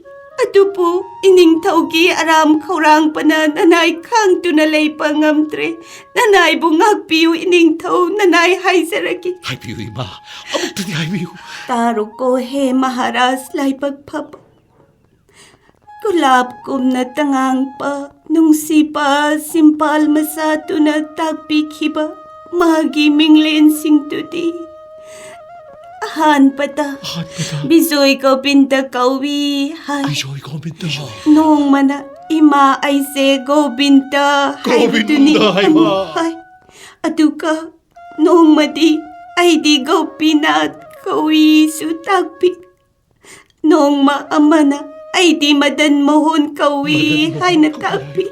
ꯑꯗꯨꯕꯨ ꯏꯅꯤꯡꯊꯧꯒꯤ ꯑꯔꯥꯝ ꯈꯧꯔꯥꯡꯕꯅ ꯅꯅꯥꯏ ꯈꯥꯡꯗꯨꯅ ꯂꯩꯕ ꯉꯝꯗ꯭ꯔꯦ꯫ ꯅꯅꯥꯏꯕꯨ ꯉꯥꯛꯄꯤꯌꯨ ꯏꯅꯤꯡꯊꯧ, ꯅꯅꯥꯏ ꯍꯥꯏꯖꯔꯒꯦ꯫ ꯍꯥꯏꯕꯤꯌꯨ ꯏꯃꯥ, ꯑꯃꯨꯛꯇꯗꯤ ꯍꯥꯏꯕꯤꯌꯨ꯫ ꯇꯥꯔꯨꯀꯣ ꯍꯦ ꯃꯍꯥꯔꯥꯖ ꯂꯥꯏꯕꯛ ꯐꯕ꯫ ꯒꯨꯂꯥꯞ ꯀꯨꯝꯅ ꯇꯉꯥꯡꯄ ꯅꯨꯡꯁꯤꯕ ꯁꯤꯝꯄꯥꯜ ꯃꯆꯥꯗꯨꯅ ꯇꯥꯛꯄꯤꯈꯤꯕ ꯃꯥꯒꯤ ꯃꯤꯡꯂꯦꯟꯁꯤꯡꯗꯨꯗꯤ ꯑꯍꯥꯟꯕꯗ ꯑꯍꯥꯟꯕꯗ ꯕꯤꯖꯣꯏ ꯒꯣꯕꯤꯟꯗ ꯀꯧꯏ ꯍꯥꯏ꯫ ꯕꯤꯖꯣꯏ ꯒꯣꯕꯤꯟꯗ꯫ ꯅꯣꯡꯃꯅ ꯏꯃꯥ ꯑꯩꯁꯦ ꯒꯣꯕꯤꯟꯗ ꯍꯥꯏꯕꯗꯨꯅꯤ ꯒꯣꯕꯤꯟꯗ ꯍꯥꯏꯕ꯫ ꯑꯃꯨꯛ ꯍꯥꯏ꯫ ꯑꯗꯨꯒ ꯅꯣꯡꯃꯗꯤ ꯑꯩꯗꯤ ꯒꯣꯄꯤꯅꯥꯊ ꯀꯧꯏꯁꯨ ꯇꯥꯛꯄꯤ꯫ ꯅꯣꯡꯃ ꯑꯃꯅ ꯑꯩꯗꯤ ꯃꯗꯟ ꯃꯣꯍꯟ ꯀꯧꯏ ꯃꯗꯟ ꯃꯣꯍꯟ ꯍꯥꯏꯅ ꯀꯧꯏ꯫ ꯇꯥꯛꯄꯤ꯫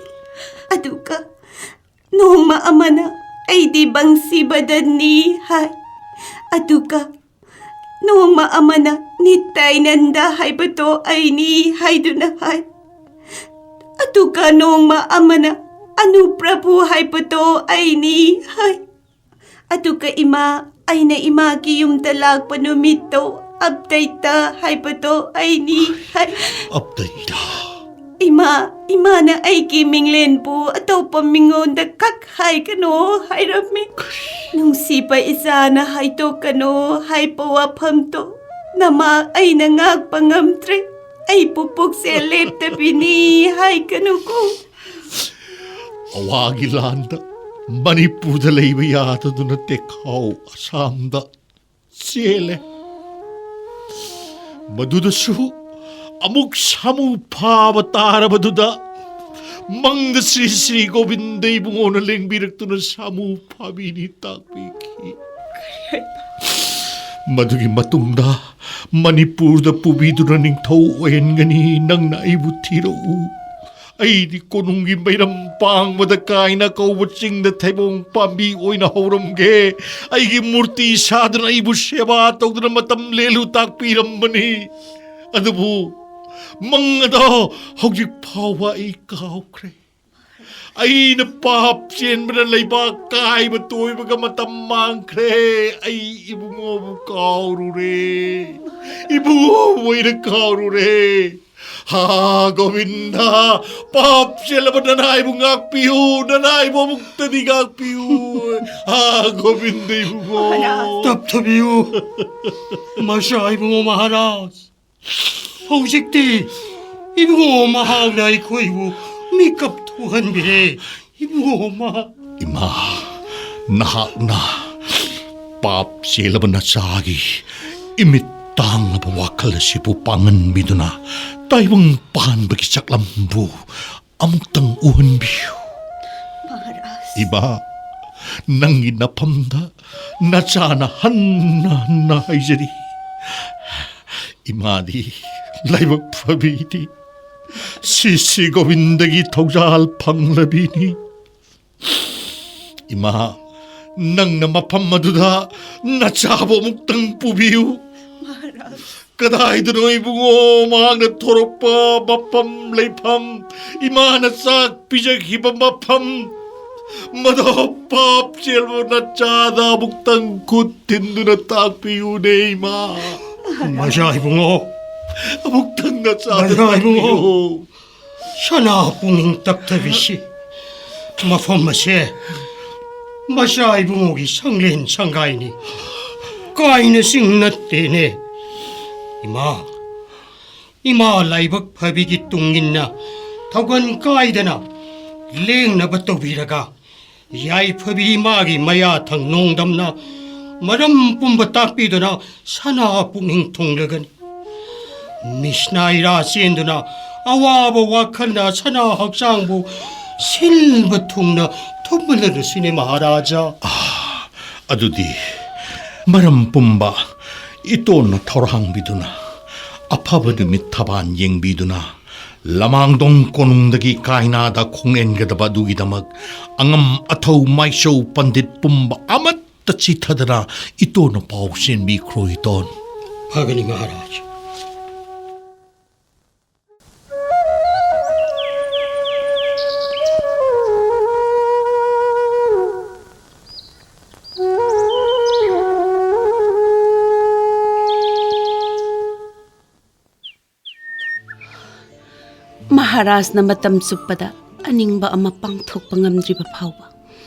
ꯑꯗꯨꯒ ꯅꯣꯡꯃ ꯑꯃꯅ ꯑꯩꯗꯤ ꯕꯪꯁꯤ ꯕꯗꯟꯅꯤ ꯍꯥꯏ꯫ ꯑꯗꯨꯒ ꯅꯣꯡꯃ ꯑꯃꯅ ꯅꯤꯇꯥꯏꯅꯟꯗ ꯍꯥꯏꯕꯗꯣ ꯑꯩꯅꯤ ꯍꯥꯏꯗꯨꯅ ꯍꯥꯏ꯫ ꯑꯗꯨꯒ ꯅꯣꯡꯃ ꯑꯃꯅ ꯑꯅꯨꯄ꯭ꯔꯚꯨ ꯍꯥꯏꯕꯗꯣ ꯑꯩꯅꯤ ꯍꯥꯏ꯫ ꯑꯗꯨꯒ ꯏꯃꯥ, ꯑꯩꯅ ꯏꯃꯥꯒꯤ ꯌꯨꯝꯗ ꯂꯥꯛꯄ ꯅꯨꯃꯤꯠꯇꯣ ꯑꯞꯗꯩꯇ ꯍꯥꯏꯕꯗꯣ ꯑꯩꯅꯤ ꯍꯥꯏ꯫ ꯑꯞꯗꯩꯇ꯫ ꯏꯃꯥ, ꯏꯃꯥꯅ ꯑꯩꯒꯤ ꯃꯤꯡꯂꯦꯟꯕꯨ ꯑꯇꯣꯞꯄ ꯃꯤꯉꯣꯟꯗ ꯈꯛ ꯍꯥꯏꯒꯅꯣ ꯍꯥꯏꯔꯝꯃꯤ꯫ ꯅꯨꯡꯁꯤꯕ ꯏꯆꯥꯅ ꯍꯥꯏꯗꯣꯛꯀꯅꯣ ꯍꯥꯏꯕ ꯋꯥꯐꯝꯗꯣ ꯅꯃꯥ ꯑꯩꯅ ꯉꯥꯛꯄ ꯉꯝꯗ꯭ꯔꯦ꯫ ꯑꯩ ꯄꯨꯄꯨꯛꯁꯦ ꯂꯦꯞꯇꯕꯤꯅꯤ ꯍꯥꯏꯒꯅꯨꯀꯣ꯫ ꯑꯋꯥꯒꯤ ꯂꯥꯟꯗ ꯃꯅꯤꯄꯨꯔꯗ ꯂꯩꯕ ꯌꯥꯗꯗꯨꯅ ꯇꯦꯛꯈꯥꯎ ꯑꯁꯥꯝꯗ ꯆꯦꯜꯂꯦ꯫ ꯃꯗꯨꯗꯁꯨ ꯑꯃꯨꯛ ꯁꯥꯃꯨ ꯐꯥꯕ ꯇꯥꯔꯕꯗꯨꯗ ꯃꯪꯗ ꯁ꯭ꯔꯤ ꯁ꯭ꯔꯤ ꯒꯣꯕꯤꯟꯗ ꯏꯕꯨꯡꯉꯣꯅ ꯂꯦꯡꯕꯤꯔꯛꯇꯨꯅ ꯁꯥꯃꯨ ꯐꯥꯕꯤꯅꯤ ꯇꯥꯛꯄꯤꯈꯤ꯫ ꯃꯗꯨꯒꯤ ꯃꯇꯨꯡꯗ ꯃꯅꯤꯄꯨꯔꯗ ꯄꯨꯕꯤꯗꯨꯅ ꯅꯤꯡꯊꯧ ꯑꯣꯏꯍꯟꯒꯅꯤ, ꯅꯪꯅ ꯑꯩꯕꯨ ꯊꯤꯔꯛꯎ꯫ ꯑꯩꯗꯤ ꯀꯣꯅꯨꯡꯒꯤ ꯃꯩꯔꯝ ꯄꯥꯡꯕꯗ ꯀꯥꯏꯅ ꯀꯧꯕ ꯆꯤꯡꯗ ꯊꯩꯕꯣꯡ ꯄꯥꯝꯕꯤ ꯑꯣꯏꯅ ꯍꯧꯔꯝꯒꯦ꯫ ꯑꯩꯒꯤ ꯃꯨꯔꯇꯤ ꯁꯥꯗꯨꯅ ꯑꯩꯕꯨ ꯁꯦꯕꯥ ꯇꯧꯗꯨꯅ ꯃꯇꯝ ꯂꯦꯜꯂꯨ ꯇꯥꯛꯄꯤꯔꯝꯕꯅꯤ꯫ ꯑꯗꯨꯕꯨ ꯃꯪ ꯑꯗꯣ ꯍꯧꯖꯤꯛ ꯐꯥꯎꯕ ꯑꯩ ꯀꯥꯎꯈ꯭ꯔꯦ꯫ ꯑꯩꯅ ꯄꯥꯞ ꯆꯦꯟꯕꯅ ꯂꯩꯕꯥꯛ ꯀꯥꯏꯕ ꯇꯣꯏꯕꯒ ꯃꯇꯝ ꯃꯥꯡꯈ꯭ꯔꯦ꯫ ꯑꯩ ꯏꯕꯨꯡꯉꯣꯕꯨ ꯀꯥꯎꯔꯨꯔꯦ꯫ ꯏꯕꯨꯡꯉꯣꯕꯨ ꯑꯩꯅ ꯀꯥꯎꯔꯨꯔꯦ꯫ ꯍꯥ, ꯒꯣꯕꯤꯟꯗ, ꯄꯥꯞ ꯆꯦꯜꯂꯕ ꯅꯅꯥꯏꯕꯨ ꯉꯥꯛꯄꯤꯌꯨ, ꯅꯅꯥꯏꯕꯨ ꯑꯃꯨꯛꯇꯗꯤ ꯉꯥꯛꯄꯤꯌꯨ꯫ ꯍꯥ, ꯒꯣꯕꯤꯟꯗ ꯏꯕꯨꯡꯉꯣ꯫ ꯃꯍꯥꯔꯥꯖ꯫ ꯇꯞꯊꯕꯤꯌꯨ, ꯃꯆꯥ ꯏꯕꯨꯡꯉꯣ ꯃꯍꯥꯔꯥꯖ꯫ ꯍꯧꯖꯤꯛꯇꯤ ꯏꯕꯨꯡꯉꯣ ꯃꯍꯥꯛꯅ ꯑꯩꯈꯣꯏꯕꯨ ꯃꯤꯀꯞ ꯊꯣꯛꯍꯟꯕꯤꯔꯦ꯫ ꯏꯕꯨꯡꯉꯣ ꯃꯍꯥꯛ ꯏꯃꯥ, ꯅꯍꯥꯛꯅ ꯄꯥꯞ ꯆꯦꯜꯂꯕ ꯅꯆꯥꯒꯤ ꯏꯃꯤꯠ ꯇꯥꯡꯂꯕ ꯋꯥꯈꯜ ꯑꯁꯤꯕꯨ ꯄꯥꯡꯍꯟꯕꯤꯗꯨꯅ ꯇꯥꯏꯕꯪ ꯄꯥꯟꯕꯒꯤ ꯆꯥꯛꯂꯝꯕꯨ ꯑꯃꯨꯛꯇꯪ ꯎꯍꯟꯕꯤꯌꯨ꯫ ꯃꯍꯥꯔꯥꯖ꯫ ꯏꯃꯥ, ꯅꯪꯒꯤ ꯅꯐꯝꯗ ꯅꯆꯥꯅ ꯍꯟꯅ ꯍꯟꯅ ꯍꯥꯏꯖꯔꯤ꯫ ꯏꯃꯥꯗꯤ ꯂꯥꯏꯕꯛ ꯐꯕꯤꯅꯤ꯫ ꯁꯤꯁꯤ ꯒꯣꯕꯤꯟꯗꯒꯤ ꯊꯧꯖꯥꯜ ꯐꯪꯂꯕꯤꯅꯤ꯫ ꯏꯃꯥ, ꯅꯪꯅ ꯃꯐꯝ ꯑꯗꯨꯗ ꯅꯆꯥꯕꯨ ꯑꯃꯨꯛꯇꯪ ꯄꯨꯕꯤꯌꯨ꯫ ꯃꯍꯥꯔꯥꯖ꯫ ꯀꯗꯥꯏꯗꯅꯣ ꯏꯕꯨꯡꯉꯣ ꯃꯍꯥꯛꯅ ꯊꯣꯔꯛꯄ ꯃꯐꯝ ꯂꯩꯐꯝ, ꯏꯃꯥꯅ ꯆꯥꯛ ꯄꯤꯖꯈꯤꯕ ꯃꯐꯝ? ꯃꯗꯣ ꯄꯥꯞ ꯆꯦꯜꯕ ꯅꯆꯥꯗ ꯑꯃꯨꯛꯇꯪ ꯈꯨꯠ ꯊꯤꯟꯗꯨꯅ ꯇꯥꯛꯄꯤꯌꯨꯅꯦ ꯏꯃꯥ꯫ ꯃꯆꯥ ꯏꯕꯨꯡꯉꯣ꯫ ꯑꯃꯨꯛꯇꯪ ꯅꯆꯥꯗ ꯃꯆꯥ ꯏꯕꯨꯡꯉꯣ꯫ ꯇꯥꯛꯄꯤꯌꯨ꯫ ꯁꯅꯥ ꯄꯨꯛꯅꯤꯡ ꯇꯞꯊꯕꯤꯁꯤ, ꯃꯐꯝ ꯑꯁꯦ ꯃꯆꯥ ꯏꯕꯨꯡꯉꯣꯒꯤ ꯁꯪꯂꯦꯟ ꯁꯪꯒꯥꯏꯅꯤ, ꯀꯥꯏꯅ ꯆꯤꯡ ꯅꯠꯇꯦꯅꯦ꯫ ꯏꯃꯥ, ꯏꯃꯥ ꯂꯥꯏꯕꯛ ꯐꯕꯤꯒꯤ ꯇꯨꯡ ꯏꯟꯅ ꯊꯧꯒꯟ ꯀꯥꯏꯗꯅ ꯂꯦꯡꯅꯕ ꯇꯧꯕꯤꯔꯒ, ꯌꯥꯏꯐꯕꯤ ꯏꯃꯥꯒꯤ ꯃꯌꯥ ꯊꯪ ꯅꯣꯡꯗꯝꯅ ꯃꯔꯝ ꯄꯨꯝꯕ ꯇꯥꯛꯄꯤꯗꯨꯅ ꯁꯅꯥ ꯄꯨꯛꯅꯤꯡ ꯊꯨꯡꯂꯒꯅꯤ꯫ ꯃꯤꯁꯅꯥ ꯏꯔꯥ ꯆꯦꯟꯗꯨꯅ ꯑꯋꯥꯕ ꯋꯥꯈꯜꯅ ꯁꯅꯥ ꯍꯛꯆꯥꯡꯕꯨ ꯁꯤꯟꯕ ꯊꯨꯡꯅ ꯊꯨꯝꯍꯜꯂꯔꯁꯤꯅꯦ ꯃꯍꯥꯔꯥꯖꯥ꯫ ꯑꯥ, ꯑꯗꯨꯗꯤ ꯃꯔꯝ ꯄꯨꯝꯕ ꯏꯇꯣꯟꯅ ꯊꯧꯔꯥꯡꯕꯤꯗꯨꯅ, ꯑꯐꯕ ꯅꯨꯃꯤꯠ ꯊꯕꯥꯟ ꯌꯦꯡꯕꯤꯗꯨꯅ, ꯂꯃꯥꯡꯗꯣꯡ ꯀꯣꯅꯨꯡꯗꯒꯤ ꯀꯥꯏꯅꯥꯗ ꯈꯣꯡꯂꯦꯟꯒꯗꯕ ꯑꯗꯨꯒꯤꯗꯃꯛ ꯑꯉꯝ ꯑꯊꯧ ꯃꯥꯏꯆꯧ ꯄꯟꯗꯤꯠ ꯄꯨꯝꯕ ꯑꯃꯠꯇ ꯆꯤꯊꯗꯅ ꯏꯇꯣꯟꯅ ꯄꯥꯎ ꯆꯦꯟꯕꯤꯈ꯭ꯔꯣ ꯏꯇꯣꯟ꯫ ꯐꯒꯅꯤ ꯃꯍꯥꯔꯥꯖ꯫ ꯃꯍꯥꯔꯥꯖꯅ ꯃꯇꯝ ꯆꯨꯞꯄꯗ ꯑꯅꯤꯡꯕ ꯑꯃ ꯄꯥꯡꯊꯣꯛꯄ ꯉꯝꯗ꯭ꯔꯤꯕ ꯐꯥꯎꯕ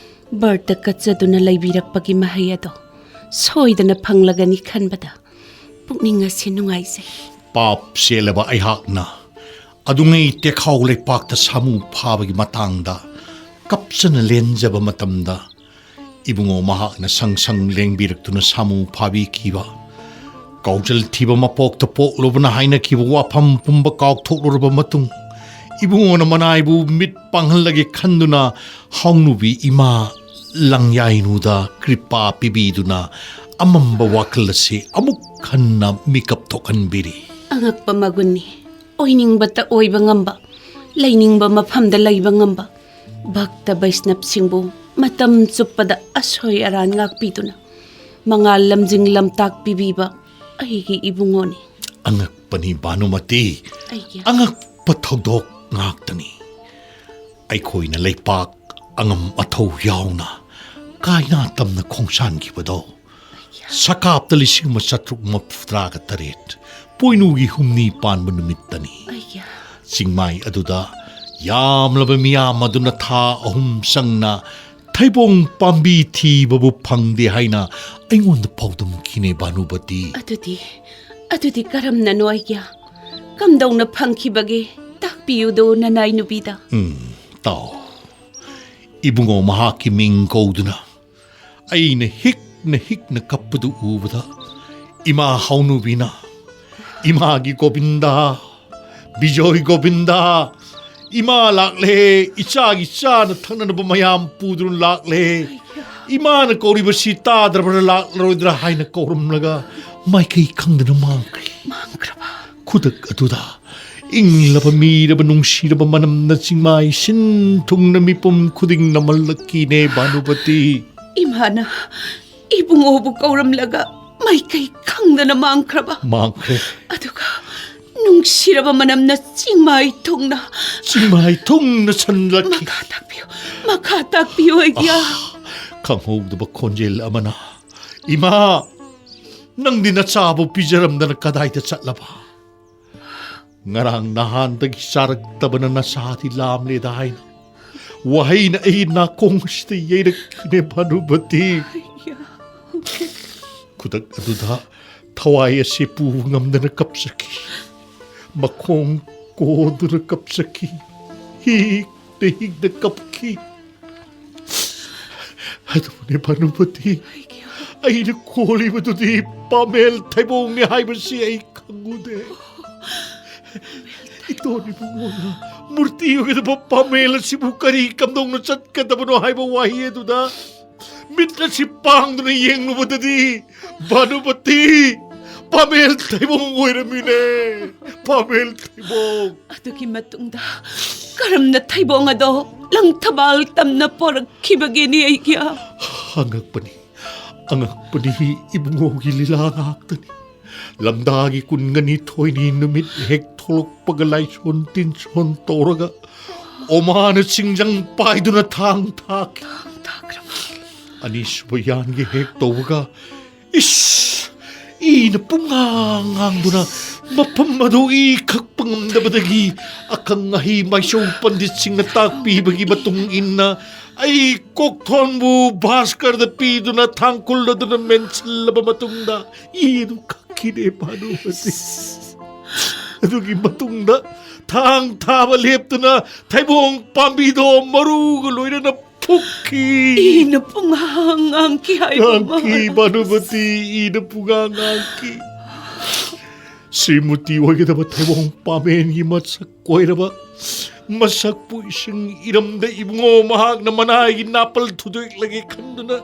ꯕꯔꯇ ꯀꯠꯆꯗꯨꯅ ꯂꯩꯕꯤꯔꯛꯄꯒꯤ ꯃꯍꯩ ꯑꯗꯣ ꯁꯣꯏꯗꯅ ꯐꯪꯂꯒꯅꯤ ꯈꯟꯕꯗ ꯄꯨꯛꯅꯤꯡ ꯑꯁꯤ ꯅꯨꯡꯉꯥꯏꯖꯩ꯫ ꯄꯥꯞ ꯆꯦꯜꯂꯕ ꯑꯩꯍꯥꯛꯅ ꯑꯗꯨꯉꯩ ꯇꯦꯈꯥꯎ ꯂꯩꯄꯥꯛꯇ ꯁꯥꯃꯨ ꯐꯥꯕꯒꯤ ꯃꯇꯥꯡꯗ ꯀꯞꯆꯅ ꯂꯦꯟꯖꯕ ꯃꯇꯝꯗ, ꯏꯕꯨꯡꯉꯣ ꯃꯍꯥꯛꯅ ꯁꯪ ꯁꯪ ꯂꯦꯡꯕꯤꯔꯛꯇꯨꯅ ꯁꯥꯃꯨ ꯐꯥꯕꯤꯈꯤꯕ, ꯀꯥꯎꯖꯜ ꯊꯤꯕ ꯃꯄꯣꯛꯇ ꯄꯣꯛꯂꯨꯕꯅ ꯍꯥꯏꯅꯈꯤꯕ ꯋꯥꯐꯝ ꯄꯨꯝꯕ ꯀꯥꯎꯊꯣꯛꯂꯨꯔꯕ ꯃꯇꯨꯡ, ꯏꯕꯨꯡꯉꯣꯅ ꯃꯅꯥꯏꯕꯨ ꯃꯤꯠ ꯄꯥꯡꯍꯜꯂꯒꯦ ꯈꯟꯗꯨꯅ ꯍꯥꯎꯅꯨꯕꯤ ꯏꯃꯥ ꯂꯪꯌꯥꯏꯅꯨꯗ ꯀ꯭ꯔꯤꯄꯥ ꯄꯤꯕꯤꯗꯨꯅ ꯑꯃꯝꯕ ꯋꯥꯈꯜ ꯑꯁꯤ ꯑꯃꯨꯛ ꯍꯟꯅ ꯃꯤꯀꯞ ꯊꯣꯛꯍꯟꯕꯤꯔꯤ꯫ ꯑꯉꯛꯄ ꯃꯒꯨꯟꯅꯤ꯫ ꯑꯣꯏꯅꯤꯡꯕꯇ ꯑꯣꯏꯕ ꯉꯝꯕ, ꯂꯩꯅꯤꯡꯕ ꯃꯐꯝꯗ ꯂꯩꯕ ꯉꯝꯕ ꯚꯛꯇ ꯕꯩꯁꯅꯕꯁꯤꯡꯕꯨ ꯃꯇꯝ ꯆꯨꯞꯄꯗ ꯑꯁꯣꯏ ꯑꯔꯥꯟ ꯉꯥꯛꯄꯤꯗꯨꯅ ꯃꯉꯥꯜ ꯂꯝꯖꯤꯡ ꯂꯝꯇꯥꯛ ꯄꯤꯕꯤꯕ ꯑꯩꯒꯤ ꯏꯕꯨꯡꯉꯣꯅꯤ꯫ ꯑꯉꯛꯄꯅꯤ ꯚꯥꯅꯨꯃꯇꯤ, ꯑꯩꯒꯤ ꯑꯉꯛꯄ ꯊꯧꯗꯣꯛ ꯉꯥꯛꯇꯅꯤ꯫ ꯑꯩꯈꯣꯏꯅ ꯂꯩꯄꯥꯛ ꯑꯉꯝ ꯑꯊꯧ ꯌꯥꯎꯅ ꯀꯥꯏꯅꯥ ꯇꯝꯅ ꯈꯣꯡꯁꯥꯟꯈꯤꯕꯗꯣ ꯁꯀꯥꯞꯇ ꯂꯤꯁꯤꯡ ꯑꯃ ꯆꯥꯇ꯭ꯔꯨꯛ ꯃꯔꯤꯐꯨꯇꯔꯥꯒ ꯇꯔꯦꯠ ꯄꯣꯏꯅꯨꯒꯤ ꯍꯨꯝꯅꯤ ꯄꯥꯟꯕ ꯅꯨꯃꯤꯠꯇꯅꯤ꯫ ꯑꯩꯒꯤ ꯆꯤꯡꯃꯥꯏ ꯑꯗꯨꯗ ꯌꯥꯝꯂꯕ ꯃꯤꯌꯥꯝ ꯑꯗꯨꯅ ꯊꯥ ꯑꯍꯨꯝ ꯆꯪꯅ ꯊꯩꯕꯣꯡ ꯄꯥꯝꯕꯤ ꯊꯤꯕꯕꯨ ꯐꯪꯗꯦ ꯍꯥꯏꯅ ꯑꯩꯉꯣꯟꯗ ꯄꯥꯎꯗꯝꯈꯤꯅꯦ ꯚꯥꯅꯨꯕꯇꯤ꯫ ꯑꯗꯨꯗꯤ, ꯑꯗꯨꯗꯤ ꯀꯔꯝꯅꯅꯣ ꯑꯩꯒꯤ? ꯀꯝꯗꯧꯅ ꯐꯪꯈꯤꯕꯒꯦ? ꯇꯥꯛꯄꯤꯌꯨꯗꯣ ꯅꯅꯥꯏ ꯅꯨꯄꯤꯗ꯫ ꯎꯝ, ꯇꯥꯎ꯫ ꯏꯕꯨꯡꯉꯣ ꯃꯍꯥꯛꯀꯤ ꯃꯤꯡ ꯀꯧꯗꯨꯅ ꯑꯩꯅ ꯍꯤꯛꯅ ꯍꯤꯛꯅ ꯀꯞꯄꯗꯨ ꯎꯕꯗ, ꯏꯃꯥ ꯍꯥꯎꯅꯨꯕꯤꯅ, "ꯏꯃꯥꯒꯤ ꯒꯣꯕꯤꯟꯗ, ꯕꯤꯖꯣꯏ ꯒꯣꯕꯤꯟꯗ, ꯏꯃꯥ ꯂꯥꯛꯂꯦ, ꯏꯆꯥꯒꯤ ꯆꯥꯅ ꯊꯛꯅꯅꯕ ꯃꯌꯥꯝ ꯄꯨꯗꯨꯅ ꯂꯥꯛꯂꯦ, ꯏꯃꯥꯅ ꯀꯧꯔꯤꯕꯁꯤ ꯇꯥꯗ꯭ꯔꯕ꯭ꯔꯥ ꯂꯥꯛꯂꯔꯣꯏꯗ꯭ꯔꯥ?" ꯍꯥꯏꯅ ꯀꯧꯔꯝꯂꯒ ꯃꯥꯏꯀꯩ ꯈꯪꯗꯅ ꯃꯥꯡꯈ꯭ꯔꯦ꯫ ꯃꯥꯡꯈ꯭ꯔꯕ? ꯈꯨꯗꯛ ꯑꯗꯨꯗ ꯏꯪꯂꯕ ꯃꯤꯔꯕ ꯅꯨꯡꯁꯤꯔꯕ ꯃꯅꯝꯅ ꯆꯤꯡꯃꯥꯏ ꯁꯤꯟ ꯊꯨꯡꯅ ꯃꯤꯄꯨꯝ ꯈꯨꯗꯤꯡ ꯅꯝꯍꯜꯂꯛꯈꯤꯅꯦ ꯚꯥꯅꯨꯄꯇꯤ꯫ ꯏꯃꯥꯅ ꯏꯕꯨꯡꯉꯣꯕꯨ ꯀꯧꯔꯝꯂꯒ ꯃꯥꯏꯀꯩ ꯈꯪꯗꯅ ꯃꯥꯡꯈ꯭ꯔꯕ? ꯃꯥꯡꯈ꯭ꯔꯦ꯫ ꯑꯗꯨꯒ ꯅꯨꯡꯁꯤꯔꯕ ꯃꯅꯝꯅ ꯆꯤꯡꯃꯥꯏ ꯊꯨꯡꯅ ꯆꯤꯡꯃꯥꯏ ꯊꯨꯡꯅ ꯁꯟꯂꯛꯈꯤ꯫ ꯃꯈꯥ ꯇꯥꯛꯄꯤꯌꯨ, ꯃꯈꯥ ꯇꯥꯛꯄꯤꯌꯨ ꯑꯩꯒꯤ꯫ ꯑꯥ, ꯈꯪꯍꯧꯗꯕ ꯈꯣꯟꯖꯦꯜ ꯑꯃꯅ, "ꯏꯃꯥ, ꯅꯪꯗꯤ ꯅꯆꯥꯕꯨ ꯄꯤꯖꯔꯝꯗꯅ ꯀꯗꯥꯏꯗ ꯆꯠꯂꯕ?" ꯉꯔꯥꯡ ꯅꯍꯥꯟꯗꯒꯤ ꯆꯥꯔꯛꯇꯕꯅ ꯅꯁꯥꯗꯤ ꯂꯥꯝꯂꯦꯗ ꯍꯥꯏꯅ ꯋꯥꯍꯩꯅ ꯑꯩ ꯅꯥꯀꯣꯡ ꯑꯁꯤꯗ ꯌꯩꯔꯛꯈꯤꯅꯦ ꯚꯥꯅꯨꯃꯇꯤ꯫ ꯈꯨꯗꯛ ꯑꯗꯨꯗ ꯊꯋꯥꯏ ꯑꯁꯤ ꯄꯨꯕ ꯉꯝꯗꯅ ꯀꯞꯆꯈꯤ꯫ ꯃꯈꯣꯡ ꯀꯣꯟꯗꯨꯅ ꯀꯞꯆꯈꯤ꯫ ꯍꯤꯛꯅ ꯍꯤꯛꯅ ꯀꯞꯈꯤ꯫ ꯑꯗꯨꯕꯨꯅꯦ ꯚꯥꯅꯨꯃꯇꯤ, ꯑꯩꯅ ꯀꯣꯜꯂꯤꯕꯗꯨꯗꯤ ꯄꯥꯃꯦꯜ ꯊꯩꯕꯣꯡꯅꯤ ꯍꯥꯏꯕꯁꯤ ꯑꯩ ꯈꯪꯉꯨꯗꯦ꯫ ꯏꯇꯣꯟ ꯏꯕꯨꯡꯉꯣꯅ ꯃꯨꯔꯇꯤ ꯑꯣꯏꯒꯗꯕ ꯄꯥꯃꯦꯜ ꯑꯁꯤꯕꯨ ꯀꯔꯤ ꯀꯝꯗꯧꯅ ꯆꯠꯀꯗꯕꯅꯣ ꯍꯥꯏꯕ ꯋꯥꯍꯩ ꯑꯗꯨꯗ ꯃꯤꯠ ꯑꯁꯤ ꯄꯥꯡꯗꯨꯅ ꯌꯦꯡꯂꯨꯕꯗꯗꯤ ꯚꯥꯅꯨꯃꯇꯤ ꯄꯥꯃꯦꯜ ꯊꯩꯕꯣꯡ ꯑꯣꯏꯔꯝꯃꯤꯅꯦ꯫ ꯄꯥꯃꯦꯜ ꯊꯩꯕꯣꯡ꯫ ꯑꯗꯨꯒꯤ ꯃꯇꯨꯡꯗ ꯀꯔꯝꯅ ꯊꯩꯕꯣꯡ ꯑꯗꯣ ꯂꯪꯊꯕꯥꯜ ꯇꯝꯅ ꯄꯣꯔꯛꯈꯤꯕꯒꯦꯅꯦ ꯑꯩꯒꯤ? ꯑꯉꯛꯄꯅꯤ, ꯑꯉꯛꯄꯅꯤ, ꯏꯕꯨꯡꯉꯣꯒꯤ ꯂꯤꯂꯥ ꯉꯥꯛꯇꯅꯤ꯫ ꯂꯝꯗꯥꯒꯤ ꯀꯨꯟꯒ ꯅꯤꯊꯣꯏꯅꯤ ꯅꯨꯃꯤꯠ ꯍꯦꯛ ꯊꯣꯛꯂꯛꯄꯒ ꯂꯥꯏꯁꯣꯟ ꯇꯤꯟꯁꯣꯟ ꯇꯧꯔꯒ ꯑꯣꯃꯥꯅ ꯆꯤꯡꯖꯪ ꯄꯥꯏꯗꯨꯅ ꯊꯥꯡ ꯊꯥꯈꯤ꯫ ꯑꯅꯤꯁꯨꯕ ꯌꯥꯟꯒꯤ ꯍꯦꯛ ꯇꯧꯕꯒ ꯏꯁ! ꯏꯅ ꯄꯨꯡꯉꯥꯡ ꯉꯥꯡꯗꯨꯅ ꯃꯐꯝ ꯑꯗꯨ ꯏ ꯈꯛꯄ ꯉꯝꯗꯕꯗꯒꯤ ꯑꯈꯪ ꯑꯍꯩ ꯃꯥꯏꯁꯧ ꯄꯟꯗꯤꯠꯁꯤꯡꯅ ꯇꯥꯛꯄꯤꯕꯒꯤ ꯃꯇꯨꯡ ꯏꯟꯅ ꯑꯩ ꯀꯣꯛꯊꯣꯟꯕꯨ ꯚꯥꯁꯀꯔꯗ ꯄꯤꯗꯨꯅ ꯊꯥꯡꯀꯨꯜ ꯑꯗꯨꯅ ꯃꯦꯟꯁꯤꯜꯂꯕ ꯃꯇꯨꯡꯗ ꯏ ꯑꯗꯨ ꯈꯛꯈꯤꯗꯦ ꯚꯥꯅꯨꯃꯇꯤ꯫ ꯑꯗꯨꯒꯤ ꯃꯇꯨꯡꯗ ꯊꯥꯡ ꯊꯥꯕ ꯂꯦꯞꯇꯨꯅ ꯊꯩꯕꯣꯡ ꯄꯥꯝꯕꯤꯗꯣ ꯃꯔꯨꯒ ꯂꯣꯏꯅꯅ ꯐꯨꯛꯈꯤ꯫ ꯏꯅ ꯄꯨꯡꯍꯥꯡ ꯉꯥꯡꯈꯤ ꯍꯥꯏꯕ ꯉꯥꯡꯈꯤ, ꯃꯥ꯫ ꯚꯥꯅꯨꯃꯇꯤ, ꯏꯅ ꯄꯨꯡꯍꯥꯡ ꯉꯥꯡꯈꯤ꯫ ꯁ꯭ꯔꯤꯃꯨꯇꯤ ꯑꯣꯏꯒꯗꯕ ꯊꯩꯕꯣꯡ ꯄꯥꯃꯦꯟꯒꯤ ꯃꯁꯛ ꯀꯣꯏꯔꯕ ꯃꯁꯛꯄꯨ ꯏꯁꯤꯡ ꯏꯔꯝꯗ ꯏꯕꯨꯡꯉꯣ ꯃꯍꯥꯛꯅ ꯃꯅꯥꯏꯒꯤ ꯅꯥꯄꯜ ꯊꯨꯗꯦꯛꯂꯒꯦ ꯈꯟꯗꯨꯅ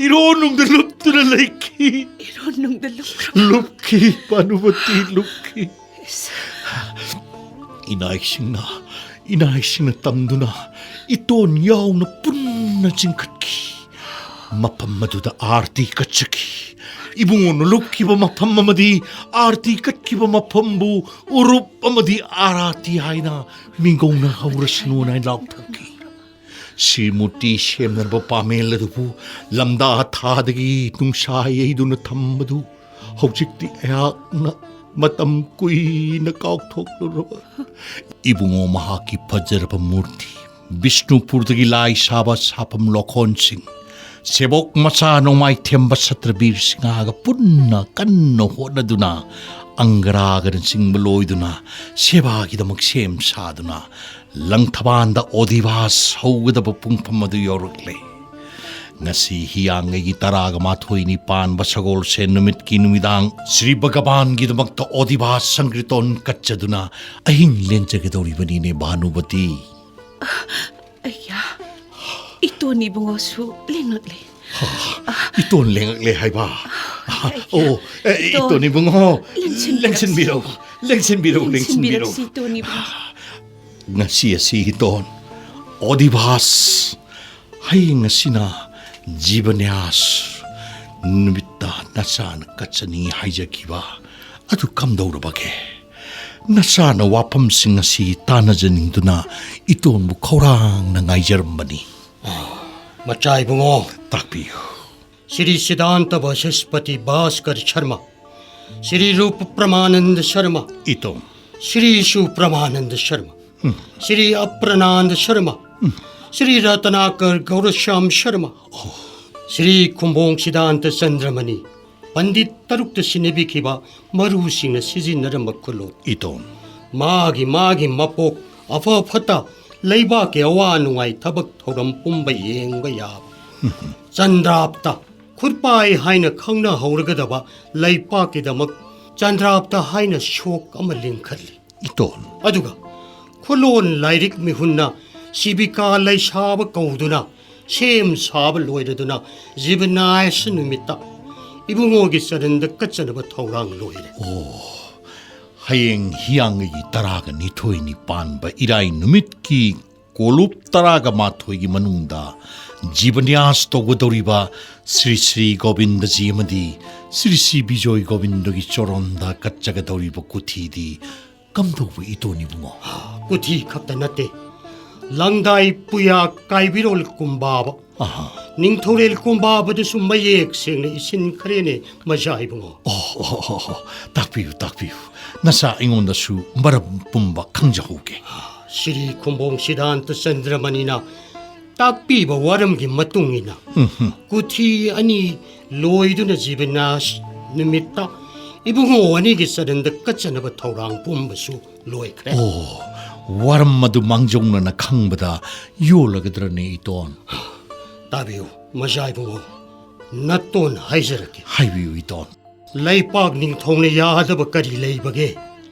ꯏꯔꯣꯟꯅꯨꯡꯗ ꯂꯨꯞꯇꯨꯅ ꯂꯩꯈꯤ꯫ ꯏꯔꯣꯟꯅꯨꯡꯗ ꯂꯨꯞꯈ꯭ꯔꯕ? ꯂꯨꯞꯈꯤ, ꯚꯥꯅꯨꯃꯇꯤ, ꯂꯨꯞꯈꯤ꯫ ꯏꯁ꯫ ꯏꯅꯥꯏꯁꯤꯡꯅ, ꯏꯅꯥꯏꯁꯤꯡꯅ ꯇꯝꯗꯨꯅ ꯏꯇꯣꯟ ꯌꯥꯎꯅ ꯄꯨꯟꯅ ꯆꯤꯡꯈꯠꯈꯤ꯫ ꯃꯐꯝ ꯑꯗꯨꯗ ꯑꯥꯔꯇꯤ ꯀꯠꯆꯈꯤ꯫ ꯏꯕꯨꯡꯉꯣꯅ ꯂꯨꯞꯈꯤꯕ ꯃꯐꯝ ꯑꯃꯗꯤ ꯑꯥꯔꯇꯤ ꯀꯠꯈꯤꯕ ꯃꯐꯝꯕꯨ ꯎꯔꯨꯞ ꯑꯃꯗꯤ ꯑꯥꯔꯥꯇꯤ ꯍꯥꯏꯅ ꯃꯤꯡꯒꯧꯅ ꯍꯧꯔꯁꯅꯨꯅ ꯂꯥꯎꯊꯣꯛꯈꯤ꯫ ꯁ꯭ꯔꯤꯃꯨꯔꯇꯤ ꯁꯦꯝꯅꯕ ꯄꯥꯃꯦꯜ ꯑꯗꯨꯕꯨ ꯂꯝꯗꯥ ꯊꯥꯗꯒꯤ ꯅꯨꯡꯁꯥ ꯌꯩꯗꯨꯅ ꯊꯝꯕꯗꯨ ꯍꯧꯖꯤꯛꯇꯤ ꯑꯩꯍꯥꯛꯅ ꯃꯇꯝ ꯀꯨꯏꯅ ꯀꯥꯎꯊꯣꯛꯂꯨꯔꯕ ꯏꯕꯨꯡꯉꯣ ꯃꯍꯥꯛꯀꯤ ꯐꯖꯔꯕ ꯃꯨꯔꯇꯤ, ꯕꯤꯁꯅꯨꯄꯨꯔꯗꯒꯤ ꯂꯥꯏ ꯁꯥꯕ ꯁꯥꯐꯝ ꯂꯣꯈꯣꯟꯁꯤꯡ, ꯁꯦꯕꯣꯛ ꯃꯆꯥ ꯅꯣꯡꯃꯥꯏꯊꯦꯝꯕ ꯁꯇ꯭ꯔꯕꯤꯔ ꯁꯤꯡꯍꯒ ꯄꯨꯟꯅ ꯀꯟꯅ ꯍꯣꯠꯅꯗꯨꯅ, ꯑꯪꯒꯔꯥꯒꯅꯆꯤꯡꯕ ꯂꯣꯏꯗꯨꯅ, ꯁꯦꯕꯥꯒꯤꯗꯃꯛ ꯁꯦꯝ ꯁꯥꯗꯨꯅ, ꯂꯪꯊꯕꯥꯜꯗ ꯑꯣꯙꯤꯕꯥꯁ ꯍꯧꯒꯗꯕ ꯄꯨꯡꯐꯝ ꯑꯗꯨ ꯌꯧꯔꯛꯂꯦ꯫ ꯉꯁꯤ ꯍꯤꯌꯥꯡꯒꯩꯒꯤ ꯇꯔꯥꯒ ꯃꯥꯊꯣꯏꯅꯤ ꯄꯥꯟꯕ ꯁꯒꯣꯜꯁꯦꯟ ꯅꯨꯃꯤꯠꯀꯤ ꯅꯨꯃꯤꯗꯥꯡ ꯁ꯭ꯔꯤ ꯚꯒꯕꯥꯟꯒꯤꯗꯃꯛꯇ ꯑꯣꯙꯤꯕꯥꯁ ꯁꯪꯀ꯭ꯔꯤꯇꯣꯟ ꯀꯠꯆꯗꯨꯅ ꯑꯍꯤꯡ ꯂꯦꯟꯖꯒꯗꯧꯔꯤꯕꯅꯤꯅꯦ, ꯚꯥꯅꯨꯕꯇꯤ꯫ ꯑꯩꯌꯥ, ꯏꯇꯣꯟ ꯏꯕꯨꯡꯉꯣꯁꯨ ꯂꯦꯡꯂꯛꯂꯦ꯫ ꯏꯇꯣꯟ ꯂꯦꯡꯉꯛꯂꯦ ꯍꯥꯏꯕ? ꯑꯣ, ꯑꯦ, ꯏꯇꯣꯟ, ꯏꯇꯣꯟ ꯏꯕꯨꯡꯉꯣ, ꯂꯦꯡꯁꯤꯟꯕꯤꯔꯛꯁꯤ꯫ ꯂꯦꯡꯁꯤꯟꯕꯤꯔꯛꯎ, ꯂꯦꯡꯁꯤꯟꯕꯤꯔꯛꯎ, ꯂꯦꯡꯁꯤꯟꯕꯤꯔꯛꯎ꯫ ꯂꯦꯡꯁꯤꯟꯕꯤꯔꯛꯁꯤ, ꯏꯇꯣꯟ ꯏꯕꯨꯡꯉꯣ꯫ ꯉꯁꯤ ꯑꯁꯤ ꯏꯇꯣꯟ, ꯑꯣꯗꯤꯚꯥꯁ, ꯍꯌꯦꯡ ꯑꯁꯤꯅ ꯖꯤꯕꯅ꯭ꯌꯥꯁ ꯅꯨꯃꯤꯠꯇ ꯅꯆꯥꯅ ꯀꯠꯆꯅꯤ ꯍꯥꯏꯖꯈꯤꯕ ꯑꯗꯨ ꯀꯝꯗꯧꯔꯕꯒꯦ? ꯅꯆꯥꯅ ꯋꯥꯐꯝꯁꯤꯡ ꯑꯁꯤ ꯇꯥꯟꯅꯖꯅꯤꯡꯗꯨꯅ ꯏꯇꯣꯟꯕꯨ ꯈꯧꯔꯥꯡꯅ ꯉꯥꯏꯖꯔꯝꯕꯅꯤ꯫ ꯃꯆꯥ ꯏꯕꯨꯡꯉꯣ꯫ ꯇꯥꯛꯄꯤꯌꯨ꯫ ꯁ꯭ꯔꯤ ꯁꯤꯗꯥꯟꯇ ꯕꯁꯁꯄꯇꯤ ꯚꯥꯁꯀꯔ ꯁꯔꯃ, ꯁ꯭ꯔꯤ ꯔꯨꯄ ꯄ꯭ꯔꯃꯥꯅꯟꯗ ꯁꯔꯃ, ꯏꯇꯣꯝ꯫ ꯁ꯭ꯔꯤ ꯁꯨꯄ꯭ꯔꯃꯥꯅꯟꯗ ꯁꯔꯃ, ꯎꯝ꯫ ꯁ꯭ꯔꯤ ꯑꯄ꯭ꯔꯅꯥꯟꯗ ꯁꯔꯃ, ꯎꯝ꯫ ꯁ꯭ꯔꯤ ꯔꯇꯅꯥꯀꯔ ꯒꯧꯔꯁ꯭ꯌꯥꯝ ꯁꯔꯃ, ꯑꯣ꯫ ꯁ꯭ꯔꯤ ꯈꯨꯝꯕꯣꯡ ꯁꯤꯗꯥꯟꯇ ꯆꯟꯗ꯭ꯔꯃꯅꯤ, ꯄꯟꯗꯤꯠ ꯇꯔꯨꯛꯇ ꯁꯤꯟꯅꯕꯤꯈꯤꯕ ꯃꯔꯨꯁꯤꯡꯅ ꯁꯤꯖꯤꯟꯅꯔꯝꯕ ꯈꯨꯠꯂꯣꯟ꯫ ꯏꯇꯣꯝ꯫ ꯃꯥꯒꯤ ꯃꯥꯒꯤ ꯃꯄꯣꯛ, ꯑꯐ ꯐꯠꯇ, ꯂꯩꯕꯥꯛꯀꯤ ꯑꯋꯥ ꯅꯨꯡꯉꯥꯏ, ꯊꯕꯛ ꯊꯧꯔꯝ ꯄꯨꯝꯕ ꯌꯦꯡꯕ ꯌꯥꯕ꯫ ꯎꯝ꯫ ꯆꯟꯗ꯭ꯔꯥꯞꯇ, ꯈꯨꯠꯄꯥꯏ ꯍꯥꯏꯅ ꯈꯪꯅꯍꯧꯔꯒꯗꯕ ꯂꯩꯄꯥꯛꯀꯤꯗꯃꯛ ꯆꯟꯗ꯭ꯔꯥꯞꯇ ꯍꯥꯏꯅ ꯁꯣꯛ ꯑꯃ ꯂꯤꯡꯈꯠꯂꯤ꯫ ꯏꯇꯣꯟ꯫ ꯑꯗꯨꯒ ꯈꯨꯂꯣꯟ ꯂꯥꯏꯔꯤꯛ ꯃꯤꯍꯨꯟꯅ ꯁꯤꯕꯤꯀꯥ ꯂꯩꯁꯥꯕ ꯀꯧꯗꯨꯅ ꯁꯦꯝ ꯁꯥꯕ ꯂꯣꯏꯔꯗꯨꯅ ꯖꯤꯕꯅꯥꯌꯁ ꯅꯨꯃꯤꯠꯇ ꯏꯕꯨꯡꯉꯣꯒꯤ ꯆꯔꯟꯗ ꯀꯠꯆꯅꯕ ꯊꯧꯔꯥꯡ ꯂꯣꯏꯔꯦ꯫ ꯑꯣ, ꯍꯌꯦꯡ ꯍꯤꯌꯥꯡꯒꯩꯒꯤ ꯇꯔꯥꯒ ꯅꯤꯊꯣꯏꯅꯤ ꯄꯥꯟꯕ ꯏꯔꯥꯏ ꯅꯨꯃꯤꯠꯀꯤ ꯀꯣꯂꯨꯞ ꯇꯔꯥꯒ ꯃꯥꯊꯣꯏꯒꯤ ꯃꯅꯨꯡꯗ ꯖꯤꯕꯅ꯭ꯌꯥꯁ ꯇꯧꯒꯗꯧꯔꯤꯕ ꯁ꯭ꯔꯤ ꯁ꯭ꯔꯤ ꯒꯣꯕꯤꯟꯗꯖꯤ ꯑꯃꯗꯤ ꯁ꯭ꯔꯤ ꯁ꯭ꯔꯤ ꯕꯤꯖꯣꯏ ꯒꯣꯕꯤꯟꯗꯒꯤ ꯆꯣꯔꯣꯟꯗ ꯀꯠꯆꯒꯗꯧꯔꯤꯕ ꯀꯨꯊꯤꯗꯤ ꯀꯝꯗꯧꯕ ꯏꯇꯣꯟ ꯏꯕꯨꯡꯉꯣ? ꯀꯨꯊꯤ ꯈꯛꯇ ꯅꯠꯇꯦ, ꯂꯪꯗꯥꯏ ꯄꯨꯌꯥ ꯀꯥꯏꯕꯤꯔꯣꯜ ꯀꯨꯝꯕꯥꯕ, ꯑꯍꯥ꯫ ꯅꯤꯡꯊꯧꯔꯦꯜ ꯀꯣꯝꯕꯥꯕꯗꯁꯨ ꯃꯌꯦꯛ ꯁꯦꯡꯅ ꯏꯁꯤꯟꯈ꯭ꯔꯦꯅꯦ, ꯃꯖꯥ ꯏꯕꯨꯡꯉꯣ꯫ ꯑꯣ, ꯑꯣ, ꯑꯣ, ꯑꯣ꯫ ꯇꯥꯛꯄꯤꯌꯨ, ꯇꯥꯛꯄꯤꯌꯨ꯫ ꯅꯆꯥ ꯑꯩꯉꯣꯟꯗꯁꯨ ꯃꯔꯝ ꯄꯨꯝꯕ ꯈꯪꯖꯍꯧꯒꯦ꯫ ꯁ꯭ꯔꯤ ꯈꯨꯝꯕꯣꯡ ꯁꯤꯗꯥꯟꯇ ꯆꯟꯗ꯭ꯔꯃꯅꯤꯅ ꯇꯥꯛꯄꯤꯕ ꯋꯥꯔꯝꯒꯤ ꯃꯇꯨꯡ ꯏꯟꯅ, ꯎꯝ, ꯎꯝ꯫ ꯀꯨꯊꯤ ꯑꯅꯤ ꯂꯣꯏꯗꯨꯅ ꯖꯤꯕꯅꯥꯁ ꯅꯨꯃꯤꯠꯇ ꯏꯕꯨꯡꯉꯣ ꯑꯅꯤꯒꯤ ꯆꯗꯟꯗ ꯀꯠꯆꯅꯕ ꯊꯧꯔꯥꯡ ꯄꯨꯝꯕꯁꯨ ꯂꯣꯏꯈ꯭ꯔꯦ꯫ ꯑꯣ, ꯋꯥꯔꯝ ꯑꯗꯨ ꯃꯥꯡꯖꯧꯅꯅ ꯈꯪꯕꯗ ꯌꯣꯜꯂꯒꯗ꯭ꯔꯅꯦ, ꯏꯇꯣꯟ? ꯇꯥꯕꯤꯌꯨ, ꯃꯖꯥ ꯏꯕꯨꯡꯉꯣ, ꯅꯇꯣꯟ ꯍꯥꯏꯖꯔꯛꯀꯦ꯫ ꯍꯥꯏꯕꯤꯌꯨ, ꯏꯇꯣꯟ꯫ ꯂꯩꯄꯥꯛ ꯅꯤꯡꯊꯧꯅ ꯌꯥꯗꯕ ꯀꯔꯤ ꯂꯩꯕꯒꯦ?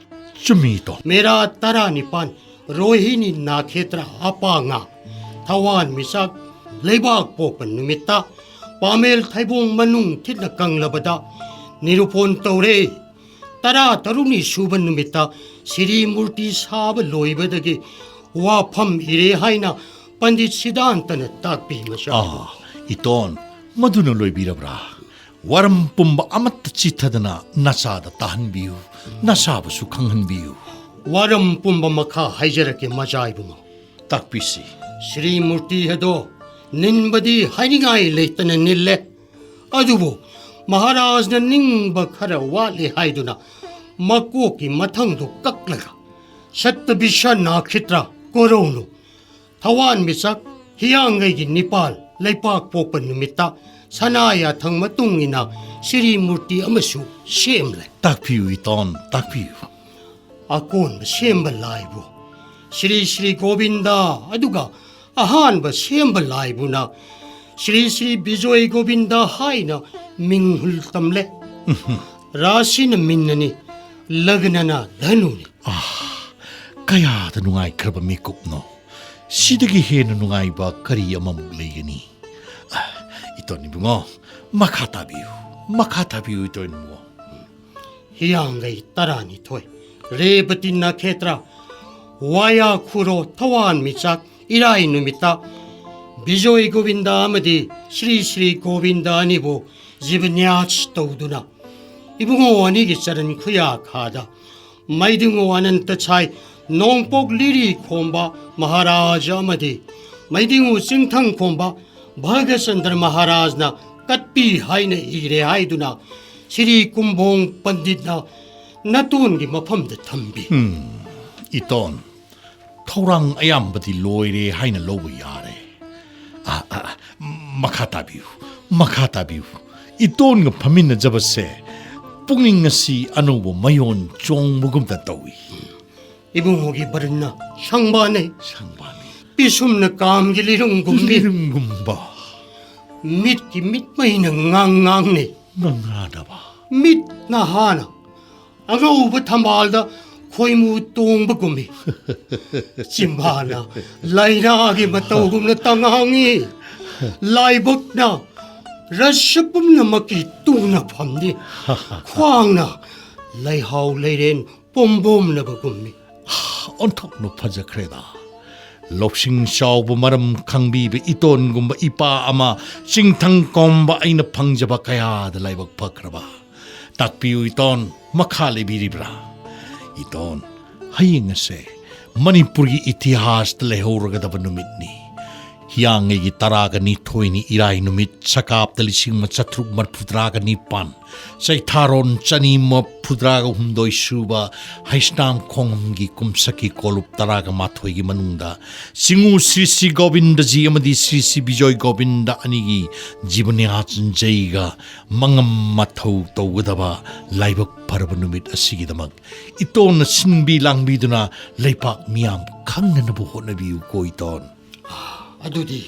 ꯆꯨꯝꯃꯤ, ꯏꯇꯣꯟ꯫ ꯃꯦꯔꯥ ꯇꯔꯥꯅꯤꯄꯥꯟ, ꯔꯣꯍꯤꯅꯤ ꯅꯥꯈꯦꯇ꯭ꯔ ꯑꯄꯥ ꯉꯥ, ꯊꯋꯥꯟ ꯃꯤꯆꯥꯛ ꯂꯩꯕꯥꯛ ꯄꯣꯛꯄ ꯅꯨꯃꯤꯠꯇ ꯄꯥꯃꯦꯜ ꯊꯩꯕꯣꯡ ꯃꯅꯨꯡ ꯊꯤꯠꯅ ꯀꯪꯂꯕꯗ ꯅꯤꯔꯨꯄꯣꯟ ꯇꯧꯔꯦ꯫ ꯇꯔꯥ ꯇꯔꯨꯛꯅꯤ ꯁꯨꯕ ꯅꯨꯃꯤꯠꯇ ꯁꯤꯔꯤ ꯃꯨꯔꯇꯤ ꯁꯥꯕ ꯂꯣꯏꯕꯗꯒꯤ ꯋꯥꯐꯝ ꯏꯔꯦ ꯍꯥꯏꯅ ꯄꯟꯗꯤꯠ ꯁꯤꯗꯥꯟꯇꯅ ꯇꯥꯛꯄꯤ, ꯃꯆꯥ꯫ ꯑꯥ, ꯏꯇꯣꯟ, ꯃꯗꯨꯅ ꯂꯣꯏꯕꯤꯔꯕ꯭ꯔꯥ? ꯋꯥꯔꯝ ꯄꯨꯝꯕ ꯑꯃꯠꯇ ꯆꯤꯊꯗꯅ ꯅꯆꯥꯗ ꯇꯥꯍꯟꯕꯤꯌꯨ, ꯅꯆꯥꯕꯨꯁꯨ ꯈꯪꯍꯟꯕꯤꯌꯨ꯫ ꯋꯥꯔꯝ ꯄꯨꯝꯕ ꯃꯈꯥ ꯍꯥꯏꯖꯔꯛꯀꯦ, ꯃꯆꯥ ꯏꯕꯨꯡꯉꯣ꯫ ꯇꯥꯛꯄꯤꯁꯤ꯫ ꯁ꯭ꯔꯤ ꯃꯨꯔꯇꯤ ꯑꯗꯣ ꯅꯤꯟꯕꯗꯤ ꯍꯥꯏꯅꯤꯡꯉꯥꯏ ꯂꯩꯇꯅ ꯅꯤꯜꯂꯦ꯫ ꯑꯗꯨꯕꯨ ꯃꯍꯥꯔꯥꯖꯅ ꯅꯤꯡꯕ ꯈꯔ ꯋꯥꯠꯂꯦ ꯍꯥꯏꯗꯨꯅ ꯃꯀꯣꯛꯀꯤ ꯃꯊꯪꯗꯨ ꯀꯛꯂꯒ ꯁꯠꯇꯕꯤꯁ ꯅꯥꯈꯤꯇ꯭ꯔ ꯀꯣꯔꯧꯅꯨ ꯊꯋꯥꯟꯃꯤꯆꯥꯛ ꯍꯤꯌꯥꯡꯒꯩꯒꯤ ꯅꯤꯄꯥꯜ ꯂꯩꯄꯥꯛ ꯄꯣꯛꯄ ꯅꯨꯃꯤꯠꯇ ꯁꯅꯥ ꯌꯥꯊꯪ ꯃꯇꯨꯡ ꯏꯟꯅ ꯁꯤꯔꯤ ꯃꯨꯔꯇꯤ ꯑꯃꯁꯨ ꯁꯦꯝꯂꯦ꯫ ꯇꯥꯛꯄꯤꯌꯨ ꯏꯇꯣꯟ, ꯇꯥꯛꯄꯤꯌꯨ꯫ ꯑꯀꯣꯟꯕ ꯁꯦꯝꯕ ꯂꯥꯏꯕꯨ ꯁ꯭ꯔꯤ ꯁ꯭ꯔꯤ ꯒꯣꯕꯤꯟꯗ, ꯑꯗꯨꯒ ꯑꯍꯥꯟꯕ ꯁꯦꯝꯕ ꯂꯥꯏꯕꯨꯅ ꯁ꯭ꯔꯤ ꯁ꯭ꯔꯤ ꯕꯤꯖꯣꯏ ꯒꯣꯕꯤꯟꯗ ꯍꯥꯏꯅ ꯃꯤꯡꯍꯨꯜ ꯇꯝꯂꯦ꯫ ꯔꯥꯁꯤꯅ ꯃꯤꯟꯅꯅꯤ, ꯂꯒꯅꯅ ꯙꯅꯨꯅꯤ꯫ ꯑꯥ, ꯀꯌꯥꯗ ꯅꯨꯡꯉꯥꯏꯈ꯭ꯔꯕ ꯃꯤꯀꯨꯞꯅꯣ! ꯁꯤꯗꯒꯤ ꯍꯦꯟꯅ ꯅꯨꯡꯉꯥꯏꯕ ꯀꯔꯤ ꯑꯃꯃꯨꯛ ꯂꯩꯒꯅꯤ? ꯑꯥ, ꯏꯇꯣꯟ ꯏꯕꯨꯡꯉꯣ, ꯃꯈꯥ ꯇꯥꯕꯤꯌꯨ, ꯃꯈꯥ ꯇꯥꯕꯤꯌꯨ, ꯏꯇꯣꯟ ꯏꯕꯨꯡꯉꯣ꯫ ꯍꯤꯌꯥꯡꯒꯩ ꯇꯔꯥꯅꯤꯊꯣꯏ, ꯔꯦꯕꯇꯤ ꯅꯈꯦꯇ꯭ꯔ, ꯋꯥꯌꯥ ꯈꯨꯔꯣ ꯊꯋꯥꯟꯃꯤꯆꯥꯛ ꯏꯔꯥꯏ ꯅꯨꯃꯤꯠꯇ ꯕꯤꯖꯣꯏ ꯒꯣꯕꯤꯟꯗ ꯑꯃꯗꯤ ꯁ꯭ꯔꯤ ꯁ꯭ꯔꯤ ꯒꯣꯕꯤꯟꯗ ꯑꯅꯤꯕꯨ ꯖꯤꯕꯅ꯭ꯌꯥꯁ ꯇꯧꯗꯨꯅ ꯏꯕꯨꯡꯉꯣ ꯑꯅꯤꯒꯤ ꯆꯔꯟ ꯈꯨꯌꯥꯈꯥꯗ ꯃꯩꯗꯤꯡꯉꯨ ꯑꯅꯟꯇ ꯁꯥꯏ, ꯅꯣꯡꯄꯣꯛ ꯂꯤꯔꯤ ꯈꯣꯝꯕ ꯃꯍꯥꯔꯥꯖ ꯑꯃꯗꯤ ꯃꯩꯗꯤꯡꯉꯨ ꯆꯤꯡꯊꯪ ꯈꯣꯝꯕ ꯚꯥꯒ꯭ꯌꯆꯟꯗ꯭ꯔ ꯃꯍꯥꯔꯥꯖꯅ ꯀꯠꯄꯤ ꯍꯥꯏꯅ ꯏꯔꯦ ꯍꯥꯏꯗꯨꯅ ꯁ꯭ꯔꯤ ꯀꯨꯝꯕꯣꯡ ꯄꯟꯗꯤꯠꯅ ꯅꯇꯣꯟꯒꯤ ꯃꯐꯝꯗ ꯊꯝꯕꯤ꯫ ꯏꯇꯣꯟ, ꯊꯧꯔꯥꯡ ꯑꯌꯥꯝꯕꯗꯤ ꯂꯣꯏꯔꯦ ꯍꯥꯏꯅ ꯂꯧꯕ ꯌꯥꯔꯦ꯫ ꯑ, ꯑ, ꯃꯈꯥ ꯇꯥꯕꯤꯌꯨ, ꯃꯈꯥ ꯇꯥꯕꯤꯌꯨ꯫ ꯏꯇꯣꯟꯒ ꯐꯝꯃꯤꯟꯅꯖꯕꯁꯦ ꯄꯨꯛꯅꯤꯡ ꯑꯁꯤ ꯑꯅꯧꯕ ꯃꯌꯣꯟ ꯆꯣꯡꯕꯒꯨꯝꯅ ꯇꯧꯏ꯫ ꯏꯕꯨꯡꯉꯣꯒꯤ ꯕꯔꯟꯅ ꯁꯪꯕꯥꯅꯩ꯫ ꯁꯪꯕꯥꯅꯤ꯫ ꯄꯤꯁꯨꯝꯅ ꯀꯥꯝꯒꯤ ꯂꯤꯔꯨꯝꯒꯨꯝꯕꯤ꯫ ꯂꯤꯔꯨꯝꯒꯨꯝꯕ꯫ ꯃꯤꯠꯀꯤ ꯃꯤꯠꯃꯩꯅ ꯉꯥꯡ ꯉꯥꯡꯅꯩ꯫ ꯉꯥꯡꯉꯥꯗꯕ꯫ ꯃꯤꯠ ꯅꯍꯥꯅ ꯑꯉꯧꯕ ꯊꯝꯕꯥꯜꯗ ꯈꯣꯏꯃꯨ ꯇꯣꯡꯕꯒꯨꯝꯃꯤ꯫ ꯆꯤꯝꯕꯥꯅ ꯂꯥꯏꯅꯥꯒꯤ ꯃꯇꯧꯒꯨꯝꯅ ꯇꯉꯥꯡꯉꯤ꯫ ꯂꯥꯏꯕꯛꯅ ꯔꯁ ꯄꯨꯝꯅꯃꯛꯀꯤ ꯇꯨꯅ ꯐꯝꯂꯤ꯫ ꯈ꯭ꯋꯥꯡꯅ ꯂꯩꯍꯥꯎ ꯂꯩꯔꯦꯟ ꯄꯣꯝꯕꯣꯝꯅꯕꯒꯨꯝꯃꯤ꯫ ꯑꯣꯟꯊꯣꯛꯅ ꯐꯖꯈ꯭ꯔꯦꯗ꯫ ꯂꯧꯁꯤꯡ ꯆꯥꯎꯕ ꯃꯔꯝ ꯈꯪꯕꯤꯕ ꯏꯇꯣꯟꯒꯨꯝꯕ ꯏꯄꯥ ꯑꯃ ꯆꯤꯡꯊꯪ ꯀꯣꯝꯕ ꯑꯩꯅ ꯐꯪꯖꯕ ꯀꯌꯥꯗ ꯂꯥꯏꯕꯛ ꯐꯈ꯭ꯔꯕ꯫ ꯇꯥꯛꯄꯤꯌꯨ ꯏꯇꯣꯟ, ꯃꯈꯥ ꯂꯩꯕꯤꯔꯤꯕ꯭ꯔꯥ? ꯏꯇꯣꯟ, ꯍꯌꯦꯡ ꯑꯁꯦ ꯃꯅꯤꯄꯨꯔꯒꯤ ꯏꯇꯤꯍꯥꯁꯇ ꯂꯩꯍꯧꯔꯒꯗꯕ ꯅꯨꯃꯤꯠꯅꯤ꯫ ꯍꯤꯌꯥꯡꯒꯩꯒꯤ ꯇꯔꯥꯒ ꯅꯤꯊꯣꯏꯅꯤ, ꯏꯔꯥꯏ ꯅꯨꯃꯤꯠ, ꯁꯀꯥꯞꯇ ꯂꯤꯁꯤꯡ ꯑꯃ ꯆꯥꯇ꯭ꯔꯨꯛ ꯃꯔꯤꯐꯨ ꯇꯔꯥꯒ ꯅꯤꯄꯥꯟ, ꯆꯩꯊꯥꯔꯣꯟ ꯆꯅꯤ ꯃꯔꯤꯐꯨ ꯇꯔꯥꯒ ꯍꯨꯝꯗꯣꯏ ꯁꯨꯕ ꯍꯩꯁꯅꯥꯝ ꯈꯣꯡꯝꯒꯤ ꯀꯨꯝꯁꯛꯀꯤ ꯀꯣꯂꯨꯞ ꯇꯔꯥꯒ ꯃꯥꯊꯣꯏꯒꯤ ꯃꯅꯨꯡꯗ ꯆꯤꯉꯨ ꯁ꯭ꯔꯤ ꯁ꯭ꯔꯤ ꯒꯣꯕꯤꯟꯗꯖꯤ ꯑꯃꯗꯤ ꯁ꯭ꯔꯤ ꯁ꯭ꯔꯤ ꯕꯤꯖꯣꯏ ꯒꯣꯕꯤꯟꯗ ꯑꯅꯤꯒꯤ ꯖꯤꯕꯅ꯭ꯌꯥꯆꯟꯖꯩꯒ ꯃꯉꯝ ꯃꯊꯧ ꯇꯧꯒꯗꯕ ꯂꯥꯏꯕꯛ ꯐꯔꯕ ꯅꯨꯃꯤꯠ ꯑꯁꯤꯒꯤꯗꯃꯛ ꯏꯇꯣꯟꯅ ꯁꯤꯟꯕꯤ ꯂꯥꯡꯕꯤꯗꯨꯅ ꯂꯩꯄꯥꯛ ꯃꯤꯌꯥꯝ ꯈꯪꯅꯅꯕ ꯍꯣꯠꯅꯕꯤꯌꯨ ꯀꯣ ꯏꯇꯣꯟ꯫ ꯑꯗꯨꯗꯤ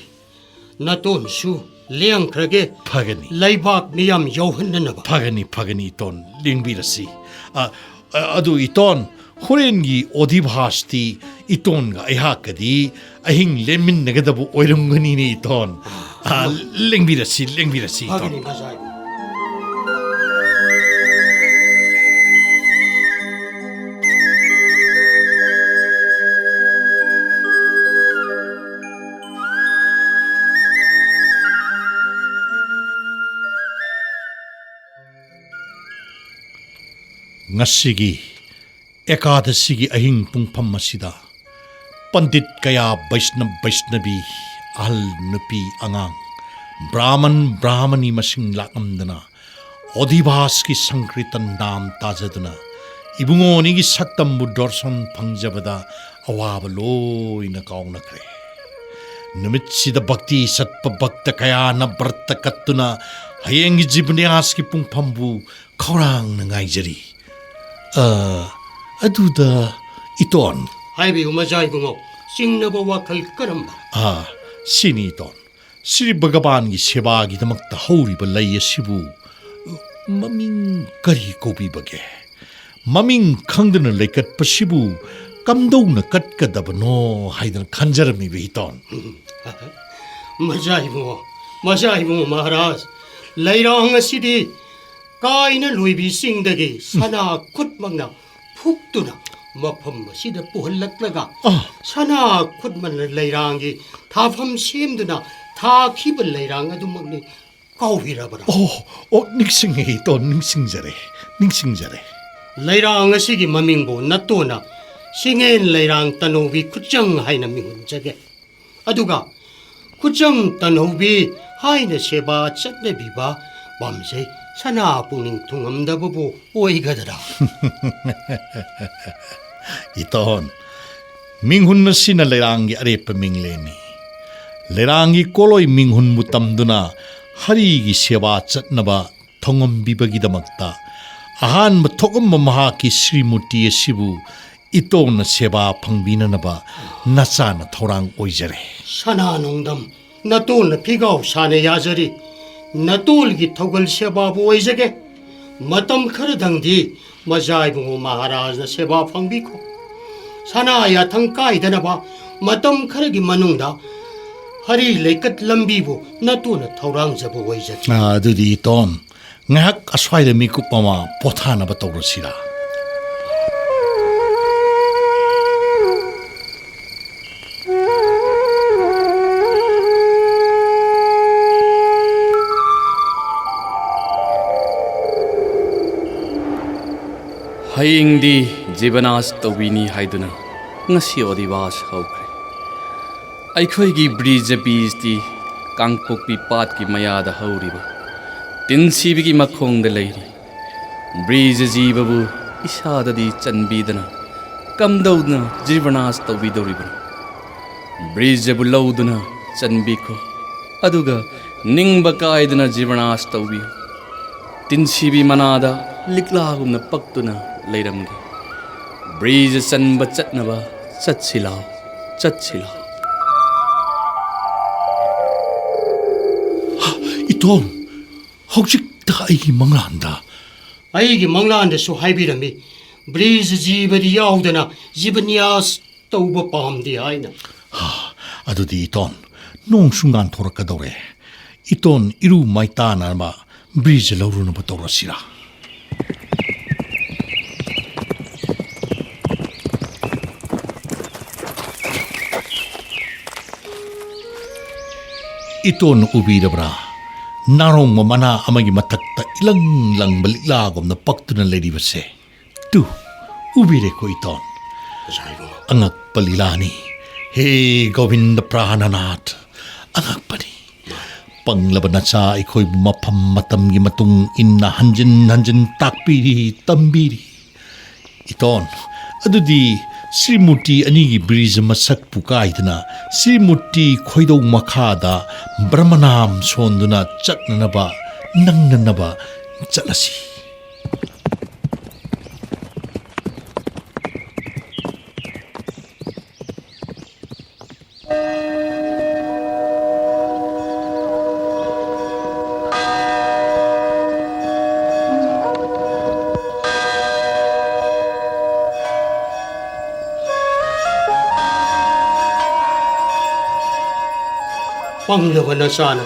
ꯅꯇꯣꯟꯁꯨ ꯂꯦꯡꯈ꯭ꯔꯒꯦ꯫ ꯐꯒꯅꯤ꯫ ꯂꯩꯕꯥꯛ ꯃꯤꯌꯥꯝ ꯌꯧꯍꯟꯅꯅꯕ꯫ ꯐꯒꯅꯤ, ꯐꯒꯅꯤ ꯏꯇꯣꯟ, ꯂꯦꯡꯕꯤꯔꯁꯤ꯫ ꯑ, ꯑ, ꯑꯗꯨ ꯏꯇꯣꯟ, ꯍꯣꯔꯦꯟꯒꯤ ꯑꯣꯙꯤꯚꯥꯁꯇꯤ ꯏꯇꯣꯟꯒ ꯑꯩꯍꯥꯛꯀꯗꯤ ꯑꯍꯤꯡ ꯂꯦꯟꯃꯤꯟꯅꯒꯗꯕ ꯑꯣꯏꯔꯝꯒꯅꯤꯅꯦ ꯏꯇꯣꯟ꯫ ꯑ, ꯂꯦꯡꯕꯤꯔꯁꯤ, ꯂꯦꯡꯕꯤꯔꯁꯤ ꯏꯇꯣꯟ꯫ ꯐꯒꯅꯤ ꯉꯁꯥꯏ꯫ ꯉꯁꯤꯒꯤ ꯑꯦꯀꯥꯗꯁꯤꯒꯤ ꯑꯍꯤꯡ ꯄꯨꯡꯐꯝ ꯑꯁꯤꯗ ꯄꯟꯗꯤꯠ ꯀꯌꯥ, ꯕꯩꯁꯅꯕ ꯕꯩꯁꯅꯕꯤ ꯑꯍꯜ, ꯅꯨꯄꯤ, ꯑꯉꯥꯡ, ꯕ꯭ꯔꯥꯍꯃꯟ ꯕ꯭ꯔꯥꯍꯃꯅꯤ ꯃꯁꯤꯡ ꯂꯥꯛꯂꯝꯗꯅ ꯑꯣꯗꯤꯚꯥꯁꯀꯤ ꯁꯪꯀ꯭ꯔꯤꯇꯟ ꯗꯥꯝ ꯇꯥꯖꯗꯨꯅ ꯏꯕꯨꯡꯉꯣ ꯑꯅꯤꯒꯤ ꯁꯛꯇꯝꯕꯨ ꯗꯣꯔꯁꯟ ꯐꯪꯖꯕꯗ ꯑꯋꯥꯕ ꯂꯣꯏꯅ ꯀꯥꯎꯅꯈ꯭ꯔꯦ꯫ ꯅꯨꯃꯤꯠꯁꯤꯗ ꯚꯛꯇꯤ ꯆꯠꯄ ꯚꯛꯇ ꯀꯌꯥꯅ ꯕ꯭ꯔꯠꯇ ꯀꯠꯇꯨꯅ ꯍꯌꯦꯡꯒꯤ ꯖꯤꯕꯅ꯭ꯌꯥꯁꯀꯤ ꯄꯨꯡꯐꯝꯕꯨ ꯈꯧꯔꯥꯡꯅ ꯉꯥꯏꯖꯔꯤ꯫ ꯑ, ꯑꯗꯨꯗ ꯏꯇꯣꯟ꯫ ꯍꯥꯏꯕꯤꯌꯨ ꯃꯖꯥ ꯏꯕꯨꯡꯉꯣ, ꯆꯤꯡꯅꯕ ꯋꯥꯈꯜ ꯀꯔꯝꯕ? ꯑ, ꯁꯤꯅꯤ ꯏꯇꯣꯟ꯫ ꯁ꯭ꯔꯤ ꯚꯒꯕꯥꯟꯒꯤ ꯁꯦꯕꯥꯒꯤꯗꯃꯛꯇ ꯍꯧꯔꯤꯕ ꯂꯩ ꯑꯁꯤꯕꯨ ꯃꯃꯤꯡ ꯀꯔꯤ ꯀꯧꯕꯤꯕꯒꯦ? ꯃꯃꯤꯡ ꯈꯪꯗꯅ ꯂꯩꯀꯠꯄꯁꯤꯕꯨ ꯀꯝꯗꯧꯅ ꯀꯠꯀꯗꯕꯅꯣ ꯍꯥꯏꯗꯅ ꯈꯟꯖꯔꯝꯃꯤꯕ ꯏꯇꯣꯟ꯫ ꯃꯖꯥ ꯏꯕꯨꯡꯉꯣ, ꯃꯖꯥ ꯏꯕꯨꯡꯉꯣ ꯃꯍꯥꯔꯥꯖ, ꯂꯩꯔꯥꯡ ꯑꯁꯤꯗꯤ ꯀꯥꯏꯅ ꯂꯣꯏꯕꯤ ꯆꯤꯡꯗꯒꯤ ꯁꯅꯥ ꯈꯨꯠꯃꯛꯅ ꯐꯨꯛꯇꯨꯅ ꯃꯐꯝ ꯑꯁꯤꯗ ꯄꯨꯍꯜꯂꯛꯂꯒ ꯑ꯫ ꯁꯅꯥ ꯈꯨꯠꯃꯛꯅ ꯂꯩꯔꯥꯡꯒꯤ ꯊꯥꯐꯝ ꯁꯦꯝꯗꯨꯅ ꯊꯥꯈꯤꯕ ꯂꯩꯔꯥꯡ ꯑꯗꯨꯃꯛꯅꯤ꯫ ꯀꯥꯎꯕꯤꯔꯕ꯭ꯔꯥ? ꯑꯣ, ꯑꯣ, ꯅꯤꯡꯁꯤꯡꯉꯦ ꯏꯇꯣꯟ, ꯅꯤꯡꯁꯤꯡꯖꯔꯦ, ꯅꯤꯡꯁꯤꯡꯖꯔꯦ꯫ ꯂꯩꯔꯥꯡ ꯑꯁꯤꯒꯤ ꯃꯃꯤꯡꯕꯨ ꯅꯠꯇꯣꯅ ꯆꯤꯡꯉꯦꯟ ꯂꯩꯔꯥꯡ ꯇꯅꯧꯕꯤ ꯈꯨꯠꯆꯪ ꯍꯥꯏꯅ ꯃꯤꯡꯍꯟꯖꯒꯦ꯫ ꯑꯗꯨꯒ ꯈꯨꯠꯆꯪ ꯇꯅꯧꯕꯤ ꯍꯥꯏꯅ ꯁꯦꯕꯥ ꯆꯠꯅꯕꯤꯕ ꯄꯥꯝꯖꯩ ꯁꯅꯥ ꯄꯨꯛꯅꯤꯡ ꯊꯨꯡꯉꯝꯗꯕꯕꯨ ꯑꯣꯏꯒꯗ꯭ꯔꯥ? ꯏꯇꯣꯟ, ꯃꯤꯡꯍꯨꯟ ꯑꯁꯤꯅ ꯂꯩꯔꯥꯡꯒꯤ ꯑꯔꯦꯞꯄ ꯃꯤꯡꯂꯦꯟꯅꯤ꯫ ꯂꯩꯔꯥꯡꯒꯤ ꯀꯣꯂꯣꯏ ꯃꯤꯡꯍꯨꯟꯕꯨ ꯇꯝꯗꯨꯅ ꯍꯔꯤꯒꯤ ꯁꯦꯕꯥ ꯆꯠꯅꯕ ꯊꯧꯉꯝꯕꯤꯕꯒꯤꯗꯃꯛꯇ ꯑꯍꯥꯟꯕ ꯊꯣꯛꯂꯝꯕ ꯃꯍꯥꯛꯀꯤ ꯁ꯭ꯔꯤꯃꯨꯔꯇꯤ ꯑꯁꯤꯕꯨ ꯏꯇꯣꯟꯅ ꯁꯦꯕꯥ ꯐꯪꯕꯤꯅꯅꯕ ꯅꯆꯥꯅ ꯊꯧꯔꯥꯡ ꯑꯣꯏꯖꯔꯦ꯫ ꯁꯅꯥ ꯅꯣꯡꯗꯝ ꯅꯇꯣꯜꯅ ꯐꯤꯒꯥꯎ ꯁꯥꯅ ꯌꯥꯖꯔꯤ꯫ ꯅꯇꯣꯜꯒꯤ ꯊꯧꯒꯜ ꯁꯦꯕꯥꯕꯨ ꯑꯣꯏꯖꯒꯦ꯫ ꯃꯇꯝ ꯈꯔꯗꯪꯗꯤ ꯃꯖꯥ ꯏꯕꯨꯡꯉꯣ ꯃꯍꯥꯔꯥꯖꯅ ꯁꯦꯕꯥ ꯐꯪꯕꯤꯈꯣ꯫ ꯁꯅꯥ ꯌꯥꯊꯪ ꯀꯥꯏꯗꯅꯕ ꯃꯇꯝ ꯈꯔꯒꯤ ꯃꯅꯨꯡꯗ ꯍꯔꯤ ꯂꯩꯀꯠ ꯂꯝꯕꯤꯕꯨ ꯅꯇꯣꯟꯅ ꯊꯧꯔꯥꯡꯖꯕ ꯑꯣꯏꯖꯒꯦ꯫ ꯑꯥ, ꯑꯗꯨꯗꯤ ꯏꯇꯣꯟ, ꯉꯥꯏꯍꯥꯛ ꯑꯁ꯭ꯋꯥꯏꯗ ꯃꯤꯀꯨꯞ ꯑꯃ ꯄꯣꯊꯥꯅꯕ ꯇꯧꯔꯁꯤꯔꯥ? ꯍꯌꯦꯡꯗꯤ ꯖꯤꯕꯅꯥꯁ ꯇꯧꯕꯤꯅꯤ ꯍꯥꯏꯗꯨꯅ ꯉꯁꯤ ꯑꯣꯗꯤꯕꯥꯁ ꯍꯧꯈ꯭ꯔꯦ꯫ ꯑꯩꯈꯣꯏꯒꯤ ꯕ꯭ꯔꯤꯖ ꯕꯤꯁꯇꯤ ꯀꯥꯡꯄꯣꯛꯄꯤ ꯄꯥꯠꯀꯤ ꯃꯌꯥꯗ ꯍꯧꯔꯤꯕ ꯇꯤꯟꯁꯤꯕꯤꯒꯤ ꯃꯈꯣꯡꯗ ꯂꯩꯔꯤ꯫ ꯕ꯭ꯔꯤꯖ ꯖꯤꯕꯕꯨ ꯏꯁꯥꯗꯗꯤ ꯆꯟꯕꯤꯗꯅ ꯀꯝꯗꯧꯗꯨꯅ ꯖꯤꯕꯅꯥꯁ ꯇꯧꯕꯤꯗꯧꯔꯤꯕꯅꯣ? ꯕ꯭ꯔꯤꯖꯕꯨ ꯂꯧꯗꯨꯅ ꯆꯟꯕꯤꯈꯣ, ꯑꯗꯨꯒ ꯅꯤꯡꯕ ꯀꯥꯏꯗꯅ ꯖꯤꯕꯅꯥꯁ ꯇꯧꯕꯤꯌꯨ꯫ ꯇꯤꯟꯁꯤꯕꯤ ꯃꯅꯥꯗ ꯂꯤꯛꯂꯥꯒꯨꯝꯅ ꯄꯛꯇꯨꯅ ꯂꯩꯔꯝꯒꯦ꯫ ꯕ꯭ꯔꯤꯖ ꯆꯟꯕ ꯆꯠꯅꯕ ꯆꯠꯁꯤ ꯂꯥꯎ, ꯆꯠꯁꯤ ꯂꯥꯎ꯫ ꯏꯇꯣꯝ, ꯍꯧꯖꯤꯛꯇ ꯑꯩꯒꯤ ꯃꯪꯂꯥꯟꯗ꯫ ꯑꯩꯒꯤ ꯃꯪꯂꯥꯟꯗꯁꯨ ꯍꯥꯏꯕꯤꯔꯝꯃꯤ, ꯕ꯭ꯔꯤꯖ ꯖꯤꯕꯗꯤ ꯌꯥꯎꯗꯅ ꯖꯤꯕꯅ꯭ꯌꯥꯁ ꯇꯧꯕ ꯄꯥꯝꯗꯦ ꯍꯥꯏꯅ꯫ ꯍꯥ, ꯑꯗꯨꯗꯤ ꯏꯇꯣꯟ, ꯅꯣꯡꯁꯨ ꯉꯥꯟꯊꯣꯔꯛꯀꯗꯧꯔꯦ꯫ ꯏꯇꯣꯟ ꯏꯔꯨ ꯃꯥꯏꯇꯥꯅꯕ ꯕ꯭ꯔꯤꯖ ꯂꯧꯔꯨꯅꯕ ꯇꯧꯔꯁꯤꯔꯥ? ꯏꯇꯣꯟ ꯎꯕꯤꯔꯕ꯭ꯔꯥ? ꯅꯥꯔꯣꯡꯕ ꯃꯅꯥ ꯑꯃꯒꯤ ꯃꯊꯛꯇ ꯏꯂꯪ ꯂꯪꯕ ꯂꯤꯛꯂꯥꯒꯨꯝꯅ ꯄꯛꯇꯨꯅ ꯂꯩꯔꯤꯕꯁꯦ꯫ ꯇꯨ, ꯎꯕꯤꯔꯦꯀꯣ ꯏꯇꯣꯟ? ꯉꯁꯥꯏꯕꯨ꯫ ꯑꯉꯛꯄ ꯂꯤꯂꯥꯅꯤ꯫ ꯍꯦ ꯒꯣꯕꯤꯟꯗ ꯄ꯭ꯔꯥꯅꯅꯥꯊ, ꯑꯉꯛꯄꯅꯤ꯫ ꯄꯪꯂꯕ ꯅꯆꯥ ꯑꯩꯈꯣꯏꯕꯨ ꯃꯐꯝ ꯃꯇꯝꯒꯤ ꯃꯇꯨꯡ ꯏꯟꯅ ꯍꯟꯖꯤꯟ ꯍꯟꯖꯤꯟ ꯇꯥꯛꯄꯤꯔꯤ, ꯇꯝꯕꯤꯔꯤ꯫ ꯏꯇꯣꯟ, ꯑꯗꯨꯗꯤ ꯁ꯭ꯔꯤꯃꯨꯔꯇꯤ ꯑꯅꯤꯒꯤ ꯕ꯭ꯔꯤꯖ ꯃꯁꯛꯄꯨ ꯀꯥꯏꯗꯅ ꯁ꯭ꯔꯤꯃꯨꯔꯇꯤ ꯈꯣꯏꯗꯧ ꯃꯈꯥꯗ ꯕ꯭ꯔꯍꯃꯅꯥꯝ ꯁꯣꯟꯗꯨꯅ ꯆꯠꯅꯅꯕ, ꯅꯪꯅꯅꯕ ꯆꯠꯂꯁꯤ꯫ ꯄꯪꯂꯕ ꯅꯆꯥꯅ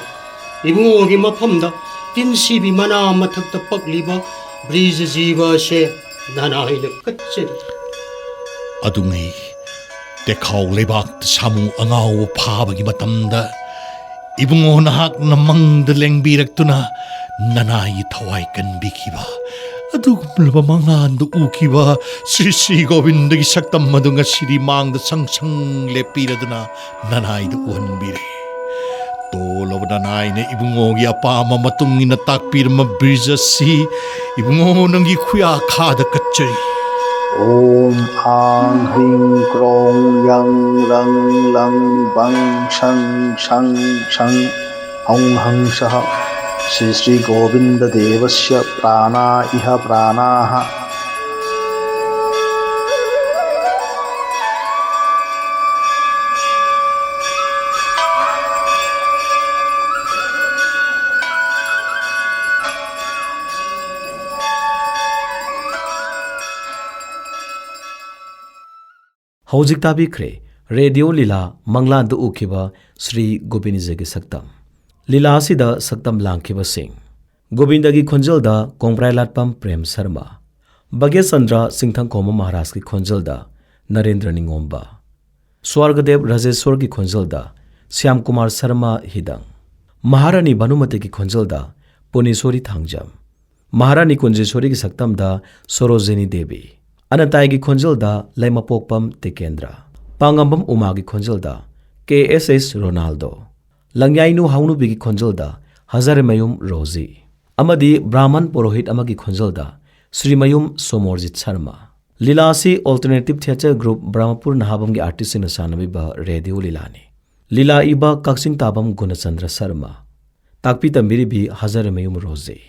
ꯏꯕꯨꯡꯉꯣꯒꯤ ꯃꯐꯝꯗ ꯇꯤꯟꯁꯤꯕꯤ ꯃꯅꯥ ꯃꯊꯛꯇ ꯄꯛꯂꯤꯕ ꯕ꯭ꯔꯤꯖ ꯖꯤꯕ ꯑꯁꯦ ꯅꯅꯥꯏꯅ ꯀꯠꯆꯔꯤ꯫ ꯑꯗꯨꯉꯩ ꯇꯦꯈꯥꯎ ꯂꯩꯕꯥꯛꯇ ꯁꯥꯃꯨ ꯑꯉꯥꯎꯕ ꯐꯥꯕꯒꯤ ꯃꯇꯝꯗ ꯏꯕꯨꯡꯉꯣ ꯅꯍꯥꯛꯅ ꯃꯪꯗ ꯂꯦꯡꯕꯤꯔꯛꯇꯨꯅ ꯅꯅꯥꯏꯒꯤ ꯊꯋꯥꯏ ꯀꯟꯕꯤꯈꯤꯕ ꯑꯗꯨꯒꯨꯝꯂꯕ ꯃꯪꯂꯥꯟꯗꯨ ꯎꯈꯤꯕ ꯁ꯭ꯔꯤ ꯁ꯭ꯔꯤ ꯒꯣꯕꯤꯟꯗꯒꯤ ꯁꯛꯇꯝ ꯑꯗꯨ ꯉꯁꯤꯗꯤ ꯃꯥꯡꯗ ꯁꯪ ꯁꯪ ꯂꯦꯞꯄꯤꯔꯗꯨꯅ ꯅꯅꯥꯏꯗ ꯎꯍꯟꯕꯤꯔꯦ꯫ ꯇꯣꯜꯂꯕ ꯅꯅꯥꯏꯅ ꯏꯕꯨꯡꯉꯣꯒꯤ ꯑꯄꯥꯝꯕ ꯃꯇꯨꯡ ꯏꯟꯅ ꯇꯥꯛꯄꯤꯔꯝꯕ ꯕ꯭ꯔꯤꯖ ꯑꯁꯤ ꯏꯕꯨꯡꯉꯣ ꯅꯪꯒꯤ ꯈꯨꯌꯥꯈꯥꯗ ꯀꯠꯆꯔꯤ꯫ ॐ आं ह्रीं क्रों यं रं लं बं शं षं षं हौं हं सः। श्री श्री गोविंद देवस्य प्राणा इह प्राणाः। ꯍꯧꯖꯤꯛ ꯇꯥꯕꯤꯈ꯭ꯔꯦ ꯔꯦꯗꯤꯑꯣ ꯂꯤꯂꯥ ꯃꯪꯂꯥꯟꯗ ꯎꯈꯤꯕ ꯁ꯭ꯔꯤ ꯒꯣꯕꯤꯟꯗꯖꯤꯒꯤ ꯁꯛꯇꯝ꯫ ꯂꯤꯂꯥ ꯑꯁꯤꯗ ꯁꯛꯇꯝ ꯂꯥꯡꯈꯤꯕꯁꯤꯡ: ꯒꯣꯕꯤꯟꯗꯒꯤ ꯈꯣꯟꯖꯦꯜꯗ ꯀꯣꯡꯕ꯭ꯔꯥꯏꯂꯥꯠꯄꯝ ꯄ꯭ꯔꯦꯝ ꯁꯔꯃ, ꯚꯥꯒ꯭ꯌꯆꯟꯗ꯭ꯔ ꯁꯤꯡꯊꯪꯈꯣꯡꯕ ꯃꯍꯥꯔꯥꯖꯀꯤ ꯈꯣꯟꯖꯦꯜꯗ ꯅꯔꯦꯟꯗ꯭ꯔ ꯅꯤꯉꯣꯝꯕ, ꯁ꯭ꯋꯔꯒꯗꯦꯕ ꯔꯥꯖꯦꯁ꯭ꯋꯔꯒꯤ ꯈꯣꯟꯖꯦꯜꯗ ꯁ꯭ꯌꯥꯝ ꯀꯨꯃꯥꯔ ꯁꯔꯃ ꯍꯤꯗꯪ, ꯃꯍꯥꯔꯥꯅꯤ ꯚꯥꯅꯨꯃꯇꯤꯒꯤ ꯈꯣꯟꯖꯦꯜꯗ ꯄꯨꯅꯦꯁ꯭ꯋꯔꯤ ꯊꯥꯡꯖꯝ, ꯃꯍꯥꯔꯥꯅꯤ ꯀꯨꯟꯖꯦꯁ꯭ꯋꯔꯤꯒꯤ ꯁꯛꯇꯝꯗ ꯁꯣꯔꯣꯖꯤꯅꯤ ꯗꯦꯕꯤ, ꯑꯅꯟꯇꯥꯏꯒꯤ ꯈꯣꯟꯖꯦꯜꯗ ꯂꯩꯃꯄꯣꯛꯄꯝ ꯇꯤꯀꯦꯟꯗ꯭ꯔ, ꯄꯥꯉꯝꯕꯝ ꯎꯃꯥꯒꯤ ꯈꯣꯟꯖꯦꯜꯗ ꯀꯦ ꯑꯦꯁ ꯑꯦꯁ ꯔꯣꯅꯥꯜꯗꯣ, ꯂꯪꯌꯥꯏꯅꯨ ꯍꯥꯎꯅꯨꯕꯤꯒꯤ ꯈꯣꯟꯖꯦꯜꯗ ꯍꯖꯥꯔꯤꯃꯌꯨꯝ ꯔꯣꯖꯤ, ꯑꯃꯗꯤ ꯕ꯭ꯔꯥꯍꯃꯟ ꯄꯨꯔꯣꯍꯤꯠ ꯑꯃꯒꯤ ꯈꯣꯟꯖꯦꯜꯗ ꯁ꯭ꯔꯤꯃꯌꯨꯝ ꯁꯣꯃꯣꯔꯖꯤꯠ ꯁꯔꯃ꯫ ꯂꯤꯂꯥ ꯑꯁꯤ alternative theatre group Brahmapur ꯅꯍꯥꯕꯝꯒꯤ ꯑꯥꯔꯇꯤꯁꯁꯤꯡꯅ ꯁꯥꯟꯅꯕꯤꯕ radio ꯂꯤꯂꯥꯅꯤ꯫ ꯂꯤꯂꯥ ꯏꯕ ꯀꯛꯆꯤꯡ ꯇꯥꯕꯝ ꯒꯨꯅꯆꯟꯗ꯭ꯔ ꯁꯔꯃ꯫ ꯇꯥꯛꯄꯤ ꯇꯝꯕꯤꯔꯤꯕꯤ ꯍꯖꯥꯔꯤꯃꯌꯨꯝ ꯔꯣꯖꯤ꯫